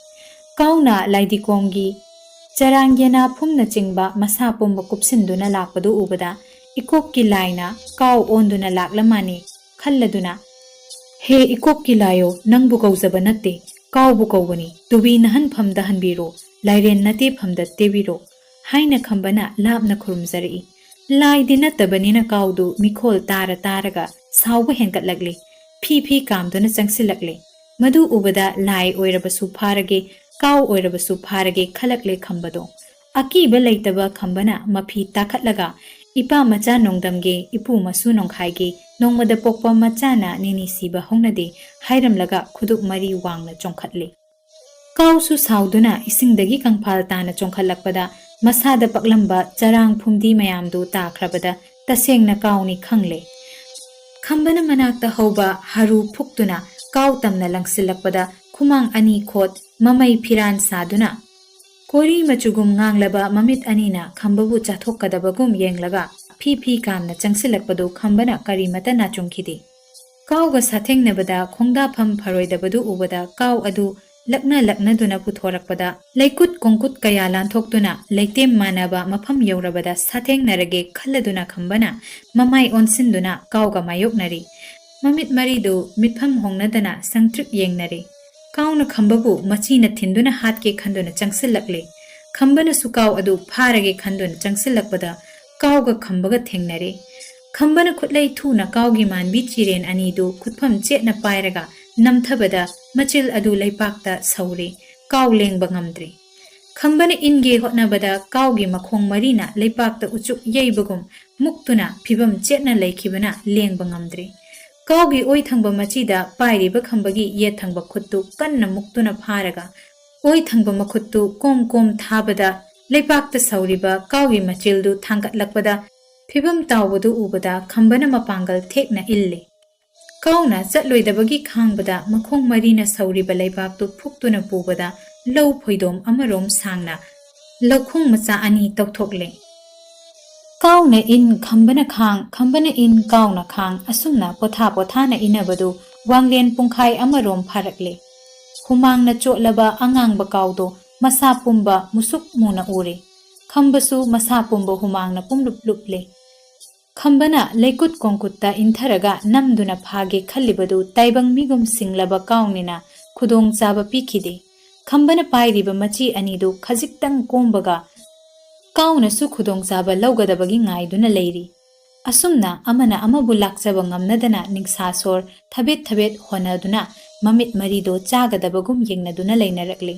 ꯀꯥꯎꯅ ꯂꯥꯏꯗꯤꯀꯣꯝꯒꯤ ꯆꯔꯥꯡ ꯌꯦꯅꯥ ꯐꯨꯝꯅꯆꯤꯡꯕ ꯃꯁꯥ ꯄꯨꯝꯕ ꯀꯨꯞꯁꯤꯟꯗꯨꯅ ꯂꯥꯛꯄꯗꯨ ꯎꯕꯗ ꯏꯀꯣꯛꯀꯤ ꯂꯥꯏꯅ ꯀꯥꯎ ꯑꯣꯟꯗꯨꯅ ꯂꯥꯛꯂ ꯃꯥꯅꯦ ꯈꯜꯂꯗꯨꯅ, "ꯍꯦ ꯏꯀꯣꯛꯀꯤ ꯂꯥꯏꯌꯣ, ꯅꯪꯕꯨ ꯀꯧꯖꯕ ꯅꯠꯇꯦ, ꯀꯥꯎꯕꯨ ꯀꯧꯕꯅꯤ, ꯇꯨꯕꯤ ꯅꯍꯟꯐꯝꯗ ꯍꯟꯕꯤꯔꯣ, ꯂꯥꯏꯔꯦꯟ ꯅꯇꯦꯐꯝꯗ ꯇꯦꯕꯤꯔꯣ" ꯍꯥꯏꯅ ꯈꯝꯕꯅ ꯂꯥꯞꯅ ꯈꯨꯔꯨꯝꯖꯔꯛꯏ꯫ ꯂꯥꯏꯗꯤ ꯅꯠꯇꯕꯅꯤꯅ ꯀꯥꯎꯗꯨ ꯃꯤꯈꯣꯜ ꯇꯥꯔ ꯇꯥꯔꯒ ꯁꯥꯎꯕ ꯍꯦꯟꯒꯠꯂꯛꯂꯤ꯫ ꯐꯤ ꯐꯤ ꯀꯥꯝꯗꯨꯅ ꯆꯪꯁꯤꯜꯂꯛꯂꯦ꯫ ꯃꯗꯨ ꯎꯕꯗ ꯂꯥꯏ ꯑꯣꯏꯔꯕꯁꯨ ꯐꯥꯔꯒꯦ, ꯀꯥꯎ ꯑꯣꯏꯔꯕꯁꯨ ꯐꯥꯔꯒꯦ ꯈꯜꯂꯛꯂꯦ ꯈꯝꯕꯗꯣ꯫ ꯑꯀꯤꯕ ꯂꯩꯇꯕ ꯈꯝꯕꯅ ꯃꯐꯤ ꯇꯥꯈꯠꯂꯒ, "ꯏꯄꯥ ꯃꯆꯥ ꯅꯣꯡꯗꯝꯒꯦ, ꯏꯄꯨ ꯃꯁꯨ ꯅꯣꯡꯈꯥꯏꯒꯦ, ꯅꯣꯡꯃꯗ ꯄꯣꯛꯄ ꯃꯆꯥꯅ ꯅꯤꯅꯤ ꯁꯤꯕ ꯍꯧꯅꯗꯦ" ꯍꯥꯏꯔꯝꯂꯒ ꯈꯨꯗꯨꯞ ꯃꯔꯤ ꯋꯥꯡꯅ ꯆꯣꯡꯈꯠꯂꯤ꯫ ꯀꯥꯎꯁꯨ ꯁꯥꯎꯗꯨꯅ ꯏꯁꯤꯡꯗꯒꯤ ꯀꯪꯐꯥꯜ ꯇꯥꯅ ꯆꯣꯡꯈꯠꯂꯛꯄꯗ ꯃꯁꯥꯗ ꯄꯛꯂꯝꯕ ꯆꯔꯥꯡ ꯐꯨꯝꯗꯤ ꯃꯌꯥꯝꯗꯨ ꯇꯥꯈ꯭ꯔꯕꯗ ꯇꯁꯦꯡꯅ ꯀꯥꯎꯅꯤ ꯈꯪꯂꯦ꯫ ꯈꯝꯕꯅ ꯃꯅꯥꯛꯇ ꯍꯧꯕ ꯍꯔꯨ ꯐꯨꯛꯇꯨꯅ ꯀꯥꯎ ꯇꯝꯅ ꯂꯪꯁꯤꯜꯂꯛꯄꯗ ꯈꯨꯃꯥꯡ ꯑꯅꯤ ꯈꯣꯠ ꯃꯃꯩ ꯐꯤꯔꯥꯟ ꯁꯥꯗꯨꯅ ꯀꯣꯔꯤ ꯃꯆꯨꯒꯨꯝ ꯉꯥꯡꯂꯕ ꯃꯃꯤꯠ ꯑꯅꯤꯅ ꯈꯝꯕꯕꯨ ꯆꯥꯊꯣꯛꯀꯗꯕꯒꯨꯝ ꯌꯦꯡꯂꯒ ꯐꯤ ꯐꯤ ꯀꯥꯝꯅ ꯆꯪꯁꯤꯜꯂꯛꯄꯗꯨ ꯈꯝꯕꯅ ꯀꯔꯤꯃꯇ ꯅꯥꯆꯨꯡꯈꯤꯗꯦ꯫ ꯀꯥꯎꯒ ꯁꯥꯊꯦꯡꯅꯕꯗ ꯈꯣꯡꯗꯥꯐꯝ ꯐꯔꯣꯏꯗꯕꯗꯨ ꯎꯕꯗ ꯀꯥꯎ ꯑꯗꯨ ꯂꯛꯅ ꯂꯛꯅꯗꯨꯅ ꯄꯨꯊꯣꯔꯛꯄꯗ ꯂꯩꯀꯨꯠ ꯀꯣꯡꯀꯨꯠ ꯀꯌꯥ ꯂꯥꯟꯊꯣꯛꯇꯨꯅ ꯂꯩꯇꯦꯝ ꯃꯥꯟꯅꯕ ꯃꯐꯝ ꯌꯧꯔꯕꯗ ꯁꯥꯊꯦꯡꯅꯔꯒꯦ ꯈꯜꯂꯗꯨꯅ ꯈꯝꯕꯅ ꯃꯃꯥꯏ ꯑꯣꯟꯁꯤꯟꯗꯨꯅ ꯀꯥꯎꯒ ꯃꯥꯌꯣꯛꯅꯔꯤ꯫ ꯃꯃꯤꯠ ꯃꯔꯤꯗꯨ ꯃꯤꯠꯐꯝ ꯍꯣꯡꯅꯗꯅ ꯁꯪꯇ꯭ꯔꯤꯛ ꯌꯦꯡꯅꯔꯤ꯫ ꯀꯥꯎꯅ ꯈꯝꯕꯕꯨ ꯃꯆꯤꯅ ꯊꯤꯟꯗꯨꯅ ꯍꯥꯠꯀꯦ ꯈꯟꯗꯨꯅ ꯆꯪꯁꯤꯜꯂꯛꯂꯦ꯫ ꯈꯝꯕꯅꯁꯨ ꯀꯥꯎ ꯑꯗꯨ ꯐꯥꯔꯒꯦ ꯈꯟꯗꯨꯅ ꯆꯪꯁꯤꯜꯂꯛꯄꯗ ꯀꯥꯎꯒ ꯈꯝꯕꯒ ꯊꯦꯡꯅꯔꯦ꯫ ꯈꯝꯕꯅ ꯈꯨꯠꯂꯩ ꯊꯨꯅ ꯀꯥꯎꯒꯤ ꯃꯥꯟꯕꯤ ꯆꯤꯔꯦꯟ ꯑꯅꯤꯗꯨ ꯈꯨꯠꯐꯝ ꯆꯦꯠꯅ ꯄꯥꯏꯔꯒ ꯅꯝꯊꯕꯗ ꯃꯆꯤꯜ ꯑꯗꯨ ꯂꯩꯄꯥꯛꯇ ꯁꯧꯔꯦ꯫ ꯀꯥꯎ ꯂꯦꯡꯕ ꯉꯝꯗ꯭ꯔꯦ꯫ ꯈꯝꯕꯅ ꯏꯟꯒꯦ ꯍꯣꯠꯅꯕꯗ ꯀꯥꯎꯒꯤ ꯃꯈꯣꯡ ꯃꯔꯤꯅ ꯂꯩꯄꯥꯛꯇ ꯎꯆꯨꯛ ꯌꯩꯕꯒꯨꯝ ꯃꯨꯛꯇꯨꯅ ꯐꯤꯕꯝ ꯆꯦꯠꯅ ꯂꯩꯈꯤꯕꯅ ꯂꯦꯡꯕ ꯉꯝꯗ꯭ꯔꯦ꯫ ꯀꯥꯎꯒꯤ ꯑꯣꯏ ꯊꯪꯕ ꯃꯆꯤꯗ ꯄꯥꯏꯔꯤꯕ ꯈꯝꯕꯒꯤ ꯌꯦꯠ ꯊꯪꯕ ꯈꯨꯠꯇꯨ ꯀꯟꯅ ꯃꯨꯛꯇꯨꯅ ꯐꯥꯔꯒ ꯑꯣꯏ ꯊꯪꯕ ꯃꯈꯨꯠꯇꯨ ꯀꯣꯝ ꯀꯣꯝ ꯊꯥꯕꯗ ꯂꯩꯄꯥꯛꯇ ꯁꯧꯔꯤꯕ ꯀꯥꯎꯒꯤ ꯃꯆꯤꯜꯗꯨ ꯊꯥꯡꯒꯠꯂꯛꯄꯗ ꯐꯤꯕꯝ ꯇꯥꯎꯕꯗꯨ ꯎꯕꯗ ꯈꯝꯕꯅ ꯃꯄꯥꯡꯒꯜ ꯊꯦꯛꯅ ꯏꯜꯂꯤ꯫ ꯀꯥꯎꯅ ꯆꯠꯂꯣꯏꯗꯕꯒꯤ ꯈꯥꯡꯕꯗ ꯃꯈꯣꯡ ꯃꯔꯤꯅ ꯁꯧꯔꯤꯕ ꯂꯩꯕꯥꯛꯇꯨ ꯐꯨꯛꯇꯨꯅ ꯄꯨꯕꯗ ꯂꯧ ꯐꯣꯏꯗꯣꯝ ꯑꯃꯔꯣꯝ ꯁꯥꯡꯅ ꯂꯧꯈꯣꯡ ꯃꯆꯥ ꯑꯅꯤ ꯇꯧꯊꯣꯛꯂꯦ꯫ ꯀꯥꯎꯅ ꯏꯟ, ꯈꯝꯕꯅ ꯈꯥꯡ, ꯈꯝꯕꯅ ꯏꯟ, ꯀꯥꯎꯅ ꯈꯥꯡ, ꯑꯁꯨꯝꯅ ꯄꯣꯊꯥ ꯄꯣꯊꯥꯅ ꯏꯟꯅꯕꯗꯨ ꯋꯥꯡꯂꯦꯟ ꯄꯨꯡꯈꯥꯏ ꯑꯃꯔꯣꯝ ꯐꯥꯔꯛꯂꯦ꯫ ꯍꯨꯃꯥꯡꯅ ꯆꯣꯠꯂꯕ ꯑꯉꯥꯡꯕ ꯀꯥꯎꯗꯣ ꯃꯁꯥ ꯄꯨꯝꯕ ꯃꯨꯁꯨꯛ ꯃꯨꯅ ꯎꯔꯦ꯫ ꯈꯝꯕꯁꯨ ꯃꯁꯥ ꯄꯨꯝꯕ ꯍꯨꯃꯥꯡꯅ ꯄꯨꯝꯂꯨꯞ ꯂꯨꯞꯂꯦ꯫ ꯈꯝꯕꯅ ꯂꯩꯀꯨꯠ ꯀꯣꯡꯀꯨꯠꯇ ꯏꯟꯊꯔꯒ ꯅꯝꯗꯨꯅ ꯐꯥꯒꯦ ꯈꯜꯂꯤꯕꯗꯨ ꯇꯥꯏꯕꯪ ꯃꯤꯒꯨꯝ ꯁꯤꯡꯂꯕ ꯀꯥꯎꯅꯤꯅ ꯈꯨꯗꯣꯡꯆꯥꯕ ꯄꯤꯈꯤꯗꯦ꯫ ꯈꯝꯕꯅ ꯄꯥꯏꯔꯤꯕ ꯃꯆꯤ ꯑꯅꯤꯗꯨ ꯈꯖꯤꯛꯇꯪ ꯀꯣꯝꯕꯒ ꯀꯥꯎꯅꯁꯨ ꯈꯨꯗꯣꯡꯆꯥꯕ ꯂꯧꯒꯗꯕꯒꯤ ꯉꯥꯏꯗꯨꯅ ꯂꯩꯔꯤ꯫ ꯑꯁꯨꯝꯅ ꯑꯃꯅ ꯑꯃꯕꯨ ꯂꯥꯛꯆꯕ ꯉꯝꯅꯗꯅ ꯅꯤꯡꯁꯥ ꯁꯣꯔ ꯊꯕꯦꯠ ꯊꯕꯦꯠ ꯍꯣꯟꯅꯗꯨꯅ ꯃꯃꯤꯠ ꯃꯔꯤꯗꯣ ꯆꯥꯒꯗꯕꯒꯨꯝ ꯌꯦꯡꯅꯗꯨꯅ ꯂꯩꯅꯔꯛꯂꯤ꯫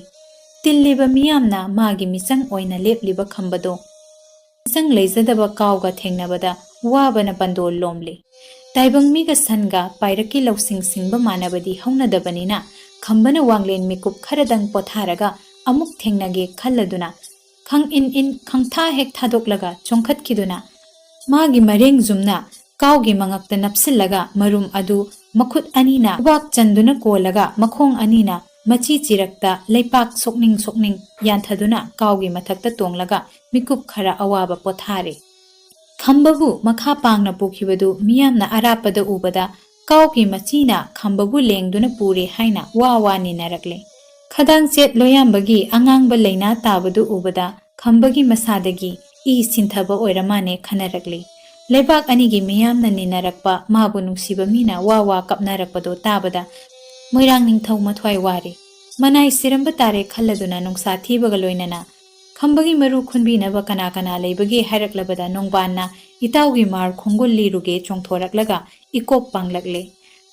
ꯇꯤꯜꯂꯤꯕ ꯃꯤꯌꯥꯝꯅ ꯃꯥꯒꯤ ꯃꯤꯆꯪ ꯑꯣꯏꯅ ꯂꯦꯞꯂꯤꯕ ꯈꯝꯕꯗꯣ ꯃꯤꯆꯪ ꯂꯩꯖꯗꯕ ꯀꯥꯎꯒ ꯊꯦꯡꯅꯕꯗ ꯋꯥꯕꯅ ꯄꯟꯗꯣꯜ ꯂꯣꯝꯂꯤ꯫ ꯇꯥꯏꯕꯪ ꯃꯤꯒ ꯁꯟꯒ ꯄꯥꯏꯔꯛꯀꯤ ꯂꯧꯁꯤꯡ ꯁꯤꯡꯕ ꯃꯥꯟꯅꯕꯗꯤ ꯍꯧꯅꯗꯕꯅꯤꯅ ꯈꯝꯕꯅ ꯋꯥꯡꯂꯦꯟ ꯃꯤꯀꯨꯞ ꯈꯔꯗꯪ ꯄꯣꯊꯥꯔꯒ ꯑꯃꯨꯛ ꯊꯦꯡꯅꯒꯦ ꯈꯜꯂꯗꯨꯅ ꯈꯪ ꯏꯟ ꯏꯟ ꯈꯪꯊꯥ ꯍꯦꯛ ꯊꯥꯗꯣꯛꯂꯒ ꯆꯣꯡꯈꯠꯈꯤꯗꯨꯅ ꯃꯥꯒꯤ ꯃꯔꯦꯡ ꯖꯨꯝꯅ ꯀꯥꯎꯒꯤ ꯃꯉꯛꯇ ꯅꯞꯁꯤꯜꯂꯒ ꯃꯔꯨꯝ ꯑꯗꯨ ꯃꯈꯨꯠ ꯑꯅꯤꯅ ꯈꯨꯕꯥꯛ ꯆꯟꯗꯨꯅ ꯀꯣꯜꯂꯒ ꯃꯈꯣꯡ ꯑꯅꯤꯅ ꯃꯆꯤ ꯆꯤꯔꯛꯇ ꯂꯩꯄꯥꯛ ꯁꯣꯛꯅꯤꯡ ꯁꯣꯛꯅꯤꯡ ꯌꯥꯟꯊꯗꯨꯅ ꯀꯥꯎꯒꯤ ꯃꯊꯛꯇ ꯇꯣꯡꯂꯒ ꯃꯤꯀꯨꯞ ꯈꯔ ꯑꯋꯥꯕ ꯄꯣꯊꯥꯔꯦ꯫ ꯈꯝꯕꯕꯨ ꯃꯈꯥ ꯄꯥꯡꯅ ꯄꯨꯈꯤꯕꯗꯨ ꯃꯤꯌꯥꯝꯅ ꯑꯔꯥꯞꯄꯗ ꯎꯕꯗ ꯀꯥꯎꯒꯤ ꯃꯆꯤꯅ ꯈꯝꯕꯕꯨ ꯂꯦꯡꯗꯨꯅ ꯄꯨꯔꯦ ꯍꯥꯏꯅ ꯋꯥ ꯋꯥ ꯅꯤꯅꯔꯛꯂꯦ꯫ ꯈꯗꯥꯡꯆꯦꯠ ꯂꯣꯌꯥꯝꯕꯒꯤ ꯑꯉꯥꯡꯕ ꯂꯩꯅꯥ ꯇꯥꯕꯗꯨ ꯎꯕꯗ ꯈꯝꯕꯒꯤ ꯃꯁꯥꯗꯒꯤ ꯏ ꯁꯤꯟꯊꯕ ꯑꯣꯏꯔ ꯃꯥꯅꯦ ꯈꯟꯅꯔꯛꯂꯤ꯫ ꯂꯩꯕꯥꯛ ꯑꯅꯤꯒꯤ ꯃꯤꯌꯥꯝꯅ ꯅꯤꯅꯔꯛꯄ ꯃꯥꯕꯨ ꯅꯨꯡꯁꯤꯕ ꯃꯤꯅ ꯋꯥ ꯋꯥ ꯀꯞꯅꯔꯛꯄꯗꯣ ꯇꯥꯕꯗ ꯃꯣꯏꯔꯥꯡ ꯅꯤꯡꯊꯧ ꯃꯊ꯭ꯋꯥꯏ ꯋꯥꯔꯦ꯫ ꯃꯅꯥꯏ ꯁꯤꯔꯝꯕ ꯇꯥꯔꯦ ꯈꯜꯂꯗꯨꯅ ꯅꯨꯡꯁꯥ ꯊꯤꯕꯒ ꯂꯣꯏꯅꯅ ꯈꯝꯕꯒꯤ ꯃꯔꯨ ꯈꯨꯟꯕꯤꯅꯕ ꯀꯅꯥ ꯀꯅꯥ ꯂꯩꯕꯒꯦ ꯍꯥꯏꯔꯛꯂꯕꯗ ꯅꯣꯡꯕꯥꯟꯅ ꯏꯇꯥꯎꯒꯤ ꯃꯥꯔ ꯈꯣꯡꯒꯨꯜ ꯂꯤꯔꯨꯒꯦ ꯆꯣꯡꯊꯣꯔꯛꯂꯒ ꯏꯀꯣꯞ ꯄꯥꯡꯂꯛꯂꯦ꯫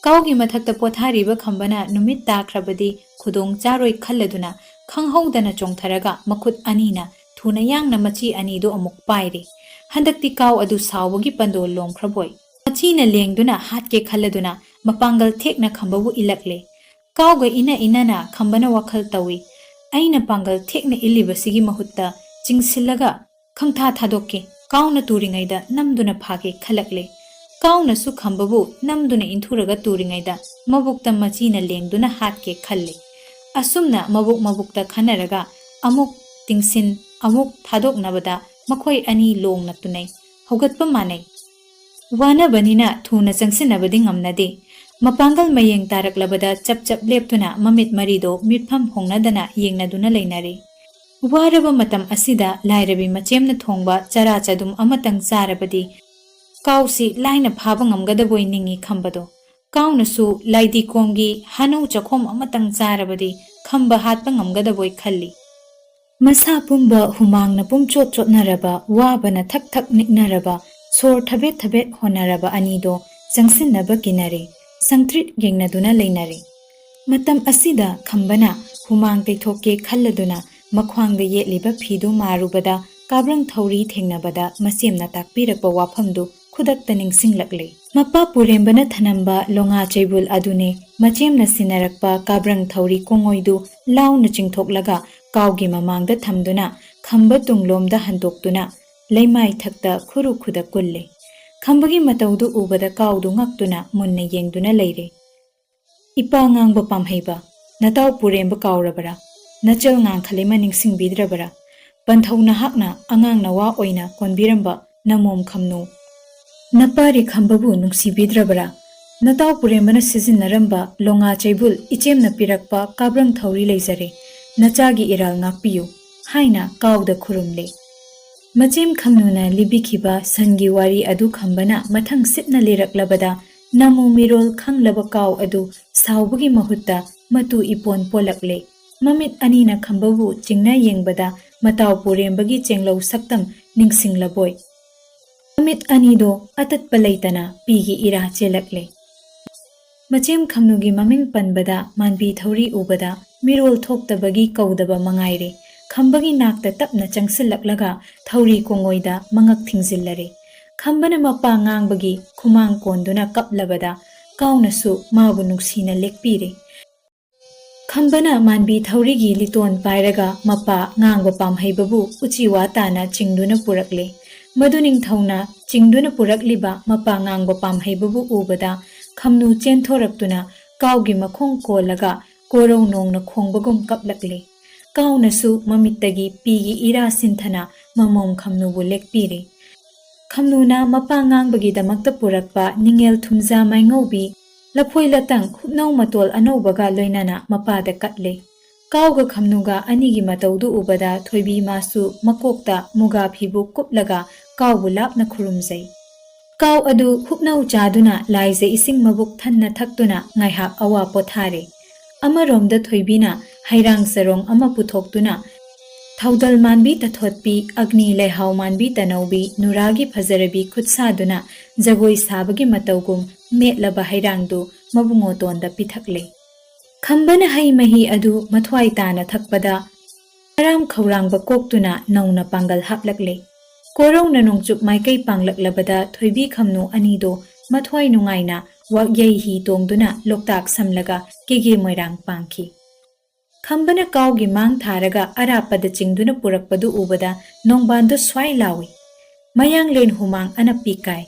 ꯀꯥꯎꯒꯤ ꯃꯊꯛꯇ ꯄꯣꯊꯥꯔꯤꯕ ꯈꯝꯕꯅ ꯅꯨꯃꯤꯠ ꯇꯥꯈ꯭ꯔꯕꯗꯤ ꯈꯨꯗꯣꯡ ꯆꯥꯔꯣꯏ ꯈꯜꯂꯗꯨꯅ ꯈꯪꯍꯧꯗꯅ ꯆꯣꯡꯊꯔꯒ ꯃꯈꯨꯠ ꯑꯅꯤꯅ ꯊꯨꯅ ꯌꯥꯡꯅ ꯃꯆꯤ ꯑꯅꯤꯗꯨ ꯑꯃꯨꯛ ꯄꯥꯏꯔꯦ꯫ ꯍꯟꯗꯛꯇꯤ ꯀꯥꯎ ꯑꯗꯨ ꯁꯥꯎꯕꯒꯤ ꯄꯟꯗꯣꯜ ꯂꯣꯝꯈ꯭ꯔꯕꯣꯏ꯫ ꯃꯆꯤꯅ ꯂꯦꯡꯗꯨꯅ ꯍꯥꯠꯀꯦ ꯈꯜꯂꯗꯨꯅ ꯃꯄꯥꯡꯒꯜ ꯊꯦꯛꯅ ꯈꯝꯕꯕꯨ ꯏꯜꯂꯛꯂꯦ꯫ ꯀꯥꯎꯒ ꯏꯅ ꯏꯅꯅ ꯈꯝꯕꯅ ꯋꯥꯈꯜ ꯇꯧꯏ꯫ ꯑꯩꯅ ꯄꯥꯡꯒꯜ ꯊꯦꯛꯅ ꯏꯜꯂꯤꯕꯁꯤꯒꯤ ꯃꯍꯨꯠꯇ ꯆꯤꯡꯁꯤꯜꯂꯒ ꯈꯪꯊꯥ ꯊꯥꯗꯣꯛꯀꯦ, ꯀꯥꯎꯅ ꯇꯨꯔꯤꯉꯩꯗ ꯅꯝꯗꯨꯅ ꯐꯥꯒꯦ ꯈꯜꯂꯛꯂꯦ꯫ ꯀꯥꯎꯅꯁꯨ ꯈꯝꯕꯕꯨ ꯅꯝꯗꯨꯅ ꯏꯟꯊꯨꯔꯒ ꯇꯨꯔꯤꯉꯩꯗ ꯃꯕꯨꯛꯇ ꯃꯆꯤꯅ ꯂꯦꯡꯗꯨꯅ ꯍꯥꯠꯀꯦ ꯈꯜꯂꯦ꯫ ꯑꯁꯨꯝꯅ ꯃꯕꯨꯛ ꯃꯕꯨꯛꯇ ꯈꯟꯅꯔꯒ ꯑꯃꯨꯛ ꯇꯤꯡꯁꯤꯟ, ꯑꯃꯨꯛ ꯊꯥꯗꯣꯛꯅꯕꯗ ꯃꯈꯣꯏ ꯑꯅꯤ ꯂꯣꯡꯅ ꯇꯨꯅꯩ꯫ ꯍꯧꯒꯠꯄ ꯃꯥꯟꯅꯩ꯫ ꯋꯥꯅꯕꯅꯤꯅ ꯊꯨꯅ ꯆꯪꯁꯤꯟꯅꯕꯗꯤ ꯉꯝꯅꯗꯦ꯫ ꯃꯄꯥꯡꯒꯜ ꯃꯌꯦꯡ ꯇꯥꯔꯛꯂꯕꯗ ꯆꯞ ꯆꯞ ꯂꯦꯞꯇꯨꯅ ꯃꯃꯤꯠ ꯃꯔꯤꯗꯣ ꯃꯤꯠꯐꯝ ꯍꯣꯡꯅꯗꯅ ꯌꯦꯡꯅꯗꯨꯅ ꯂꯩꯅꯔꯦ꯫ ꯋꯥꯔꯕ ꯃꯇꯝ ꯑꯁꯤꯗ ꯂꯥꯏꯔꯕꯤ ꯃꯆꯦꯝꯅ ꯊꯣꯡꯕ ꯆꯔꯥ ꯆꯗꯨꯝ ꯑꯃꯇꯪ ꯆꯥꯔꯕꯗꯤ ꯀꯥꯎꯁꯤ ꯂꯥꯏꯅ ꯐꯥꯕ ꯉꯝꯒꯗꯕꯣꯏ ꯅꯤꯡꯏ ꯈꯝꯕꯗꯣ꯫ ꯀꯥꯎꯅꯁꯨ ꯂꯥꯏꯗꯤꯀꯣꯝꯒꯤ ꯍꯥꯅꯧ ꯆꯈꯣꯝ ꯑꯃꯇꯪ ꯆꯥꯔꯕꯗꯤ ꯈꯝꯕ ꯍꯥꯠꯄ ꯉꯝꯒꯗꯕꯣꯏ ꯈꯜꯂꯤ꯫ ꯃꯁꯥ ꯄꯨꯝꯕ ꯍꯨꯃꯥꯡꯅ ꯄꯨꯝꯆꯣꯠ ꯆꯣꯠꯅꯔꯕ, ꯋꯥꯕꯅ ꯊꯛ ꯊꯛ ꯅꯤꯛꯅꯔꯕ, ꯁꯣꯔ ꯊꯕꯦꯠ ꯊꯕꯦꯠ ꯍꯣꯟꯅꯔꯕ ꯑꯅꯤꯗꯣ ꯆꯪꯁꯤꯟꯅꯕ ꯀꯤꯅꯔꯦ꯫ ꯁꯪꯇ꯭ꯔꯤꯠ ꯌꯦꯡꯅꯗꯨꯅ ꯂꯩꯅꯔꯦ꯫ ꯃꯇꯝ ꯑꯁꯤꯗ ꯈꯝꯕꯅ ꯍꯨꯃꯥꯡ ꯇꯩꯊꯣꯛꯀꯦ ꯈꯜꯂꯗꯨꯅ ꯃꯈ꯭ꯋꯥꯡꯗ ꯌꯦꯠꯂꯤꯕ ꯐꯤꯗꯨ ꯃꯥꯔꯨꯕꯗ ꯀꯥꯕ꯭ꯔꯪ ꯊꯧꯔꯤ ꯊꯦꯡꯅꯕꯗ ꯃꯆꯦꯝꯅ ꯇꯥꯛꯄꯤꯔꯛꯄ ꯋꯥꯐꯝꯗꯨ ꯈꯨꯗꯛꯇ ꯅꯤꯡꯁꯤꯡꯂꯛꯂꯦ꯫ ꯃꯄꯥ ꯄꯨꯔꯦꯝꯕꯅ ꯊꯅꯝꯕ ꯂꯣꯉꯥ ꯆꯩꯕꯨꯜ ꯑꯗꯨꯅꯦ꯫ ꯃꯆꯦꯝꯅ ꯁꯤꯟꯅꯔꯛꯄ ꯀꯥꯕ꯭ꯔꯪ ꯊꯧꯔꯤ ꯀꯣꯡꯉꯣꯏꯗꯨ ꯂꯥꯎꯅ ꯆꯤꯡꯊꯣꯛꯂꯒ ꯀꯥꯎꯒꯤ ꯃꯃꯥꯡꯗ ꯊꯝꯗꯨꯅ ꯈꯝꯕ ꯇꯨꯡꯂꯣꯝꯗ ꯍꯟꯗꯣꯛꯇꯨꯅ ꯂꯩꯃꯥꯏꯊꯛꯇ ꯈꯨꯔꯨ ꯈꯨꯗ ꯀꯨꯜꯂꯦ꯫ ꯈꯝꯕꯒꯤ ꯃꯇꯧꯗꯨ ꯎꯕꯗ ꯀꯥꯎꯗꯨ ꯉꯛꯇꯨꯅ ꯃꯨꯟꯅ ꯌꯦꯡꯗꯨꯅ ꯂꯩꯔꯦ꯫ "ꯏꯄꯥ ꯉꯥꯡꯕ ꯄꯥꯝꯍꯩꯕ, ꯅꯇꯥꯎ ꯄꯨꯔꯦꯝꯕ ꯀꯥꯎꯔꯕꯔꯥ? ꯅꯆꯜ ꯉꯥꯡꯈꯂꯤꯃ ꯅꯤꯡꯁꯤꯡꯕꯤꯗ꯭ꯔꯕꯔꯥ? ꯄꯟꯊꯧ ꯅꯍꯥꯛꯅ ꯑꯉꯥꯡ ꯅꯋꯥ ꯑꯣꯏꯅ ꯀꯣꯟꯕꯤꯔꯝꯕ ꯅꯃꯣꯝ ꯈꯝꯅꯨ, ꯅꯄꯥ ꯔꯤꯈꯝꯕꯕꯨ ꯅꯨꯡꯁꯤꯕꯤꯗ꯭ꯔꯕꯔꯥ? ꯅꯇꯥꯎ ꯄꯨꯔꯦꯝꯕꯅ ꯁꯤꯖꯤꯟꯅꯔꯝꯕ ꯂꯣꯉꯥ ꯆꯩꯕꯨꯜ ꯏꯆꯦꯝꯅ ꯄꯤꯔꯛꯄ ꯀꯥꯕ꯭ꯔꯪ ꯊꯧꯔꯤ ꯂꯩꯖꯔꯦ, ꯅꯆꯥꯒꯤ ꯏꯔꯥꯜ ꯉꯥꯛꯄꯤꯌꯨ" ꯍꯥꯏꯅ ꯀꯥꯎꯗ ꯈꯨꯔꯨꯝꯂꯦ꯫ ꯃꯆꯦꯝ ꯈꯝꯅꯨꯅ ꯂꯤꯕꯤꯈꯤꯕ ꯁꯟꯒꯤ ꯋꯥꯔꯤ ꯑꯗꯨ ꯈꯝꯕꯅ ꯃꯊꯪ ꯁꯤꯠꯅ ꯂꯤꯔꯛꯂꯕꯗ ꯅꯃꯨ ꯃꯤꯔꯣꯜ ꯈꯪꯂꯕ ꯀꯥꯎ ꯑꯗꯨ ꯁꯥꯎꯕꯒꯤ ꯃꯍꯨꯠꯇ ꯃꯇꯨ ꯏꯄꯣꯟ ꯄꯣꯜꯂꯛꯂꯦ꯫ ꯃꯃꯤꯠ ꯑꯅꯤꯅ ꯈꯝꯕꯕꯨ ꯆꯤꯡꯅ ꯌꯦꯡꯕꯗ ꯃꯇꯥꯎ ꯄꯨꯔꯦꯝꯕꯒꯤ ꯆꯦꯡꯂꯧ ꯁꯛꯇꯝ ꯅꯤꯡꯁꯤꯡꯂꯕꯣꯏ꯫ ꯃꯃꯤꯠ ꯑꯅꯤꯗꯣ ꯑꯇꯠꯄ ꯂꯩꯇꯅ ꯄꯤꯒꯤ ꯏꯔꯥ ꯆꯦꯜꯂꯛꯂꯦ꯫ ꯃꯆꯦꯝ ꯈꯝꯅꯨꯒꯤ ꯃꯃꯤꯡ ꯄꯟꯕꯗ ꯃꯥꯟꯕꯤ ꯊꯧꯔꯤ ꯎꯕꯗ ꯃꯤꯔꯣꯜ ꯊꯣꯛꯇꯕꯒꯤ ꯀꯧꯗꯕ ꯃꯉꯥꯏꯔꯦ꯫ ꯈꯝꯕꯒꯤ ꯅꯥꯛꯇ ꯇꯞꯅ ꯆꯪꯁꯤꯜꯂꯛꯂꯒ ꯊꯧꯔꯤ ꯀꯣꯡꯉꯣꯏꯗ ꯃꯉꯛ ꯊꯤꯡꯖꯤꯜꯂꯔꯦ꯫ ꯈꯝꯕꯅ ꯃꯄꯥ ꯉꯥꯡꯕꯒꯤ ꯈꯨꯃꯥꯡ ꯀꯣꯟꯗꯨꯅ ꯀꯞꯂꯕꯗ ꯀꯥꯎꯅꯁꯨ ꯃꯥꯕꯨ ꯅꯨꯡꯁꯤꯅ ꯂꯦꯛꯄꯤꯔꯦ꯫ ꯈꯝꯕꯅ ꯃꯥꯟꯕꯤ ꯊꯧꯔꯤꯒꯤ ꯂꯤꯇꯣꯟ ꯄꯥꯏꯔꯒ ꯃꯄꯥ ꯉꯥꯡꯕ ꯄꯥꯝꯍꯩꯕꯕꯨ ꯎꯆꯤ ꯋꯥ ꯇꯥꯅ ꯆꯤꯡꯗꯨꯅ ꯄꯨꯔꯛꯂꯦ꯫ ꯃꯗꯨ ꯅꯤꯡꯊꯧꯅ ꯆꯤꯡꯗꯨꯅ ꯄꯨꯔꯛꯂꯤꯕ ꯃꯄꯥ ꯉꯥꯡꯕ ꯄꯥꯝꯍꯩꯕꯕꯨ ꯎꯕꯗ ꯈꯝꯅꯨ ꯆꯦꯟꯊꯣꯔꯛꯇꯨꯅ ꯀꯥꯎꯒꯤ ꯃꯈꯣꯡ ꯀꯣꯜꯂꯒ ꯀꯣꯔꯧ ꯅꯣꯡꯅ ꯈꯣꯡꯕꯒꯨꯝ ꯀꯞꯂꯛꯂꯦ꯫ ꯀꯥꯎꯅꯁꯨ ꯃꯃꯤꯠꯇꯒꯤ ꯄꯤꯒꯤ ꯏꯔꯥ ꯁꯤꯟꯊꯅ ꯃꯃꯣꯝ ꯈꯝꯅꯨꯕꯨ ꯂꯦꯛꯄꯤꯔꯦ꯫ ꯈꯝꯅꯨꯅ ꯃꯄꯥ ꯉꯥꯡꯕꯒꯤꯗꯃꯛꯇ ꯄꯨꯔꯛꯄ ꯅꯤꯡꯉꯦꯜ ꯊꯨꯝꯖꯥ ꯃꯥꯏꯉꯧꯕꯤ, ꯂꯐꯣꯏ ꯂꯇꯪ, ꯍꯨꯞꯅꯧ ꯃꯇꯣꯜ ꯑꯅꯧꯕꯒ ꯂꯣꯏꯅꯅ ꯃꯄꯥꯗ ꯀꯠꯂꯦ꯫ ꯀꯥꯎꯒ ꯈꯝꯅꯨꯒ ꯑꯅꯤꯒꯤ ꯃꯇꯧꯗꯨ ꯎꯕꯗ ꯊꯣꯏꯕꯤ ꯃꯥꯁꯨ ꯃꯀꯣꯛꯇ ꯃꯨꯒꯥ ꯐꯤꯕꯨ ꯀꯨꯞꯂꯒ ꯀꯥꯎꯕꯨ ꯂꯥꯞꯅ ꯈꯨꯔꯨꯝꯖꯩ꯫ ꯀꯥꯎ ꯑꯗꯨ ꯍꯨꯞꯅꯧ ꯆꯥꯗꯨꯅ ꯂꯥꯏꯖ ꯏꯁꯤꯡ ꯃꯕꯨꯛ ꯊꯟꯅ ꯊꯛꯇꯨꯅ ꯉꯥꯏꯍꯥꯛ ꯑꯋꯥ ꯄꯣꯊꯥꯔꯦ꯫ ꯑꯃꯔꯣꯝꯗ ꯊꯣꯏꯕꯤꯅ ꯍꯩꯔꯥꯡ ꯆꯔꯣꯡ ꯑꯃ ꯄꯨꯊꯣꯛꯇꯨꯅ ꯊꯧꯗꯜ ꯃꯥꯟꯕꯤ ꯇꯊꯣꯠꯄꯤ, ꯑꯒꯅꯤ ꯂꯩꯍꯥꯎ ꯃꯥꯟꯕꯤ ꯇꯅꯧꯕꯤ, ꯅꯨꯔꯥꯒꯤ ꯐꯖꯔꯕꯤ ꯈꯨꯠ ꯁꯥꯗꯨꯅ ꯖꯒꯣꯏ ꯁꯥꯕꯒꯤ ꯃꯇꯧꯒꯨꯝ ꯃꯦꯠꯂꯕ ꯍꯩꯔꯥꯡꯗꯨ ꯃꯕꯨꯡꯉꯣꯇꯣꯟꯗ ꯄꯤꯊꯛꯂꯦ꯫ ꯈꯝꯕꯅ ꯍꯩ ꯃꯍꯤ ꯑꯗꯨ ꯃꯊ꯭ꯋꯥꯏ ꯇꯥꯅ ꯊꯛꯄꯗ, ꯍꯔꯥꯝ ꯈꯧꯔꯥꯡꯕ ꯀꯣꯛꯇꯨꯅ ꯅꯧꯅ ꯄꯥꯡꯒꯜ ꯍꯥꯞꯂꯛꯂꯦ꯫ ꯀꯣꯔꯧꯅ ꯅꯣꯡꯆꯨꯞ ꯃꯥꯏꯀꯩ ꯄꯥꯡꯂꯛꯂꯕꯗ ꯊꯣꯏꯕꯤ ꯈꯝꯅꯨ ꯑꯅꯤꯗꯣ ꯃꯊ꯭ꯋꯥꯏ ꯅꯨꯡꯉꯥꯏꯅ ꯋꯥꯛꯌꯩ ꯍꯤ ꯇꯣꯡꯗꯨꯅ ꯂꯣꯛꯇꯥꯛ ꯁꯝꯂꯒ ꯀꯦꯒꯦ ꯃꯣꯏꯔꯥꯡ ꯄꯥꯡꯈꯤ꯫ ꯈꯝꯕꯅ ꯀꯥꯎꯒꯤ ꯃꯥꯡ ꯊꯥꯔꯒ ꯑꯔꯥꯞꯄꯗ ꯆꯤꯡꯗꯨꯅ ꯄꯨꯔꯛꯄꯗꯨ ꯎꯕꯗ ꯅꯣꯡꯕꯥꯟꯗꯨ ꯁ꯭ꯋꯥꯏ ꯂꯥꯎꯏ꯫ ꯃꯌꯥꯡꯂꯦꯟ ꯍꯨꯃꯥꯡ ꯑꯅꯞꯄꯤ ꯀꯥꯏ꯫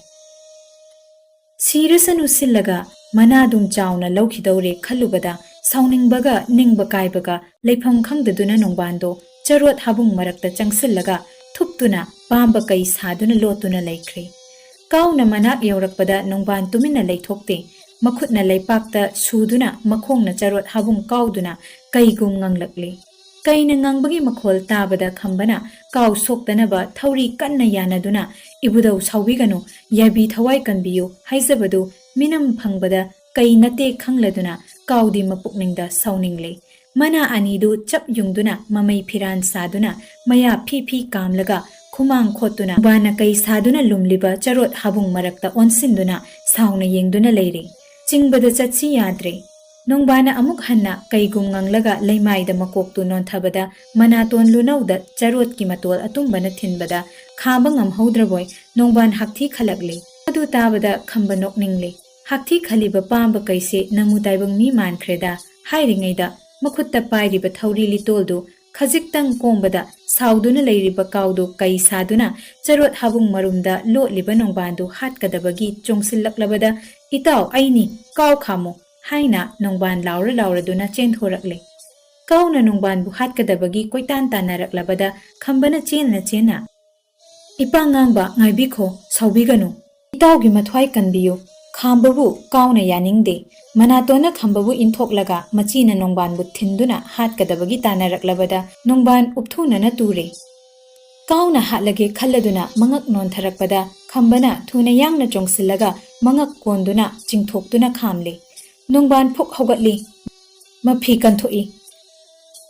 ꯁꯤꯔꯁꯅꯨ ꯁꯤꯜꯂꯒ ꯃꯅꯥꯗꯨꯝ ꯆꯥꯎꯅ ꯂꯧꯈꯤꯗꯧꯔꯦ ꯈꯜꯂꯨꯕꯗ ꯁꯥꯎꯅꯤꯡꯕꯒ ꯅꯤꯡꯕ ꯀꯥꯏꯕꯒ ꯂꯩꯐꯝ ꯈꯪꯗꯗꯨꯅ ꯅꯣꯡꯕꯥꯟꯗꯣ ꯆꯔꯣꯠ ꯍꯥꯕꯨꯡ ꯃꯔꯛꯇ ꯆꯪꯁꯤꯜꯂꯒ ꯊꯨꯞꯇꯨꯅ ꯄꯥꯝꯕ ꯀꯩ ꯁꯥꯗꯨꯅ ꯂꯣꯠꯇꯨꯅ ꯂꯩꯈ꯭ꯔꯦ꯫ ꯀꯥꯎꯅ ꯃꯅꯥꯛ ꯌꯧꯔꯛꯄꯗ ꯅꯣꯡꯕꯥꯟ ꯇꯨꯃꯤꯟꯅ ꯂꯩꯊꯣꯛꯇꯦ꯫ ꯃꯈꯨꯠꯅ ꯂꯩꯄꯥꯛꯇ ꯁꯨꯗꯨꯅ ꯃꯈꯣꯡꯅ ꯆꯔꯣꯠ ꯍꯥꯕꯨꯡ ꯀꯥꯎꯗꯨꯅ ꯀꯩꯒꯨꯝ ꯉꯪꯂꯛꯂꯦ꯫ ꯀꯩꯅ ꯉꯪꯕꯒꯤ ꯃꯈꯣꯜ ꯇꯥꯕꯗ ꯈꯝꯕꯅ ꯀꯥꯎ ꯁꯣꯛꯇꯅꯕ ꯊꯧꯔꯤ ꯀꯟꯅ ꯌꯥꯅꯗꯨꯅ, "ꯏꯕꯨꯙꯧ ꯁꯥꯎꯕꯤꯒꯅꯨ, ꯌꯥꯕꯤ ꯊꯋꯥꯏ ꯀꯟꯕꯤꯌꯨ" ꯍꯥꯏꯖꯕꯗꯨ ꯃꯤꯅꯝ ꯐꯪꯕꯗ ꯀꯩ ꯅꯠꯇꯦ ꯈꯪꯂꯗꯨꯅ ꯀꯥꯎꯗꯤ ꯃꯄꯨꯛꯅꯤꯡꯗ ꯁꯥꯎꯅꯤꯡꯂꯦ꯫ ꯃꯅꯥ ꯑꯅꯤꯗꯨ ꯆꯞ ꯌꯨꯡꯗꯨꯅ ꯃꯃꯩ ꯐꯤꯔꯥꯟ ꯁꯥꯗꯨꯅ ꯃꯌꯥ ꯐꯤ ꯐꯤ ꯀꯥꯝꯂꯒ ꯈꯨꯃꯥꯡ ꯈꯣꯠꯇꯨꯅ ꯅꯣꯡꯕꯥꯟꯅ ꯀꯩ ꯁꯥꯗꯨꯅ ꯂꯨꯝꯂꯤꯕ ꯆꯔꯣꯠ ꯍꯥꯕꯨꯡ ꯃꯔꯛꯇ ꯑꯣꯟꯁꯤꯟꯗꯨꯅ ꯁꯥꯎꯅ ꯌꯦꯡꯗꯨꯅ ꯂꯩꯔꯦ꯫ ꯆꯤꯡꯕꯗ ꯆꯠꯁꯤ ꯌꯥꯗ꯭ꯔꯦ꯫ ꯅꯣꯡꯕꯥꯟꯅ ꯑꯃꯨꯛ ꯍꯟꯅ ꯀꯩꯒꯨꯝ ꯉꯪꯂꯒ ꯂꯩꯃꯥꯏꯗ ꯃꯀꯣꯛꯇꯨ ꯅꯣꯟꯊꯕꯗ ꯃꯅꯥꯇꯣꯟ ꯂꯨꯅꯧꯗ ꯆꯔꯣꯠꯀꯤ ꯃꯇꯣꯜ ꯑꯇꯨꯝꯕꯅ ꯊꯤꯟꯕꯗ ꯈꯥꯕ ꯉꯝꯍꯧꯗ꯭ꯔꯕꯣꯏ ꯅꯣꯡꯕꯥꯟ ꯍꯥꯛꯊꯤ ꯈꯜꯂꯛꯂꯦ꯫ ꯑꯗꯨ ꯇꯥꯕꯗ ꯈꯝꯕ ꯅꯣꯛꯅꯤꯡꯂꯦ꯫ "ꯍꯥꯛꯊꯤ ꯈꯜꯂꯤꯕ ꯄꯥꯝꯕ ꯀꯩꯁꯦ ꯅꯃꯨ ꯇꯥꯏꯕꯪ ꯃꯤ ꯃꯥꯟꯈ꯭ꯔꯦꯗ" ꯍꯥꯏꯔꯤꯉꯩꯗ ꯃꯈꯨꯠꯇ ꯄꯥꯏꯔꯤꯕ ꯊꯧꯔꯤ ꯂꯤꯇꯣꯜꯗꯨ ꯈꯖꯤꯛꯇꯪ ꯀꯣꯝꯕꯗ ꯁꯥꯎꯗꯨꯅ ꯂꯩꯔꯤꯕ ꯀꯥꯎꯗꯨ ꯀꯩ ꯁꯥꯗꯨꯅ ꯆꯔꯣꯠ ꯍꯥꯕꯨꯡ ꯃꯔꯨꯝꯗ ꯂꯣꯠꯂꯤꯕ ꯅꯣꯡꯕꯥꯟꯗꯨ ꯍꯥꯠꯀꯗꯕꯒꯤ ꯆꯣꯡꯁꯤꯜꯂꯛꯂꯕꯗ, "ꯏꯇꯥꯎ, ꯑꯩꯅꯤ, ꯀꯥꯎ ꯈꯥꯝꯃꯨ" ꯍꯥꯏꯅ ꯅꯣꯡꯕꯥꯟ ꯂꯥꯎꯔ ꯂꯥꯎꯔꯗꯨꯅ ꯆꯦꯟꯊꯣꯔꯛꯂꯦ꯫ ꯀꯥꯎꯅ ꯅꯣꯡꯕꯥꯟꯕꯨ ꯍꯥꯠꯀꯗꯕꯒꯤ ꯀꯣꯏꯇꯥꯟ ꯇꯥꯟꯅꯔꯛꯂꯕꯗ ꯈꯝꯕꯅ ꯆꯦꯟꯅ ꯆꯦꯟꯅ, "ꯏꯄꯥ ꯉꯥꯡꯕ ꯉꯥꯏꯕꯤꯈꯣ, ꯁꯥꯎꯕꯤꯒꯅꯨ꯫ ꯏꯇꯥꯎꯒꯤ ꯃꯊ꯭ꯋꯥꯏ ꯀꯟꯕꯤꯌꯨ꯫ ꯈꯥꯝꯕꯕꯨ ꯀꯥꯎꯅ ꯌꯥꯅꯤꯡꯗꯦ"꯫ ꯃꯅꯥꯇꯣꯟꯅ ꯈꯝꯕꯕꯨ ꯏꯟꯊꯣꯛꯂꯒ ꯃꯆꯤꯅ ꯅꯣꯡꯕꯥꯟꯕꯨ ꯊꯤꯟꯗꯨꯅ ꯍꯥꯠꯀꯗꯕꯒꯤ ꯇꯥꯟꯅꯔꯛꯂꯕꯗ ꯅꯣꯡꯕꯥꯟ ꯎꯞꯊꯨꯅꯅ ꯇꯨꯔꯦ꯫ ꯀꯥꯎꯅ ꯍꯥꯠꯂꯒꯦ ꯈꯜꯂꯗꯨꯅ ꯃꯉꯛ ꯅꯣꯟꯊꯔꯛꯄꯗ ꯈꯝꯕꯅ ꯊꯨꯅ ꯌꯥꯡꯅ ꯆꯣꯡꯁꯤꯜꯂꯒ ꯃꯉꯛ ꯀꯣꯟꯗꯨꯅ ꯆꯤꯡꯊꯣꯛꯇꯨꯅ ꯈꯥꯝꯂꯦ꯫ ꯅꯣꯡꯕꯥꯟ ꯐꯨꯛ ꯍꯧꯒꯠꯂꯤ꯫ ꯃꯐꯤ ꯀꯟꯊꯣꯛꯏ꯫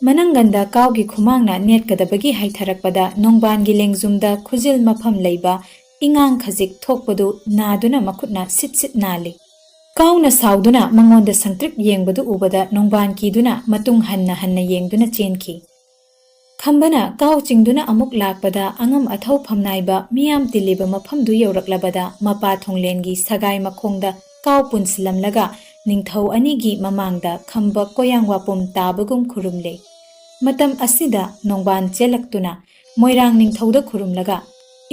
ꯃꯅꯪꯒꯟꯗ ꯀꯥꯎꯒꯤ ꯈꯨꯃꯥꯡꯅ ꯅꯦꯠꯀꯗꯕꯒꯤ ꯍꯥꯏꯊꯔꯛꯄꯗ ꯅꯣꯡꯕꯥꯟꯒꯤ ꯂꯦꯡꯖꯨꯝꯗ ꯈꯨꯖꯤꯜ ꯃꯐꯝ ꯂꯩꯕ ꯏꯉꯥꯡ ꯈꯖꯤꯛ ꯊꯣꯛꯄꯗꯨ ꯅꯥꯗꯨꯅ ꯃꯈꯨꯠꯅ ꯁꯤꯠ ꯁꯤꯠ ꯅꯥꯜꯂꯤ꯫ ꯀꯥꯎꯅ ꯁꯥꯎꯗꯨꯅ ꯃꯉꯣꯟꯗ ꯁꯪꯇ꯭ꯔꯤꯛ ꯌꯦꯡꯕꯗꯨ ꯎꯕꯗ ꯅꯣꯡꯕꯥꯟ ꯀꯤꯗꯨꯅ ꯃꯇꯨꯡ ꯍꯟꯅ ꯍꯟꯅ ꯌꯦꯡꯗꯨꯅ ꯆꯦꯟꯈꯤ꯫ ꯈꯝꯕꯅ ꯀꯥꯎ ꯆꯤꯡꯗꯨꯅ ꯑꯃꯨꯛ ꯂꯥꯛꯄꯗ ꯑꯉꯝ ꯑꯊꯧ ꯐꯝꯅꯥꯏꯕ ꯃꯤꯌꯥꯝ ꯇꯤꯜꯂꯤꯕ ꯃꯐꯝꯗꯨ ꯌꯧꯔꯛꯂꯕꯗ ꯃꯄꯥ ꯊꯣꯡꯂꯦꯟꯒꯤ ꯁꯒꯥꯏ ꯃꯈꯣꯡꯗ ꯀꯥꯎ ꯄꯨꯟꯁꯤꯜꯂꯝꯂꯒ ꯅꯤꯡꯊꯧ ꯑꯅꯤꯒꯤ ꯃꯃꯥꯡꯗ ꯈꯝꯕ ꯀꯣꯌꯥꯡ ꯋꯥꯄꯨꯝ ꯇꯥꯕꯒꯨꯝ ꯈꯨꯔꯨꯝꯂꯦ꯫ ꯃꯇꯝ ꯑꯁꯤꯗ ꯅꯣꯡꯕꯥꯟ ꯆꯦꯜꯂꯛꯇꯨꯅ ꯃꯣꯏꯔꯥꯡ ꯅꯤꯡꯊꯧꯗ ꯈꯨꯔꯨꯝꯂꯒ,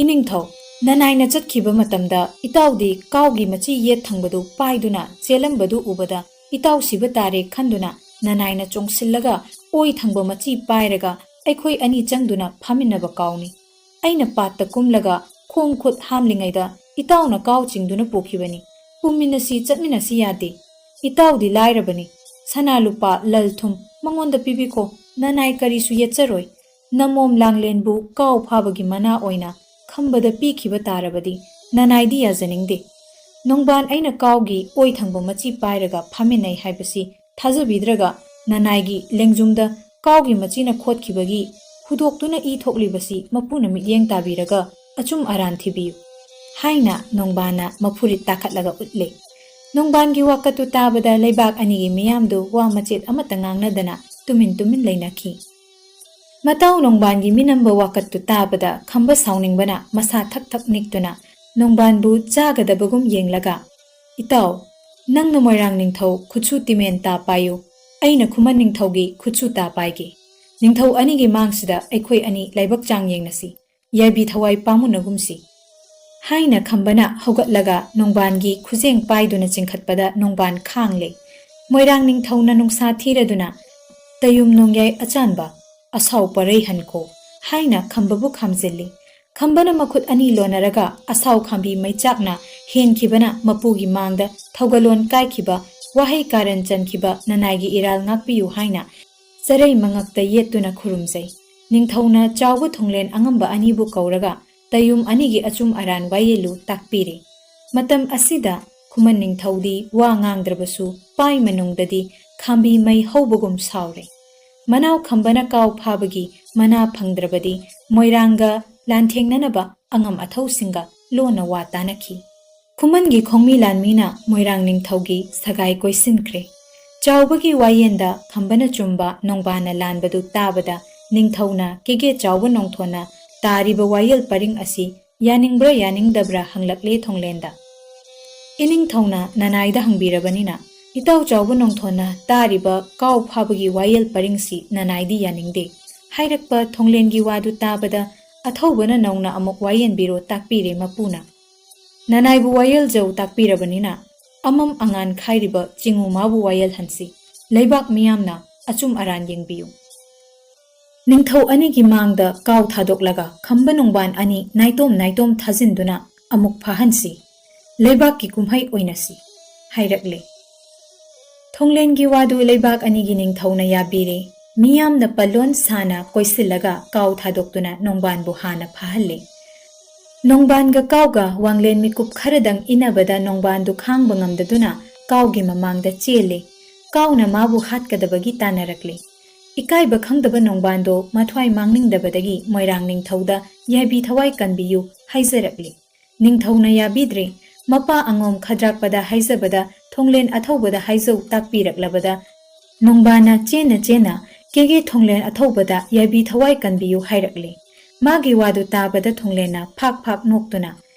"ꯏꯅꯤꯡꯊꯧ, ꯅꯅꯥꯏꯅ ꯆꯠꯈꯤꯕ ꯃꯇꯝꯗ ꯏꯇꯥꯎꯗꯤ ꯀꯥꯎꯒꯤ ꯃꯆꯤ ꯌꯦꯠ ꯊꯪꯕꯗꯨ ꯄꯥꯏꯗꯨꯅ ꯆꯦꯜꯂꯝꯕꯗꯨ ꯎꯕꯗ ꯏꯇꯥꯎ ꯁꯤꯕ ꯇꯥꯔꯦ ꯈꯟꯗꯨꯅ ꯅꯅꯥꯏꯅ ꯆꯣꯡꯁꯤꯜꯂꯒ ꯑꯣꯏ ꯊꯪꯕ ꯃꯆꯤ ꯄꯥꯏꯔꯒ ꯑꯩꯈꯣꯏ ꯑꯅꯤ ꯆꯪꯗꯨꯅ ꯐꯥꯃꯤꯟꯅꯕ ꯀꯥꯎꯅꯤ꯫ ꯑꯩꯅ ꯄꯥꯠꯇ ꯀꯨꯝꯂꯒ ꯈꯣꯡ ꯈꯨꯠ ꯍꯥꯝꯂꯤꯉꯩꯗ ꯏꯇꯥꯎꯅ ꯀꯥꯎ ꯆꯤꯡꯗꯨꯅ ꯄꯨꯈꯤꯕꯅꯤ꯫ ꯄꯨꯃꯤꯟꯅꯁꯤ ꯆꯠꯃꯤꯟꯅꯁꯤ ꯌꯥꯗꯦ꯫ ꯏꯇꯥꯎꯗꯤ ꯂꯥꯏꯔꯕꯅꯤ꯫ ꯁꯅꯥ ꯂꯨꯄꯥ ꯂꯜ ꯊꯨꯝ ꯃꯉꯣꯟꯗ ꯄꯤꯕꯤꯈꯣ꯫ ꯅꯅꯥꯏ ꯀꯔꯤꯁꯨ ꯌꯦꯠꯆꯔꯣꯏ꯫ ꯅꯃꯣꯝ ꯂꯥꯡꯂꯦꯟꯕꯨ ꯀꯥꯎ ꯐꯥꯕꯒꯤ ꯃꯅꯥ ꯑꯣꯏꯅ ꯈꯝꯕꯗ ꯄꯤꯈꯤꯕ ꯇꯥꯔꯕꯗꯤ ꯅꯅꯥꯏꯗꯤ ꯌꯥꯖꯅꯤꯡꯗꯦ꯫ ꯅꯣꯡꯕꯥꯟ ꯑꯩꯅ ꯀꯥꯎꯒꯤ ꯑꯣꯏ ꯊꯪꯕ ꯃꯆꯤ ꯄꯥꯏꯔꯒ ꯐꯥꯃꯤꯟꯅꯩ ꯍꯥꯏꯕꯁꯤ ꯊꯥꯖꯕꯤꯗ꯭ꯔꯒ ꯅꯅꯥꯏꯒꯤ ꯂꯦꯡꯖꯨꯝꯗ ꯀꯥꯎꯒꯤ ꯃꯆꯤꯅ ꯈꯣꯠꯈꯤꯕꯒꯤ ꯍꯨꯗꯣꯛꯇꯨꯅ ꯏ ꯊꯣꯛꯂꯤꯕꯁꯤ ꯃꯄꯨꯅ ꯃꯤꯠꯌꯦꯡ ꯇꯥꯕꯤꯔꯒ ꯑꯆꯨꯝ ꯑꯔꯥꯟ ꯊꯤꯕꯤꯌꯨ" ꯍꯥꯏꯅ ꯅꯣꯡꯕꯥꯟꯅ ꯃꯐꯨꯔꯤꯠ ꯇꯥꯈꯠꯂꯒ ꯎꯠꯂꯦ꯫ ꯅꯣꯡꯕꯥꯟꯒꯤ ꯋꯥꯀꯠꯇꯨ ꯇꯥꯕꯗ ꯂꯩꯕꯥꯛ ꯑꯅꯤꯒꯤ ꯃꯤꯌꯥꯝꯗꯨ ꯋꯥ ꯃꯆꯦꯠ ꯑꯃꯠꯇ ꯉꯥꯡꯅꯗꯅ ꯇꯨꯃꯤꯟ ꯇꯨꯃꯤꯟ ꯂꯩꯅꯈꯤ꯫ ꯃꯇꯥꯎ ꯅꯣꯡꯕꯥꯟꯒꯤ ꯃꯤꯅꯝꯕ ꯋꯥꯀꯠꯇꯨ ꯇꯥꯕꯗ ꯈꯝꯕ ꯁꯥꯎꯅꯤꯡꯕꯅ ꯃꯁꯥ ꯊꯛ ꯊꯛ ꯅꯤꯛꯇꯨꯅ ꯅꯣꯡꯕꯥꯟꯕꯨ ꯆꯥꯒꯗꯕꯒꯨꯝ ꯌꯦꯡꯂꯒ, "ꯏꯇꯥꯎ, ꯅꯪꯅ ꯃꯣꯏꯔꯥꯡ ꯅꯤꯡꯊꯧ ꯈꯨꯠꯁꯨ ꯇꯤꯃꯦꯟ ꯇꯥ ꯄꯥꯏꯌꯨ, ꯑꯩꯅ ꯈꯨꯃꯟ ꯅꯤꯡꯊꯧꯒꯤ ꯈꯨꯠꯁꯨ ꯇꯥ ꯄꯥꯏꯒꯦ꯫ ꯅꯤꯡꯊꯧ ꯑꯅꯤꯒꯤ ꯃꯥꯡꯁꯤꯗ ꯑꯩꯈꯣꯏ ꯑꯅꯤ ꯂꯥꯏꯕꯛ ꯆꯥꯡ ꯌꯦꯡꯅꯁꯤ꯫ ꯌꯥꯏꯕꯤ ꯊꯋꯥꯏ ꯄꯥꯃꯨꯅꯒꯨꯝꯁꯤ" ꯍꯥꯏꯅ ꯈꯝꯕꯅ ꯍꯧꯒꯠꯂꯒ ꯅꯣꯡꯕꯥꯟꯒꯤ ꯈꯨꯖꯦꯡ ꯄꯥꯏꯗꯨꯅ ꯆꯤꯡꯈꯠꯄꯗ ꯅꯣꯡꯕꯥꯟ ꯈꯥꯡꯂꯦ꯫ ꯃꯣꯏꯔꯥꯡ ꯅꯤꯡꯊꯧꯅ ꯅꯨꯡꯁꯥ ꯊꯤꯔꯗꯨꯅ, "ꯇꯌꯨꯝ ꯅꯣꯡꯌꯥꯏ ꯑꯆꯥꯟꯕ, ꯑꯁꯥꯎ ꯄꯔꯩ ꯍꯟꯈꯣ" ꯍꯥꯏꯅ ꯈꯝꯕꯕꯨ ꯈꯥꯝꯖꯤꯜꯂꯤ꯫ ꯈꯝꯕꯅ ꯃꯈꯨꯠ ꯑꯅꯤ ꯂꯣꯟꯅꯔꯒ ꯑꯁꯥꯎ ꯈꯥꯝꯕꯤ ꯃꯩꯆꯥꯛꯅ ꯍꯦꯟꯈꯤꯕꯅ ꯃꯄꯨꯒꯤ ꯃꯥꯡꯗ ꯊꯧꯒꯜꯂꯣꯟ ꯀꯥꯏꯈꯤꯕ, ꯋꯥꯍꯩ ꯀꯥꯔꯟ ꯆꯟꯈꯤꯕ ꯅꯅꯥꯏꯒꯤ ꯏꯔꯥꯜ ꯉꯥꯛꯄꯤꯌꯨ ꯍꯥꯏꯅ ꯆꯔꯩ ꯃꯉꯛꯇ ꯌꯦꯠꯇꯨꯅ ꯈꯨꯔꯨꯝꯖꯩ꯫ ꯅꯤꯡꯊꯧꯅ ꯆꯥꯎꯕ ꯊꯣꯡꯂꯦꯟ ꯑꯉꯝꯕ ꯑꯅꯤꯕꯨ ꯀꯧꯔꯒ ꯇꯌꯨꯝ ꯑꯅꯤꯒꯤ ꯑꯆꯨꯝ ꯑꯔꯥꯟ ꯋꯥꯌꯦꯜꯂꯨ ꯇꯥꯛꯄꯤꯔꯦ꯫ ꯃꯇꯝ ꯑꯁꯤꯗ ꯈꯨꯃꯟ ꯅꯤꯡꯊꯧꯗꯤ ꯋꯥ ꯉꯥꯡꯗ꯭ꯔꯕꯁꯨ ꯄꯥꯏ ꯃꯅꯨꯡꯗꯗꯤ ꯈꯥꯝꯕꯤ ꯃꯩ ꯍꯧꯕꯒꯨꯝ ꯁꯥꯎꯔꯦ꯫ ꯃꯅꯥꯎ ꯈꯝꯕꯅ ꯀꯥꯎ ꯐꯥꯕꯒꯤ ꯃꯅꯥ ꯐꯪꯗ꯭ꯔꯕꯗꯤ ꯃꯣꯏꯔꯥꯡꯒ ꯂꯥꯟꯊꯦꯡꯅꯅꯕ ꯑꯉꯝ ꯑꯊꯧꯁꯤꯡꯒ ꯂꯣꯟꯅ ꯋꯥ ꯇꯥꯅꯈꯤ꯫ ꯈꯨꯃꯟꯒꯤ ꯈꯣꯡꯃꯤ ꯂꯥꯟꯃꯤꯅ ꯃꯣꯏꯔꯥꯡ ꯅꯤꯡꯊꯧꯒꯤ ꯁꯒꯥꯏ ꯀꯣꯏꯁꯤꯟꯈ꯭ꯔꯦ꯫ ꯆꯥꯎꯕꯒꯤ ꯋꯥꯌꯦꯟꯗ ꯈꯝꯕꯅ ꯆꯨꯝꯕ ꯅꯣꯡꯕꯥꯟꯅ ꯂꯥꯟꯕꯗꯨ ꯇꯥꯕꯗ ꯅꯤꯡꯊꯧꯅ ꯀꯦꯒꯦ ꯆꯥꯎꯕ ꯅꯣꯡꯊꯣꯟꯅ ꯇꯥꯔꯤꯕ ꯋꯥꯌꯦꯜ ꯄꯔꯤꯡ ꯑꯁꯤ ꯌꯥꯅꯤꯡꯕ꯭ꯔꯥ ꯌꯥꯅꯤꯡꯗꯕ꯭ꯔꯥ ꯍꯪꯂꯛꯂꯦ ꯊꯣꯡꯂꯦꯟꯗ꯫ ꯏꯅꯤꯡꯊꯧꯅ ꯅꯅꯥꯏꯗ ꯍꯪꯕꯤꯔꯕꯅꯤꯅ ꯏꯇꯥꯎ ꯆꯥꯎꯕ ꯅꯣꯡꯊꯣꯟꯅ ꯇꯥꯔꯤꯕ ꯀꯥꯎ ꯐꯥꯕꯒꯤ ꯋꯥꯌꯦꯜ ꯄꯔꯤꯡꯁꯤ ꯅꯅꯥꯏꯗꯤ ꯌꯥꯅꯤꯡꯗꯦ ꯍꯥꯏꯔꯛꯄ ꯊꯣꯡꯂꯦꯟꯒꯤ ꯋꯥꯗꯨ ꯇꯥꯕꯗ ꯑꯊꯧꯕꯅ ꯅꯧꯅ ꯑꯃꯨꯛ ꯋꯥꯌꯦꯟꯕꯤꯔꯣ ꯇꯥꯛꯄꯤꯔꯦ ꯃꯄꯨꯅ꯫ ꯅꯅꯥꯏꯕꯨ ꯋꯥꯌꯦꯜꯖꯧ ꯇꯥꯛꯄꯤꯔꯕꯅꯤꯅ ꯑꯃꯝ ꯑꯉꯥꯟ ꯈꯥꯏꯔꯤꯕ ꯆꯤꯡꯉꯨ ꯃꯥꯕꯨ ꯋꯥꯌꯦꯜꯍꯟꯁꯤ꯫ ꯂꯩꯕꯥꯛ ꯃꯤꯌꯥꯝꯅ ꯑꯆꯨꯝ ꯑꯔꯥꯟ ꯌꯦꯡꯕꯤꯌꯨ꯫ ꯅꯤꯡꯊꯧ ꯑꯅꯤꯒꯤ ꯃꯥꯡꯗ ꯀꯥꯎ ꯊꯥꯗꯣꯛꯂꯒ ꯈꯝꯕ ꯅꯣꯡꯕꯥꯟ ꯑꯅꯤ ꯅꯥꯏꯇꯣꯝ ꯅꯥꯏꯇꯣꯝ ꯊꯥꯖꯤꯟꯗꯨꯅ ꯑꯃꯨꯛ ꯐꯥꯍꯟꯁꯤ꯫ ꯂꯩꯕꯥꯛꯀꯤ ꯀꯨꯝꯍꯩ ꯑꯣꯏꯅꯁꯤ ꯍꯥꯏꯔꯛꯂꯦ꯫ ꯊꯣꯡꯂꯦꯟꯒꯤ ꯋꯥꯗꯨ ꯂꯩꯕꯥꯛ ꯑꯅꯤꯒꯤ ꯅꯤꯡꯊꯧꯅ ꯌꯥꯕꯤꯔꯦ꯫ ꯃꯤꯌꯥꯝꯅ ꯄꯜꯂꯣꯟ ꯁꯥꯅ ꯀꯣꯏꯁꯤꯜꯂꯒ ꯀꯥꯎ ꯊꯥꯗꯣꯛꯇꯨꯅ ꯅꯣꯡꯕꯥꯟꯕꯨ ꯍꯥꯟꯅ ꯐꯥꯍꯜꯂꯦ꯫ ꯅꯣꯡꯕꯥꯟꯒ ꯀꯥꯎꯒ ꯋꯥꯡꯂꯦꯟ ꯃꯤꯀꯨꯞ ꯈꯔꯗꯪ ꯏꯟꯅꯕꯗ ꯅꯣꯡꯕꯥꯟꯗꯨ ꯈꯥꯡꯕ ꯉꯝꯗꯗꯨꯅ ꯀꯥꯎꯒꯤ ꯃꯃꯥꯡꯗ ꯆꯦꯜꯂꯦ꯫ ꯀꯥꯎꯅ ꯃꯥꯕꯨ ꯍꯥꯠꯀꯗꯕꯒꯤ ꯇꯥꯟꯅꯔꯛꯂꯦ꯫ ꯏꯀꯥꯏꯕ ꯈꯪꯗꯕ ꯅꯣꯡꯕꯥꯟꯗꯣ ꯃꯊ꯭ꯋꯥꯏ ꯃꯥꯡꯅꯤꯡꯗꯕꯗꯒꯤ ꯃꯣꯏꯔꯥꯡ ꯅꯤꯡꯊꯧꯗ ꯌꯥꯏꯕꯤ ꯊꯋꯥꯏ ꯀꯟꯕꯤꯌꯨ ꯍꯥꯏꯖꯔꯛꯂꯦ꯫ ꯅꯤꯡꯊꯧꯅ ꯌꯥꯕꯤꯗ꯭ꯔꯦ꯫ ꯃꯄꯥ ꯑꯉꯣꯝ ꯈꯗ꯭ꯔꯥꯛꯄꯗ ꯍꯥꯏꯖꯕꯗ ꯊꯣꯡꯂꯦꯟ ꯑꯊꯧꯕꯗ ꯍꯥꯏꯖꯧ ꯇꯥꯛꯄꯤꯔꯛꯂꯕꯗ ꯅꯣꯡꯕꯥꯟꯅ ꯆꯦꯟꯅ ꯆꯦꯟꯅ ꯀꯦꯒꯦ ꯊꯣꯡꯂꯦꯟ ꯑꯊꯧꯕꯗ ꯌꯥꯏꯕꯤ ꯊꯋꯥꯏ ꯀꯟꯕꯤꯌꯨ ꯍꯥꯏꯔꯛꯂꯦ꯫ ꯃꯥꯒꯤ ꯋꯥꯗꯨ ꯇꯥꯕꯗ ꯊꯣꯡꯂꯦꯟꯅ ꯐꯥꯛ ꯐꯥꯛ ꯅꯣꯛꯇꯨꯅ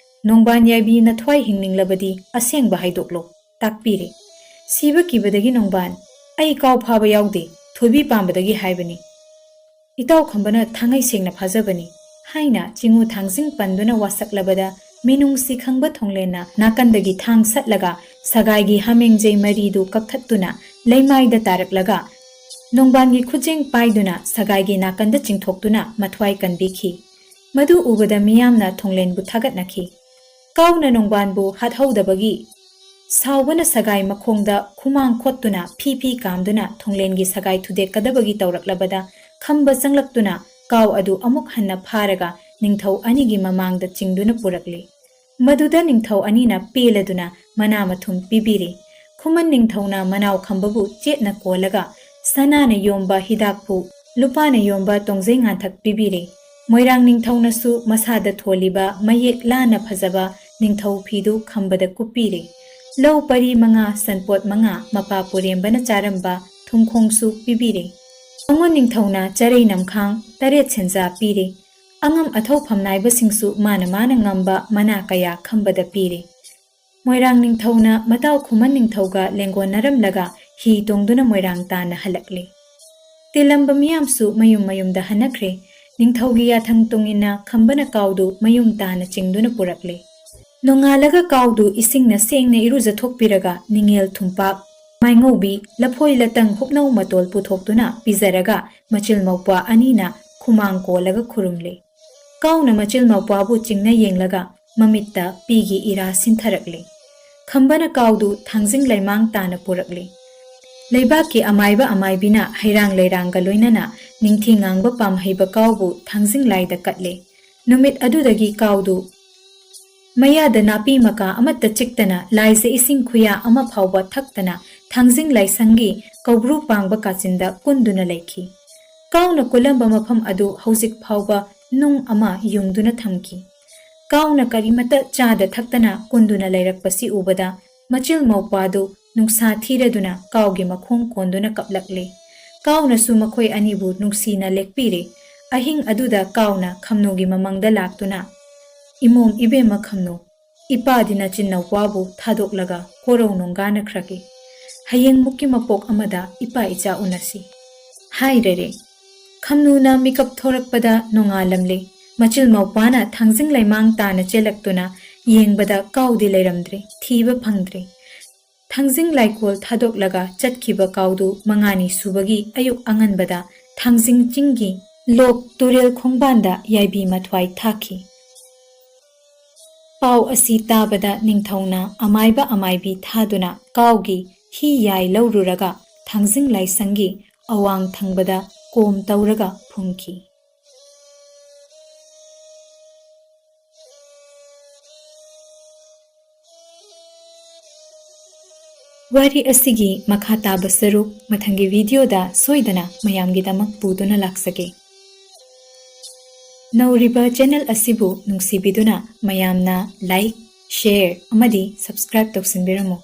ꯅꯣꯡꯕꯥꯟ ꯌꯥꯏꯕꯤ ꯅꯊ꯭ꯋꯥꯏ ꯍꯤꯡꯅꯤꯡꯂꯕꯗꯤ ꯑꯁꯦꯡꯕ ꯍꯥꯏꯗꯣꯛꯂꯣ ꯇꯥꯛꯄꯤꯔꯦ꯫ ꯁꯤꯕ ꯀꯤꯕꯗꯒꯤ ꯅꯣꯡꯕꯥꯟ ꯑꯩ ꯀꯥꯎ ꯐꯥꯕ ꯌꯥꯎꯗꯦ ꯊꯣꯏꯕꯤ ꯄꯥꯝꯕꯗꯒꯤ ꯍꯥꯏꯕꯅꯤ꯫ ꯏꯇꯥꯎ ꯈꯝꯕꯅ ꯊꯥꯡꯉꯩ ꯁꯦꯡꯅ ꯐꯥꯖꯕꯅꯤ ꯍꯥꯏꯅ ꯆꯤꯡꯉꯨ ꯊꯥꯡꯖꯤꯡ ꯄꯟꯗꯨꯅ ꯋꯥꯁꯛꯂꯕꯗ ꯃꯤꯅꯨꯡꯁꯤ ꯈꯪꯕ ꯊꯣꯡꯂꯦꯟꯅ ꯅꯥꯀꯟꯗꯒꯤ ꯊꯥꯡ ꯁꯠꯂꯒ ꯁꯒꯥꯏꯒꯤ ꯍꯥꯃꯦꯡꯖꯩ ꯃꯔꯤꯗꯨ ꯀꯛꯊꯠꯇꯨꯅ ꯂꯩꯃꯥꯏꯗ ꯇꯥꯔꯛꯂꯒ ꯅꯣꯡꯕꯥꯟꯒꯤ ꯈꯨꯖꯦꯡ ꯄꯥꯏꯗꯨꯅ ꯁꯒꯥꯏꯒꯤ ꯅꯥꯀꯟꯗ ꯆꯤꯡꯊꯣꯛꯇꯨꯅ ꯃꯊ꯭ꯋꯥꯏ ꯀꯟꯕꯤꯈꯤ꯫ ꯃꯗꯨ ꯎꯕꯗ ꯃꯤꯌꯥꯝꯅ ꯊꯣꯡꯂꯦꯟꯕꯨ ꯊꯥꯒꯠꯅꯈꯤ꯫ ꯀꯥꯎꯅ ꯅꯣꯡꯕꯥꯟꯕꯨ ꯍꯥꯠꯍꯧꯗꯕꯒꯤ ꯁꯥꯎꯕꯅ ꯁꯒꯥꯏ ꯃꯈꯣꯡꯗ ꯈꯨꯃꯥꯡ ꯈꯣꯠꯇꯨꯅ ꯐꯤ ꯐꯤ ꯀꯥꯝꯗꯨꯅ ꯊꯣꯡꯂꯦꯟꯒꯤ ꯁꯒꯥꯏ ꯊꯨꯗꯦꯛꯀꯗꯕꯒꯤ ꯇꯧꯔꯛꯂꯕꯗ ꯈꯝꯕ ꯆꯪꯂꯛꯇꯨꯅ ꯀꯥꯎ ꯑꯗꯨ ꯑꯃꯨꯛ ꯍꯟꯅ ꯐꯥꯔꯒ ꯅꯤꯡꯊꯧ ꯑꯅꯤꯒꯤ ꯃꯃꯥꯡꯗ ꯆꯤꯡꯗꯨꯅ ꯄꯨꯔꯛꯂꯤ꯫ ꯃꯗꯨꯗ ꯅꯤꯡꯊꯧ ꯑꯅꯤꯅ ꯄꯦꯜꯂꯗꯨꯅ ꯃꯅꯥ ꯃꯊꯨꯝ ꯄꯤꯕꯤꯔꯤ꯫ ꯈꯨꯃꯟ ꯅꯤꯡꯊꯧꯅ ꯃꯅꯥꯎ ꯈꯝꯕꯕꯨ ꯆꯦꯠꯅ ꯀꯣꯜꯂꯒ ꯁꯅꯥꯅ ꯌꯣꯝꯕ ꯍꯤꯗꯥꯛꯄꯨ ꯂꯨꯄꯥꯅ ꯌꯣꯝꯕ ꯇꯣꯡꯖꯩ ꯉꯥꯟꯊꯛ ꯄꯤꯕꯤꯔꯦ꯫ ꯃꯣꯏꯔꯥꯡ ꯅꯤꯡꯊꯧꯅꯁꯨ ꯃꯁꯥꯗ ꯊꯣꯜꯂꯤꯕ ꯃꯌꯦꯛ ꯂꯥꯅ ꯐꯖꯕ ꯅꯤꯡꯊꯧ ꯐꯤꯗꯨ ꯈꯝꯕꯗ ꯀꯨꯞꯄꯤꯔꯦ꯫ ꯂꯧ ꯄꯔꯤ ꯃꯉꯥ, ꯁꯟꯄꯣꯠ ꯃꯉꯥ, ꯃꯄꯥ ꯄꯨꯔꯦꯝꯕꯅ ꯆꯥꯔꯝꯕ ꯊꯨꯝꯈꯣꯡꯁꯨ ꯄꯤꯕꯤꯔꯦ꯫ ꯃꯉꯣꯟ ꯅꯤꯡꯊꯧꯅ ꯆꯔꯩ ꯅꯝꯈꯥꯡ ꯇꯔꯦꯠ ꯁꯦꯟꯖꯥ ꯄꯤꯔꯦ꯫ ꯑꯉꯝ ꯑꯊꯧ ꯐꯝꯅꯥꯏꯕꯁꯤꯡꯁꯨ ꯃꯥꯅ ꯃꯥꯅ ꯉꯝꯕ ꯃꯅꯥ ꯀꯌꯥ ꯈꯝꯕꯗ ꯄꯤꯔꯦ꯫ ꯃꯣꯏꯔꯥꯡ ꯅꯤꯡꯊꯧꯅ ꯃꯇꯥꯎ ꯈꯨꯃꯟ ꯅꯤꯡꯊꯧꯒ ꯂꯦꯡꯒꯣꯟꯅꯔꯝꯂꯒ ꯍꯤ ꯇꯣꯡꯗꯨꯅ ꯃꯣꯏꯔꯥꯡ ꯇꯥꯟꯅ ꯍꯜꯂꯛꯂꯦ꯫ ꯇꯤꯜꯂꯝꯕ ꯃꯤꯌꯥꯝꯁꯨ ꯃꯌꯨꯝ ꯃꯌꯨꯝꯗ ꯍꯟꯅꯈ꯭ꯔꯦ꯫ ꯅꯤꯡꯊꯧꯒꯤ ꯌꯥꯊꯪ ꯇꯨꯡꯏꯟꯅ ꯈꯝꯕꯅ ꯀꯥꯎꯗꯨ ꯃꯌꯨꯝ ꯇꯥꯟꯅ ꯆꯤꯡꯗꯨꯅ ꯄꯨꯔꯛꯂꯦ꯫ ꯅꯣꯡꯉꯥꯜꯂꯒ ꯀꯥꯎꯗꯨ ꯏꯁꯤꯡꯅ ꯁꯦꯡꯅ ꯏꯔꯨꯖꯊꯣꯛꯄꯤꯔꯒ ꯅꯤꯡꯉꯦꯜ ꯊꯨꯝꯄꯥꯛ, ꯃꯥꯏꯉꯧꯕꯤ, ꯂꯐꯣꯏ ꯂꯇꯪ ꯍꯨꯞꯅꯧ ꯃꯇꯣꯜ ꯄꯨꯊꯣꯛꯇꯨꯅ ꯄꯤꯖꯔꯒ ꯃꯆꯤꯜ ꯃꯧꯄ꯭ꯋꯥ ꯑꯅꯤꯅ ꯈꯨꯃꯥꯡ ꯀꯣꯜꯂꯒ ꯈꯨꯔꯨꯝꯂꯦ꯫ ꯀꯥꯎꯅ ꯃꯆꯤꯜ ꯃꯧꯄ꯭ꯋꯥꯕꯨ ꯆꯤꯡꯅ ꯌꯦꯡꯂꯒ ꯃꯃꯤꯠꯇ ꯄꯤꯒꯤ ꯏꯔꯥ ꯁꯤꯟꯊꯔꯛꯂꯦ꯫ ꯈꯝꯕꯅ ꯀꯥꯎꯗꯨ ꯊꯥꯡꯖꯤꯡ ꯂꯩꯃꯥꯡ ꯇꯥꯅ ꯄꯨꯔꯛꯂꯦ꯫ ꯂꯩꯕꯥꯛꯀꯤ ꯑꯃꯥꯏꯕ ꯑꯃꯥꯏꯕꯤꯅ ꯍꯩꯔꯥꯡ ꯂꯩꯔꯥꯡꯒ ꯂꯣꯏꯅꯅ ꯅꯤꯡꯊꯤ ꯉꯥꯡꯕ ꯄꯥꯝꯍꯩꯕ ꯀꯥꯎꯕꯨ ꯊꯥꯡꯖꯤꯡ ꯂꯥꯏꯗ ꯀꯠꯂꯦ꯫ ꯅꯨꯃꯤꯠ ꯑꯗꯨꯗꯒꯤ ꯀꯥꯎꯗꯨ ꯃꯌꯥꯗ ꯅꯥꯄꯤ ꯃꯀꯥ ꯑꯃꯠꯇ ꯆꯤꯛꯇꯅ ꯂꯥꯏꯖ ꯏꯁꯤꯡ ꯈꯨꯌꯥ ꯑꯃ ꯐꯥꯎꯕ ꯊꯛꯇꯅ ꯊꯥꯡꯖꯤꯡ ꯂꯥꯏꯁꯪꯒꯤ ꯀꯧꯕ꯭ꯔꯨ ꯄꯥꯡꯕ ꯀꯥꯆꯤꯟꯗ ꯀꯨꯟꯗꯨꯅ ꯂꯩꯈꯤ꯫ ꯀꯥꯎꯅ ꯀꯨꯜꯂꯝꯕ ꯃꯐꯝ ꯑꯗꯨ ꯍꯧꯖꯤꯛ ꯐꯥꯎꯕ ꯅꯨꯡ ꯑꯃ ꯌꯨꯡꯗꯨꯅ ꯊꯝꯈꯤ꯫ ꯀꯥꯎꯅ ꯀꯔꯤꯃꯠꯇ ꯆꯥꯗ ꯊꯛꯇꯅ ꯀꯨꯟꯗꯨꯅ ꯂꯩꯔꯛꯄꯁꯤ ꯎꯕꯗ ꯃꯆꯤꯜ ꯃꯧꯄ꯭ꯋꯥꯗꯨ ꯅꯨꯡꯁꯥ ꯊꯤꯔꯗꯨꯅ ꯀꯥꯎꯒꯤ ꯃꯈꯣꯡ ꯀꯣꯟꯗꯨꯅ ꯀꯞꯂꯛꯂꯦ꯫ ꯀꯥꯎꯅꯁꯨ ꯃꯈꯣꯏ ꯑꯅꯤꯕꯨ ꯅꯨꯡꯁꯤꯅ ꯂꯦꯛꯄꯤꯔꯦ꯫ ꯑꯍꯤꯡ ꯑꯗꯨꯗ ꯀꯥꯎꯅ ꯈꯝꯅꯨꯒꯤ ꯃꯃꯪꯗ ꯂꯥꯛꯇꯨꯅ, "ꯏꯃꯣꯝ ꯏꯕꯦꯝꯃ ꯈꯝꯅꯨ, ꯏꯄꯥꯗꯤ ꯅꯆꯤꯟ ꯅꯧꯄ꯭ꯋꯥꯕꯨ ꯊꯥꯗꯣꯛꯂꯒ ꯀꯣꯔꯧ ꯅꯣꯡꯒꯥꯅꯈ꯭ꯔꯒꯦ꯫ ꯍꯌꯦꯡꯃꯨꯛꯀꯤ ꯃꯄꯣꯛ ꯑꯃꯗ ꯏꯄꯥ ꯏꯆꯥ ꯎꯅꯁꯤ" ꯍꯥꯏꯔꯔꯦ꯫ ꯈꯝꯅꯨꯅ ꯃꯤꯀꯞ ꯊꯣꯔꯛꯄꯗ ꯅꯣꯡꯉꯥꯜꯂꯝꯂꯦ꯫ ꯃꯆꯤꯜ ꯃꯧꯄ꯭ꯋꯥꯅ ꯊꯥꯡꯖꯤꯡ ꯂꯩꯃꯥꯡ ꯇꯥꯅ ꯆꯦꯜꯂꯛꯇꯨꯅ ꯌꯦꯡꯕꯗ ꯀꯥꯎꯗꯤ ꯂꯩꯔꯝꯗ꯭ꯔꯦ, ꯊꯤꯕ ꯐꯪꯗ꯭ꯔꯦ꯫ ꯊꯥꯡꯖꯤꯡ ꯂꯥꯏꯀꯣꯜ ꯊꯥꯗꯣꯛꯂꯒ ꯆꯠꯈꯤꯕ ꯀꯥꯎꯗꯨ ꯃꯉꯥꯅꯤ ꯁꯨꯕꯒꯤ ꯑꯌꯨꯛ ꯑꯉꯟꯕꯗ ꯊꯥꯡꯖꯤꯡ ꯆꯤꯡꯒꯤ ꯂꯣꯛ ꯇꯨꯔꯦꯜ ꯈꯣꯡꯕꯥꯟꯗ ꯌꯥꯏꯕꯤ ꯃꯊ꯭ꯋꯥꯏ ꯊꯥꯈꯤ꯫ ꯄꯥꯎ ꯑꯁꯤ ꯇꯥꯕꯗ ꯅꯤꯡꯊꯧꯅ ꯑꯃꯥꯏꯕ ꯑꯃꯥꯏꯕꯤ ꯊꯥꯗꯨꯅ ꯀꯥꯎꯒꯤ ꯍꯤ ꯌꯥꯏ ꯂꯧꯔꯨꯔꯒ ꯊꯥꯡꯖꯤꯡ ꯂꯥꯏꯁꯪꯒꯤ ꯑꯋꯥꯡ ꯊꯪꯕꯗ ꯀꯣꯝ ꯇꯧꯔꯒ ꯐꯨꯝꯈꯤ꯫ ꯋꯥꯔꯤ ꯑꯁꯤꯒꯤ ꯃꯈꯥ ꯇꯥꯕ ꯁꯔꯨꯛ ꯃꯊꯪꯒꯤ ꯚꯤꯗꯤꯑꯣꯗ ꯁꯣꯏꯗꯅ ꯃꯌꯥꯝꯒꯤꯗꯃꯛ ꯄꯨꯗꯨꯅ ꯂꯥꯛꯆꯒꯦ꯫ ꯅꯧꯔꯤꯕ ꯆꯦꯅꯦꯜ ꯑꯁꯤꯕꯨ ꯅꯨꯡꯁꯤꯕꯤꯗꯨꯅ ꯃꯌꯥꯝꯅ ꯂꯥꯏꯛ, share ꯑꯃꯗꯤ subscribe ꯇꯧꯁꯤꯟꯕꯤꯔꯝꯃꯨ꯫